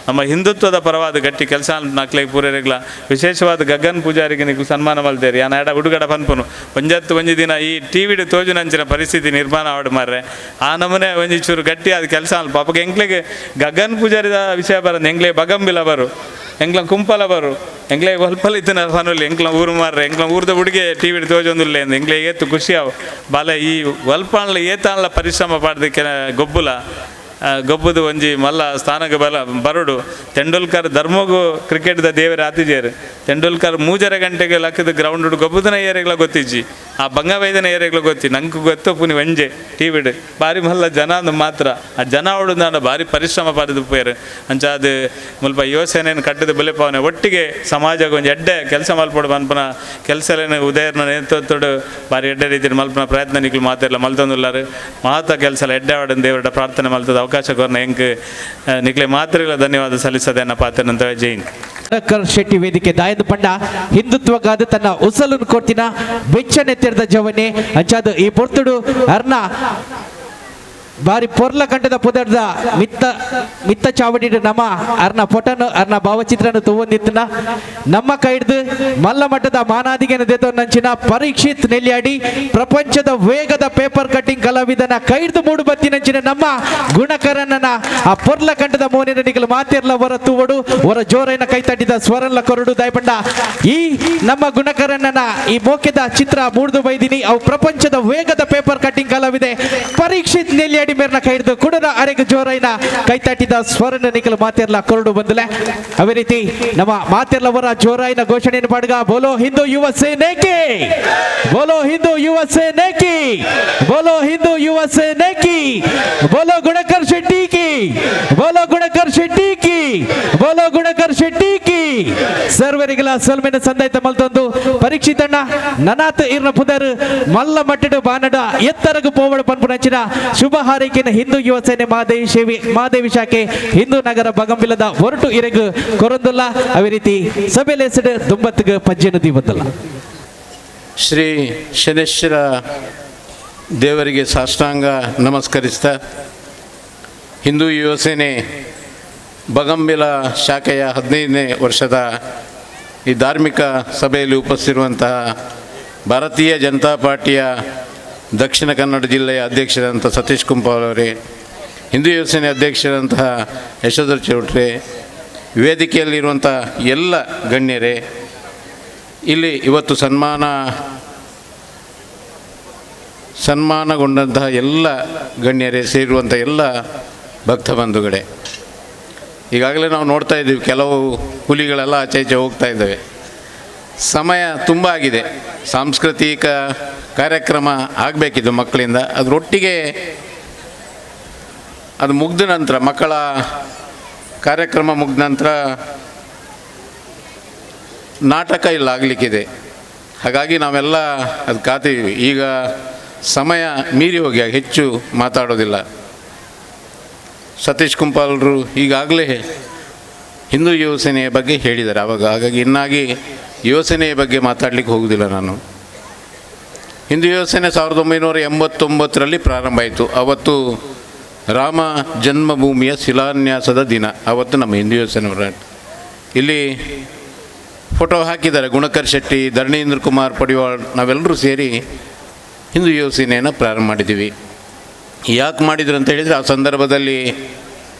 ನಮ್ಮ ಹಿಂದುತ್ವದ ಪರವಾದ ಗಟ್ಟಿ ಕೆಲಸ ನಕ್ಲೆಗ್ ಪೂರೇರೆಗ್ಲ ವಿಶೇಷವಾದ ಗಗನ್ ಪೂಜಾರಿಗೆ ನಿಕ್ಲು ಸನ್ಮಾನ ಮಲ್ತೇರಿ. ಯಾನ ಎಡ ಹುಡುಗಡ ಪನ್ಪುನು ಒಂಜತ್ತು ಒಂಜಿ ದಿನ ಈ ಟಿ ವಿಡ್ ತೋಜುನಂಚಿನ ಪರಿಸ್ಥಿತಿ ನಿರ್ಮಾಣ ಆವಡು ಮಾರ್ರೆ ಆ ನಮೂನೆ ಒಂಜಿ ಚೂರು ಗಟ್ಟಿ ಅದು ಕೆಲಸ ಅಲ್ಪ ಅಪ್ಪಗೆ ಎಂಕ್ಲೆಗೆ ಗಗನ್ ಪೂಜಾರಿದ ವಿಷಯ ಬರಂದು ಎಂಗ್ಲೆ ಬಗಂಬಿಲ ಬರು ಎಂಕ್ಲ ಕುಂಪಲ ಬರು ಎಂಕ್ಲೆ ಒಲ್ಪಲ ಇತ್ತಿನ ಫನುಲಿ ಎಂಕ್ಲ ಊರು ಮಾರ್ರೆ ಎಂಕ್ಲ ಊರ್ದ ಹುಡುಗೆ ಟಿ ವಿಡ್ ತೋಜೊಂದುಲ್ಲೆ ಎಂಕ್ಲೆ ಏತು ಖುಷಿ ಅವು ಬಾಲ ಈ ಒಲ್ಪಾನ್ಲ ಏತಾನ್ಲ ಪರಿಶ್ರಮ ಪಾಡ್ದು ಕೆಲ ಗೊಬ್ಬುಲ ಗೊಬ್ಬುದು ಒಂಜಿ ಮಲ್ಲ ಸ್ಥಾನಕ್ಕೆ ಬಲ ಬರುಡು. ತೆಂಡೂಲ್ಕರ್ ಧರ್ಮಗು ಕ್ರಿಕೆಟ್ದ ದೇವರ ಆತಿಜೇರು ತೆಂಡೂಲ್ಕರ್ 3.5 ಗಂಟೆಗೆ ಲಕ್ಕದ ಗ್ರೌಂಡ್ ಗೊಬ್ಬುದನ ಏರಿಗ್ಲ ಗೊತ್ತಿಜ್ಜಿ ಆ ಬಂಗವೈದನ ಏರಿಗ್ಲ ಗೊತ್ತಿ ನಂಗೆ ಗೊತ್ತು ಪುನಿ ಒಂಜೆ ಟಿ ವಿಡ್ ಬಾರಿ ಮಲ್ಲ ಜನ ಅಂದ್ ಮಾತ್ರ ಆ ಜನ ಅವಡು ಭಾರಿ ಪರಿಶ್ರಮ ಪಾಡಿದ ಪೇರು ಅಂಚ ಅದು ಮುಲ್ಪ ಯುವಸೇನೆಯನ್ನು ಕಟ್ಟದ ಬುಲೆಪಾವನೆ ಒಟ್ಟಿಗೆ ಸಮಾಜಕ್ಕೆ ಒಂಜಿ ಎಡ್ಡೆ ಕೆಲಸ ಮಲ್ಪಡು ಮನ್ಪನ ಕೆಲಸಲೇನು ಉದಯರ್ನ ನೇತೃತ್ವಡು ಭಾರಿ ಎಡ್ಡೆ ರೀತಿಯ ಮಲ್ಪನ ಪ್ರಯತ್ನ ನಿಕ್ಲು ಮಾತಿರಲ್ಲ ಮಲ್ತೊಂದುಲ್ಲಾರು ಮಾತ ಕೆಲಸ ಎಡ್ಡೆ ಆಡನ್ ದೇವರ ಪ್ರಾರ್ಥನೆ ಮಲ್ತದ ಅವಕಾಶ ಕೊರ್ನ ಎಂಕ್ ನಿಕ್ಲೆ ಮಾತ್ರ ಇಲ್ಲ ಧನ್ಯವಾದ ಸಲ್ಲಿಸದೆ ಅನ್ನ ಪಾತ್ರನಂತ ಜೈನ್. ಶೆಟ್ಟಿ ವೇದಿಕೆ ದಾಯದ ಪಂಡ ಹಿಂದುತ್ವಕ್ಕಾದ ತನ್ನ ಉಸಲನ್ನು ಕೊಡ್ತಿನ ಬೆಚ್ಚನೆ ತೆರೆದ ಜವನೆ ಅಂಚಾದ ಈ ಪೊರ್ತುಡು ಅರ್ನ ಬಾರಿ ಪೊರ್ಲ ಕಂಠದ ಪುದರ್ದ ಮಿತ್ತ ಮಿತ್ತ ಚಾವಡಿ ನಮ್ಮ ಅರ್ನ ಫೋಟೋನು ಅರ್ನ ಭಾವಚಿತ್ರನು ತೂವೊಂದಿತ್ತನ ನಮ್ಮ ಕೈಡ್ದು ಮಲ್ಲ ಮಟ್ಟದ ಮಾನಾದಿಗೆನ ದೇತೊಂದಂಚಿನ ಪರೀಕ್ಷಿತ್ ನೆಲ್ಯಾಡಿ ಪ್ರಪಂಚದ ವೇಗದ ಪೇಪರ್ ಕಟ್ಟಿಂಗ್ ಕಲಾವಿದನ ಕೈಡ್ದು ಮೂಡು ಬತ್ತಿನಂಚಿನ ನಮ್ಮ ಗುಣಕರಣ್ಣನ ಆ ಪೊರ್ಲ ಕಂಠದ ಮೋನಿನ ನಿಗಲು ಮಾತಿರ್ಲ ಹೊರ ತೂವಡು ಹೊರ ಜೋರೈನ ಕೈ ತಟ್ಟಿದ ಸ್ವರಲ್ಲ ಕೊರಡು ದಾಯಪಂಡ ಈ ನಮ್ಮ ಗುಣಕರಣ್ಣನ ಈ ಮೋಕೆದ ಚಿತ್ರ ಮೂಡ್ದು ಬೈದಿನಿ ಅವು ಪ್ರಪಂಚದ ವೇಗದ ಪೇಪರ್ ಕಟ್ಟಿಂಗ್ ಕಲಾವಿದೆ ಪರೀಕ್ಷಿತ್ ನೆಲ್ಯಾಡಿ ಮೇರ್ನ ಕೈ ಹಿಡಿದು ಕುಡದ ಅರೆಗೆ ಜೋರೈನ ಕೈ ತಟ್ಟಿದ ಸ್ವರನ ನಿಖಲು ಮಾತಿರ್ಲ ಕೊರಡು ಬಂದಲೆ. ಅದೇ ರೀತಿ ನಮ್ಮ ಮಾತಿರ್ಲವರ ಜೋರಾಯಿನ ಘೋಷಣೆಯನ್ನು ಪಾಡುಗ ಬೋಲೋ ಹಿಂದೂ ಯುವ ಸೇನೆ ಕಿ, ಬೋಲೋ ಹಿಂದೂ ಯುವ ಸೇನೆ ಕಿ, ಬೋಲೋ ಹಿಂದೂ ಯುವ ಸೇನೆ ಕಿ, ಬೋಲೋ ಗುಣಕರ್ ಶೆಟ್ಟಿ ಕಿ, ಬೋಲೋ ಗುಣಕರ್ ಶೆಟ್ಟಿ ಕಿ, ಬೋಲೋ ಗುಣಕರ್ ಶೆಟ್ಟಿ ಕಿ. ಸರ್ವರಿಗೆಲ್ಲ ಸೊಲ್ಮೆನ ಸಂದಾಯ್ತ ಮಲ್ತೊಂದು ಪರೀಕ್ಷಿತಣ್ಣ ನನಾತ್ ಇರ್ನ ಪುದರ್ ಮಲ್ಲ ಮಟ್ಟಡು ಬಾನಡ ಎತ್ತರಗು ಪೋವಡ ಪನ್ಪುನಂಚಿನ ಶುಭ ಹಾರೈಕೆನ ಹಿಂದೂ ಯುವ ಸೇನೆ ಮಹಾದೇವಿ ಸೇವೆ ಮಹಾದೇವಿ ಶಾಖೆ ಹಿಂದೂ ನಗರ ಬಗಂಬಿಲದ ಹೊರಟು ಇರೆಗು ಕೊರೊಂದುಲ್ಲ. ಅದೇ ರೀತಿ ಸಭೆಲೇಸಡು ದುಂಬತ್ತಿಗೆ ಪಜ್ಜೆನು ದೀವತ್ತಲ್ಲ. ಶ್ರೀ ಶನೇಶ್ವರ ದೇವರಿಗೆ ಸಾಷ್ಟಾಂಗ ನಮಸ್ಕರಿಸ್ತಾ ಹಿಂದೂ ಯುವ ಸೇನೆ ಬಗಂಬಿಲ ಶಾಖೆಯ 15ನೇ ವರ್ಷದ ಈ ಧಾರ್ಮಿಕ ಸಭೆಯಲ್ಲಿ ಉಪಸ್ಥಿತಿರುವಂತಹ ಭಾರತೀಯ ಜನತಾ ಪಾರ್ಟಿಯ ದಕ್ಷಿಣ ಕನ್ನಡ ಜಿಲ್ಲೆಯ ಅಧ್ಯಕ್ಷರಾದಂಥ ಸತೀಶ್ ಕುಂಪಾಲ್ ಅವರೇ, ಹಿಂದೂ ಯುವ ಸೇನೆ ಅಧ್ಯಕ್ಷರಾದಂತಹ ಯಶೋಧರ್ ಚೌಟ್ರೆ, ವೇದಿಕೆಯಲ್ಲಿರುವಂಥ ಎಲ್ಲ ಗಣ್ಯರೇ, ಇಲ್ಲಿ ಇವತ್ತು ಸನ್ಮಾನಗೊಂಡಂತಹ ಎಲ್ಲ ಗಣ್ಯರೇ, ಸೇರಿರುವಂಥ ಎಲ್ಲ ಭಕ್ತ ಬಂಧುಗಳೇ, ಈಗಾಗಲೇ ನಾವು ನೋಡ್ತಾ ಇದ್ದೀವಿ ಕೆಲವು ಹುಲಿಗಳೆಲ್ಲ ಆಚೆ ಈಚೆ ಹೋಗ್ತಾ ಇದ್ದಾವೆ. ಸಮಯ ತುಂಬ ಆಗಿದೆ. ಸಾಂಸ್ಕೃತಿಕ ಕಾರ್ಯಕ್ರಮ ಆಗಬೇಕಿದ್ದು ಮಕ್ಕಳಿಂದ, ಅದರೊಟ್ಟಿಗೆ ಅದು ಮುಗ್ದ ನಂತರ, ಮಕ್ಕಳ ಕಾರ್ಯಕ್ರಮ ಮುಗ್ದ ನಂತರ ನಾಟಕ ಇಲ್ಲ ಆಗಲಿಕ್ಕಿದೆ. ಹಾಗಾಗಿ ನಾವೆಲ್ಲ ಅದು ಕಾತೀವಿ. ಈಗ ಸಮಯ ಮೀರಿ ಹೋಗಿ ಹೆಚ್ಚು ಮಾತಾಡೋದಿಲ್ಲ. ಸತೀಶ್ ಕುಂಪಾಲರು ಈಗಾಗಲೇ ಹಿಂದೂ ಯುವ ಸೇನೆಯ ಬಗ್ಗೆ ಹೇಳಿದ್ದಾರೆ ಆವಾಗ. ಹಾಗಾಗಿ ಇನ್ನಾಗಿ ಯುವ ಸೇನೆಯ ಬಗ್ಗೆ ಮಾತಾಡಲಿಕ್ಕೆ ಹೋಗೋದಿಲ್ಲ ನಾನು. ಹಿಂದೂ ಯುವ ಸೇನೆ 1989ರಲ್ಲಿ ಪ್ರಾರಂಭ ಆಯಿತು. ಅವತ್ತು ರಾಮ ಜನ್ಮಭೂಮಿಯ ಶಿಲಾನ್ಯಾಸದ ದಿನ. ಅವತ್ತು ನಮ್ಮ ಹಿಂದೂ ಯುವ ಸೇನೆ ಇಲ್ಲಿ ಫೋಟೋ ಹಾಕಿದ್ದಾರೆ. ಗುಣಕರ್ ಶೆಟ್ಟಿ, ಧರಣೀಂದ್ರ ಕುಮಾರ್ ಪಡಿವಾಳ್, ನಾವೆಲ್ಲರೂ ಸೇರಿ ಹಿಂದೂ ಯುವ ಸೇನೆಯನ್ನು ಪ್ರಾರಂಭ ಮಾಡಿದ್ದೀವಿ. ಯಾಕೆ ಮಾಡಿದ್ರು ಅಂತ ಹೇಳಿದರೆ, ಆ ಸಂದರ್ಭದಲ್ಲಿ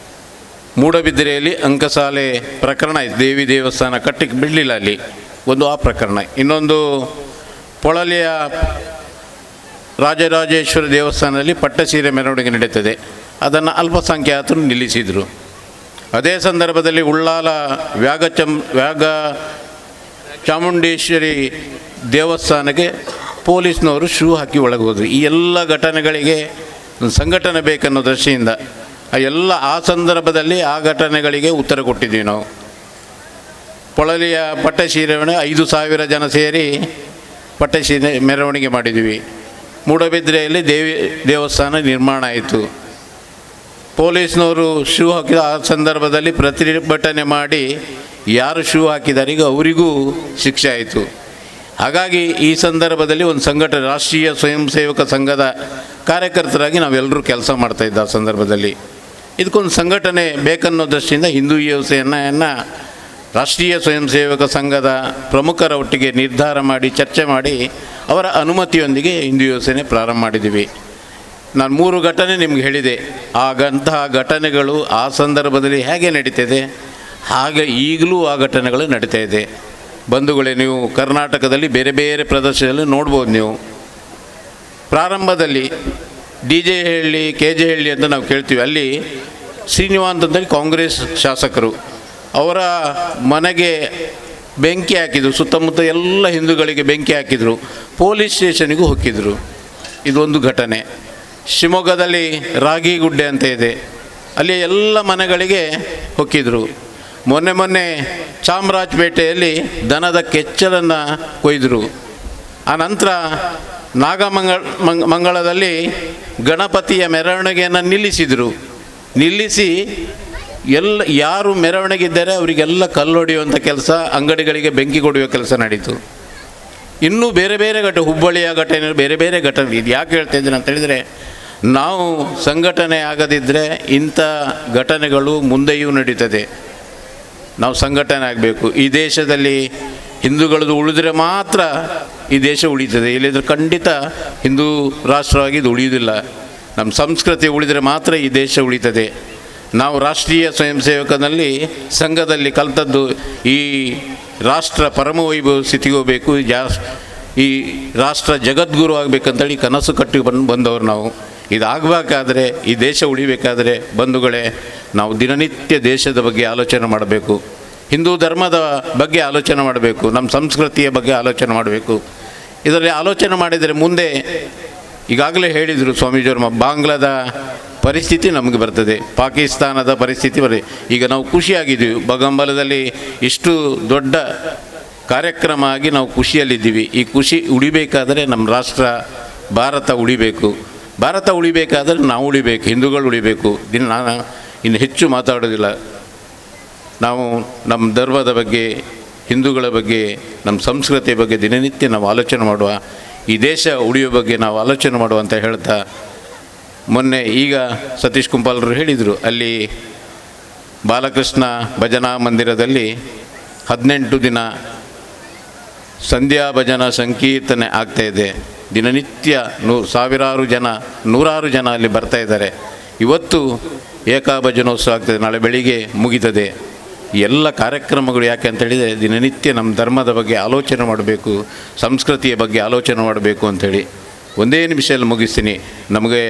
ಮೂಡಬಿದಿರೆಯಲ್ಲಿ ಅಂಕಸಾಲೆ ಪ್ರಕರಣ ಆಯಿತು. ದೇವಿ ದೇವಸ್ಥಾನ ಕಟ್ಟಿಗೆ ಬಿಡಲಿಲ್ಲ ಅಲ್ಲಿ, ಒಂದು ಆ ಪ್ರಕರಣ. ಇನ್ನೊಂದು ಪೊಳಲಿಯ ರಾಜರಾಜೇಶ್ವರ ದೇವಸ್ಥಾನದಲ್ಲಿ ಪಟ್ಟಸೀರೆ ಮೆರವಣಿಗೆ ನಡೀತದೆ, ಅದನ್ನು ಅಲ್ಪಸಂಖ್ಯಾತರು ನಿಲ್ಲಿಸಿದರು. ಅದೇ ಸಂದರ್ಭದಲ್ಲಿ ಉಳ್ಳಾಲ ವ್ಯಾಗ ಚಾಮುಂಡೇಶ್ವರಿ ದೇವಸ್ಥಾನಕ್ಕೆ ಪೊಲೀಸ್ನವರು ಶೂ ಹಾಕಿ ಒಳಗೆ ಹೋದರು. ಈ ಎಲ್ಲ ಘಟನೆಗಳಿಗೆ ಸಂಘಟನೆ ಬೇಕನ್ನೋ ದೃಷ್ಟಿಯಿಂದ ಆ ಎಲ್ಲ ಆ ಸಂದರ್ಭದಲ್ಲಿ ಆ ಘಟನೆಗಳಿಗೆ ಉತ್ತರ ಕೊಟ್ಟಿದ್ದೀವಿ ನಾವು. ಪೊಳಲಿಯ ಪಟ್ಟಸೀರೆ 5,000 ಜನ ಸೇರಿ ಪಟ್ಟಸೀರೆ ಮೆರವಣಿಗೆ ಮಾಡಿದ್ದೀವಿ. ಮೂಡಬಿದ್ರೆಯಲ್ಲಿ ದೇವಿ ದೇವಸ್ಥಾನ ನಿರ್ಮಾಣ ಆಯಿತು. ಪೊಲೀಸ್ನವರು ಶೂ ಹಾಕಿದ ಆ ಸಂದರ್ಭದಲ್ಲಿ ಪ್ರತಿಭಟನೆ ಮಾಡಿ ಯಾರು ಶೂ ಹಾಕಿದಾರೆ ಈಗ ಅವರಿಗೂ ಶಿಕ್ಷೆ ಆಯಿತು. ಹಾಗಾಗಿ ಈ ಸಂದರ್ಭದಲ್ಲಿ ಒಂದು ಸಂಘಟನೆ, ರಾಷ್ಟ್ರೀಯ ಸ್ವಯಂ ಸೇವಕ ಸಂಘದ ಕಾರ್ಯಕರ್ತರಾಗಿ ನಾವೆಲ್ಲರೂ ಕೆಲಸ ಮಾಡ್ತಾಯಿದ್ದ ಆ ಸಂದರ್ಭದಲ್ಲಿ ಇದಕ್ಕೊಂದು ಸಂಘಟನೆ ಬೇಕನ್ನೋ ದೃಷ್ಟಿಯಿಂದ ಹಿಂದೂ ಯುವ ಸೇನೆಯನ್ನು ರಾಷ್ಟ್ರೀಯ ಸ್ವಯಂ ಸೇವಕ ಸಂಘದ ಪ್ರಮುಖರ ಒಟ್ಟಿಗೆ ನಿರ್ಧಾರ ಮಾಡಿ, ಚರ್ಚೆ ಮಾಡಿ, ಅವರ ಅನುಮತಿಯೊಂದಿಗೆ ಹಿಂದೂ ಯುವ ಸೇನೆ ಪ್ರಾರಂಭ ಮಾಡಿದ್ದೀವಿ. ನಾನು 3 ಘಟನೆ ನಿಮ್ಗೆ ಹೇಳಿದೆ. ಆಗಂತಹ ಘಟನೆಗಳು ಆ ಸಂದರ್ಭದಲ್ಲಿ ಹೇಗೆ ನಡೀತಿದೆ ಹಾಗೆ ಈಗಲೂ ಆ ಘಟನೆಗಳು ನಡೀತಾ ಇದೆ. ಬಂಧುಗಳೇ, ನೀವು ಕರ್ನಾಟಕದಲ್ಲಿ ಬೇರೆ ಬೇರೆ ಪ್ರದೇಶದಲ್ಲಿ ನೋಡ್ಬೋದು. ನೀವು ಪ್ರಾರಂಭದಲ್ಲಿ ಡಿ ಜೆ ಹಳ್ಳಿ, ಕೆ ಜೆ ಹಳ್ಳಿ ಅಂತ ನಾವು ಕೇಳ್ತೀವಿ. ಅಲ್ಲಿ ಶ್ರೀನಿವಾಸ್ ಅಂತೇಳಿ ಕಾಂಗ್ರೆಸ್ ಶಾಸಕರು, ಅವರ ಮನೆಗೆ ಬೆಂಕಿ ಹಾಕಿದರು. ಸುತ್ತಮುತ್ತ ಎಲ್ಲ ಹಿಂದೂಗಳಿಗೆ ಬೆಂಕಿ ಹಾಕಿದರು. ಪೊಲೀಸ್ ಸ್ಟೇಷನಿಗೂ ಹೊಕ್ಕಿದ್ರು. ಇದೊಂದು ಘಟನೆ. ಶಿವಮೊಗ್ಗದಲ್ಲಿ ರಾಗಿಗುಡ್ಡೆ ಅಂತ ಇದೆ, ಅಲ್ಲಿ ಎಲ್ಲ ಮನೆಗಳಿಗೆ ಹೊಕ್ಕಿದ್ರು. ಮೊನ್ನೆ ಮೊನ್ನೆ ಚಾಮರಾಜಪೇಟೆಯಲ್ಲಿ ದನದ ಕೆಚ್ಚಲನ್ನು ಕೊಯ್ದರು. ಆ ನಂತರ ನಾಗಮಂಗಳದಲ್ಲಿ ಗಣಪತಿಯ ಮೆರವಣಿಗೆಯನ್ನು ನಿಲ್ಲಿಸಿದರು. ನಿಲ್ಲಿಸಿ ಎಲ್ಲ ಯಾರು ಮೆರವಣಿಗೆ ಇದ್ದಾರೆ ಅವರಿಗೆಲ್ಲ ಕಲ್ಲೊಡೆಯುವಂಥ ಕೆಲಸ, ಅಂಗಡಿಗಳಿಗೆ ಬೆಂಕಿ ಕೊಡುವ ಕೆಲಸ ನಡೀತು. ಇನ್ನೂ ಬೇರೆ ಬೇರೆ ಘಟನೆ, ಹುಬ್ಬಳ್ಳಿಯ ಘಟನೆ, ಬೇರೆ ಬೇರೆ ಘಟನೆ. ಇದು ಯಾಕೆ ಹೇಳ್ತಾ ಇದ್ದೀನಿ ಅಂತ ಹೇಳಿದರೆ, ನಾವು ಸಂಘಟನೆ ಆಗದಿದ್ದರೆ ಇಂಥ ಘಟನೆಗಳು ಮುಂದೆಯೂ ನಡೀತದೆ. ನಾವು ಸಂಘಟನೆ ಆಗಬೇಕು. ಈ ದೇಶದಲ್ಲಿ ಹಿಂದೂಗಳದ್ದು ಉಳಿದ್ರೆ ಮಾತ್ರ ಈ ದೇಶ ಉಳೀತದೆ, ಇಲ್ಲದಿದ್ದರೆ ಖಂಡಿತ ಹಿಂದೂ ರಾಷ್ಟ್ರವಾಗಿ ಇದು ಉಳಿಯುವುದಿಲ್ಲ. ನಮ್ಮ ಸಂಸ್ಕೃತಿ ಉಳಿದರೆ ಮಾತ್ರ ಈ ದೇಶ ಉಳೀತದೆ. ನಾವು ರಾಷ್ಟ್ರೀಯ ಸ್ವಯಂ ಸೇವಕನಲ್ಲಿ ಸಂಘದಲ್ಲಿ ಕಲಿತದ್ದು ಈ ರಾಷ್ಟ್ರ ಪರಮ ವೈಭವ ಸ್ಥಿತಿಗೆ ಹೋಗಬೇಕು, ಈ ರಾಷ್ಟ್ರ ಜಗದ್ಗುರು ಆಗಬೇಕಂತೇಳಿ ಕನಸು ಕಟ್ಟಿ ಬಂದವರು ನಾವು. ಇದಾಗಬೇಕಾದ್ರೆ, ಈ ದೇಶ ಉಳಿಬೇಕಾದರೆ ಬಂಧುಗಳೇ, ನಾವು ದಿನನಿತ್ಯ ದೇಶದ ಬಗ್ಗೆ ಆಲೋಚನೆ ಮಾಡಬೇಕು, ಹಿಂದೂ ಧರ್ಮದ ಬಗ್ಗೆ ಆಲೋಚನೆ ಮಾಡಬೇಕು, ನಮ್ಮ ಸಂಸ್ಕೃತಿಯ ಬಗ್ಗೆ ಆಲೋಚನೆ ಮಾಡಬೇಕು. ಇದರಲ್ಲಿ ಆಲೋಚನೆ ಮಾಡಿದರೆ ಮುಂದೆ ಈಗಾಗಲೇ ಹೇಳಿದರು ಸ್ವಾಮೀಜಿಯವರು, ಬಾಂಗ್ಲಾದ ಪರಿಸ್ಥಿತಿ ನಮಗೆ ಬರ್ತದೆ, ಪಾಕಿಸ್ತಾನದ ಪರಿಸ್ಥಿತಿ ಬರ್ತದೆ. ಈಗ ನಾವು ಖುಷಿಯಾಗಿದ್ದೀವಿ, ಬಗಂಬಲದಲ್ಲಿ ಇಷ್ಟು ದೊಡ್ಡ ಕಾರ್ಯಕ್ರಮ ಆಗಿ ನಾವು ಖುಷಿಯಲ್ಲಿದ್ದೀವಿ. ಈ ಖುಷಿ ಉಳಿಬೇಕಾದರೆ ನಮ್ಮ ರಾಷ್ಟ್ರ ಭಾರತ ಉಳಿಬೇಕು. ಭಾರತ ಉಳಿಬೇಕಾದರೆ ನಾವು ಉಳಿಬೇಕು, ಹಿಂದೂಗಳು ಉಳಿಬೇಕು. ನಾನು ಇನ್ನು ಹೆಚ್ಚು ಮಾತಾಡೋದಿಲ್ಲ. ನಾವು ನಮ್ಮ ಧರ್ಮದ ಬಗ್ಗೆ, ಹಿಂದೂಗಳ ಬಗ್ಗೆ, ನಮ್ಮ ಸಂಸ್ಕೃತಿಯ ಬಗ್ಗೆ ದಿನನಿತ್ಯ ನಾವು ಆಲೋಚನೆ ಮಾಡುವ. ಈ ದೇಶ ಉಳಿಯೋ ಬಗ್ಗೆ ನಾವು ಆಲೋಚನೆ ಮಾಡುವಂತ ಹೇಳ್ತಾ, ಮೊನ್ನೆ ಈಗ ಸತೀಶ್ ಕುಂಪಾಲರು ಹೇಳಿದರು, ಅಲ್ಲಿ ಬಾಲಕೃಷ್ಣ ಭಜನಾ ಮಂದಿರದಲ್ಲಿ 18 ದಿನ ಸಂಧ್ಯಾ ಭಜನಾ ಸಂಕೀರ್ತನೆ ಆಗ್ತಾಯಿದೆ. ದಿನನಿತ್ಯ ಸಾವಿರಾರು ಜನ, ನೂರಾರು ಜನ ಅಲ್ಲಿ ಬರ್ತಾ ಇದ್ದಾರೆ. ಇವತ್ತು ಏಕಾಭಜನೋತ್ಸವ ಆಗ್ತದೆ, ನಾಳೆ ಬೆಳಿಗ್ಗೆ ಮುಗೀತದೆ. ಎಲ್ಲ ಕಾರ್ಯಕ್ರಮಗಳು ಯಾಕೆ ಅಂತೇಳಿದರೆ ದಿನನಿತ್ಯ ನಮ್ಮ ಧರ್ಮದ ಬಗ್ಗೆ ಆಲೋಚನೆ ಮಾಡಬೇಕು, ಸಂಸ್ಕೃತಿಯ ಬಗ್ಗೆ ಆಲೋಚನೆ ಮಾಡಬೇಕು ಅಂಥೇಳಿ. ಒಂದೇ ನಿಮಿಷದಲ್ಲಿ ಮುಗಿಸ್ತೀನಿ. ನಮಗೆ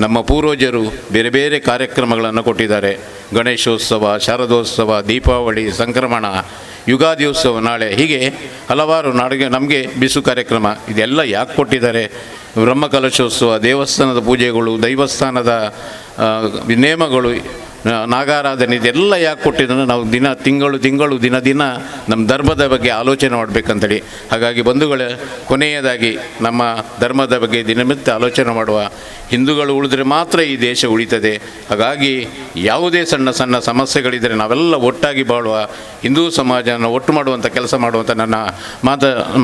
ನಮ್ಮ ಪೂರ್ವಜರು ಬೇರೆ ಬೇರೆ ಕಾರ್ಯಕ್ರಮಗಳನ್ನು ಕೊಟ್ಟಿದ್ದಾರೆ. ಗಣೇಶೋತ್ಸವ, ಶಾರದೋತ್ಸವ, ದೀಪಾವಳಿ, ಸಂಕ್ರಮಣ, ಯುಗಾದಿ ಉತ್ಸವ ನಾಳೆ, ಹೀಗೆ ಹಲವಾರು ನಾಡಿಗೆ ನಮಗೆ ಬಿಸು ಕಾರ್ಯಕ್ರಮ ಇದೆಲ್ಲ ಯಾಕೆ ಕೊಟ್ಟಿದ್ದಾರೆ? ಬ್ರಹ್ಮಕಲಶೋತ್ಸವ, ದೇವಸ್ಥಾನದ ಪೂಜೆಗಳು, ದೈವಸ್ಥಾನದ ನೇಮಗಳು, ನಾಗಾರಾಧನೆ, ಇದೆಲ್ಲ ಯಾಕೆ ಕೊಟ್ಟಿದ್ದಾರೆ? ನಾವು ದಿನ ತಿಂಗಳು ತಿಂಗಳು ದಿನ ದಿನ ನಮ್ಮ ಧರ್ಮದ ಬಗ್ಗೆ ಆಲೋಚನೆ ಮಾಡಬೇಕಂತೇಳಿ. ಹಾಗಾಗಿ ಬಂಧುಗಳೇ, ಕೊನೆಯದಾಗಿ ನಮ್ಮ ಧರ್ಮದ ಬಗ್ಗೆ ದಿನನಿತ್ಯ ಆಲೋಚನೆ ಮಾಡುವ ಹಿಂದೂಗಳು ಉಳಿದ್ರೆ ಮಾತ್ರ ಈ ದೇಶ ಉಳಿತದೆ. ಹಾಗಾಗಿ ಯಾವುದೇ ಸಣ್ಣ ಸಣ್ಣ ಸಮಸ್ಯೆಗಳಿದ್ದರೆ ನಾವೆಲ್ಲ ಒಟ್ಟಾಗಿ ಬಾಳುವ, ಹಿಂದೂ ಸಮಾಜವನ್ನು ಒಟ್ಟು ಮಾಡುವಂಥ ಕೆಲಸ ಮಾಡುವಂಥ ನನ್ನ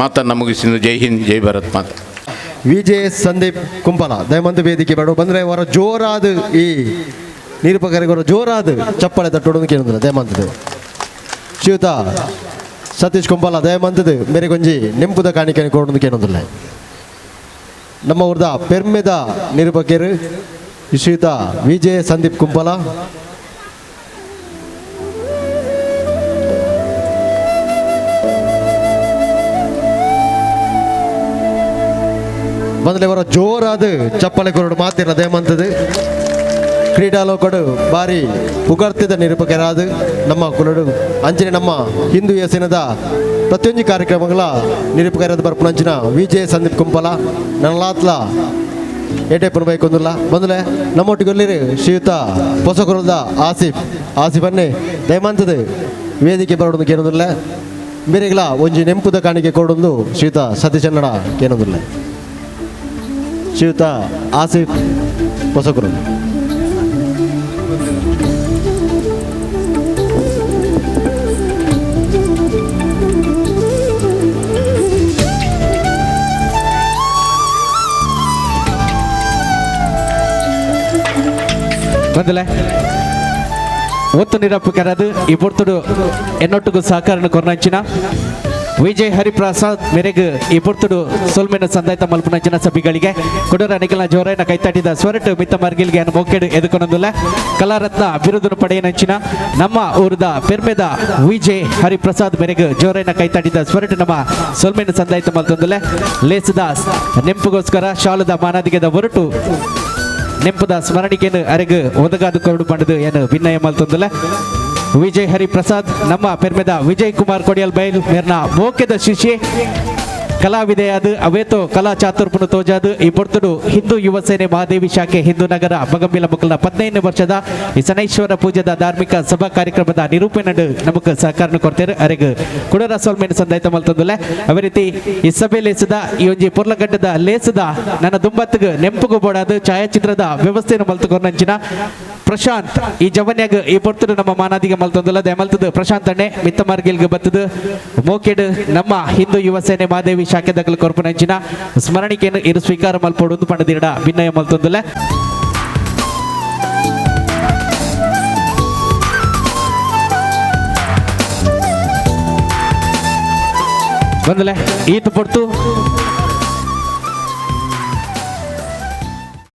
ಮಾತನ್ನು ಮುಗಿಸಿ. ಜೈ ಹಿಂದ್, ಜೈ ಭಾರತ್ ಮಾತು. ವಿಜಯ ಸಂದೀಪ್ ಕುಂಪಲ ದಯಮಂತ ವೇದಿಕೆ ಬೇಡ ಬಂದರೆ ಅವರ ಜೋರಾದ ಈ ನಿರೂಪಕರಿಗೆ ಜೋರಾದ ಚಪ್ಪಾಳೆ ತಟ್ಟೋಡೋದು ಕೇಳಿದ್ರೆ ದಯಮಂತದ್ದು. ಶ್ರೀಯುತ ಸತೀಶ್ ಕುಂಪಾಲ ದಯಮಂತದ್ದು ಮೇರೆ ಕೊಂಜಿ ನೆಂಪುದ ಕಾಣಿಕೆ ಕೊಡೋದು ಕೇಳೋದಿಲ್ಲ. ನಮ್ಮ ಊರ್ದ ಪೆರ್ಮೆದ ನಿರೂಪಕರು ಶ್ರೀಯುತ ವಿಜಯ ಸಂದೀಪ್ ಕುಂಪಲ. ಬಂದ್ರೆ ಅವರ ಜೋರಾದ ಚಪ್ಪಾಳೆ ಕೊರಡು ಮಾತಿಲ್ಲ ದಯಮಂತದ್ದು. ಕ್ರೀಡಾಲೋಕಡು ಬಾರಿ ಪುಗರ್ತಿದ ನಿರೂಪಕರಾದ ನಮ್ಮ ಕುಲಡು ಅಂಚನೆ ನಮ್ಮ ಹಿಂದೂ ಯಸನದ ಪ್ರತಿಯೊಂದು ಕಾರ್ಯಕ್ರಮಗಳ ನಿರೂಪಕರಾದ ಬರ್ಪುನಂಚಿನ ವಿಜಯ ಸಂದೀಪ್ ಕುಂಪಲ ನನ್ನಲಾತ್ಲ ಏಟೆಪ್ಪನ ಬೈಕೊಂದಿಲ್ಲ. ಬಂದಲೆ ನಮ್ಮೊಟ್ಟಿಗೆ ಶ್ರೀಯುತ ಹೊಸಕುಲದ ಆಸಿಫ್ ಆಸಿಫನ್ನೇ ದಯಮಂತದ ವೇದಿಕೆ ಬರೋದು ಕೇಳೋದಿಲ್ಲ. ಬೇರೆಗಳ ಒಂಜಿ ನೆಂಪುದ ಕಾಣಿಕೆ ಕೊಡೊಂದು ಶ್ರೀಯುತ ಸತೀಶನ್ನಡ ಕೇಳೋದಿಲ್ಲ. ಶ್ರೀಯುತ ಆಸಿಫ್ ಹೊಸಕುರು. ಬಂದಲೆ ಒತ್ತು ನಿರೂಪಕರಾದ ಈ ಪೊರ್ತುಡು ಎನ್ನೊಟ್ಟಿಗೂ ಸಹಕಾರನ ಕೊರ್ನಂಚಿನ ವಿಜಯ್ ಹರಿಪ್ರಸಾದ್ ಮೇರೆಗ್ ಈ ಪೊರ್ತುಡು ಸೊಲ್ಮೆನ ಸಂದಾಯ್ತ ಮಲ್ಪುನಂಚಿನ ಸಭೆಗಳಿಗೆ ಕೊಡರ ನಿಖಲ್ನ ಜೋರೈನ ಕೈತಾಟಿದ ಸ್ವರಟು ಮಿತ್ತ ಮರ್ಗಿಲ್ಗೆ ಅನ್ನು ಮೋಕೆಡು ಎದುಕೊನೊಂದುಲ್ಲ. ಕಲಾರತ್ನ ಬಿರುದನ್ನು ಪಡೆಯನಂಚಿನ ನಮ್ಮ ಊರದ ಪೆರ್ಮೆದ ವಿಜಯ್ ಹರಿಪ್ರಸಾದ್ ಮೇರೆಗ್ ಜೋರೈನ ಕೈತಾಟಿದ ಸ್ವರಟು ನಮ್ಮ ಸೊಲ್ಮೆನ ಸಂದಾಯ್ತ ಮಲ್ತೊಂದುಲ್ಲ. ಲೇಸದ ನೆಂಪುಗೋಸ್ಕರ ಶಾಲದ ಮಾನಾದಿಗೆದ ಹೊರಟು ನೆಂಪುದ ಸ್ಮರಣಿಕೆಯನ್ನು ಅರೆಗು ಒದಗಾದ ಕೊರಡು ಪಂಡದು ಏನು ಭಿನ್ನಯ ಮಲ್ತೊಂದುಲ್ಲ. ವಿಜಯ್ ಹರಿಪ್ರಸಾದ್ ನಮ್ಮ ಪೆರ್ಮೆದ ವಿಜಯ್ ಕುಮಾರ್ ಕೊಡಿಯಲ್ ಬೈಲ್ ಮೇರ್ನ ಮೋಕೆದ ಶಿಷ್ಯೆ ಕಲಾವಿದೆಯಾದ ಅವೇತೋ ಕಲಾ ಚಾತುರ್ಪುನು ತೋಜಾದು ಈ ಪೊರ್ತುಡು ಹಿಂದೂ ಯುವ ಸೇನೆ ಮಹಾದೇವಿ ಶಾಖೆ ಹಿಂದೂ ನಗರ ಬಗಂಬಿಲ ಮುಕ್ಕಲ್ನ 15 ವರ್ಷದ ಈ ಶನೈಶ್ವರ ಪೂಜೆದ ಧಾರ್ಮಿಕ ಸಭಾ ಕಾರ್ಯಕ್ರಮದ ನಿರೂಪಣೆ ನಮಕ್ ಸಹಕಾರ ಕೊಡ್ತೇವೆ. ಅರೆಗ್ ಕುಡರ ಸೊಲ್ಮೆನ್ ಸಂದಾಯ್ತ ಮಲ್ತೊಂದುಲ್ಲ. ಅದೇ ರೀತಿ ಈ ಸಭೆ ಲೇಸದ ಈ ಒಂಜಿ ಪೊರ್ಲಗಡ್ಡದ ಲೇಸದ ನನ್ನ ದುಂಬತ್ತಿಗೆ ನೆಂಪುಗು ಬೋಡಾದ ಛಾಯಾಚಿತ್ರದ ವ್ಯವಸ್ಥೆಯನ್ನು ಮಲ್ತುಕೊಂಡಂಚಿನ ಪ್ರಶಾಂತ್ ಈ ಜವನ್ಯಾಗ ಈ ಪೊರ್ತುಡು ನಮ್ಮ ಮಾನಾದಿಗೆ ಮಲ್ತೊಂದುಲ್ಲ. ದಯಮಲ್ತದು ಪ್ರಶಾಂತ್ ಅಣ್ಣೆ ಮಿತ್ತ ಮಾರ್ಗಿಲ್ಗೆ ಬತ್ತದು ಮೋಕೆಡ್ ನಮ್ಮ ಹಿಂದೂ ಯುವ ಸೇನೆ ಮಹಾದೇವಿ ಶಾಖೆ ದಖಲು ಕೊರ್ಪುನಂಚಿನ ಸ್ಮರಣಿಕೆಯನ್ನು ಇರು ಸ್ವೀಕಾರ ಮಲ್ಪೊಡು ಪಂಡದಿರಡ ಭಿನ್ನಯ ಮಲ್ತೊಂದುಲ್ಲ. ಬಂದಲೆ ಈತ ಪೊರ್ತು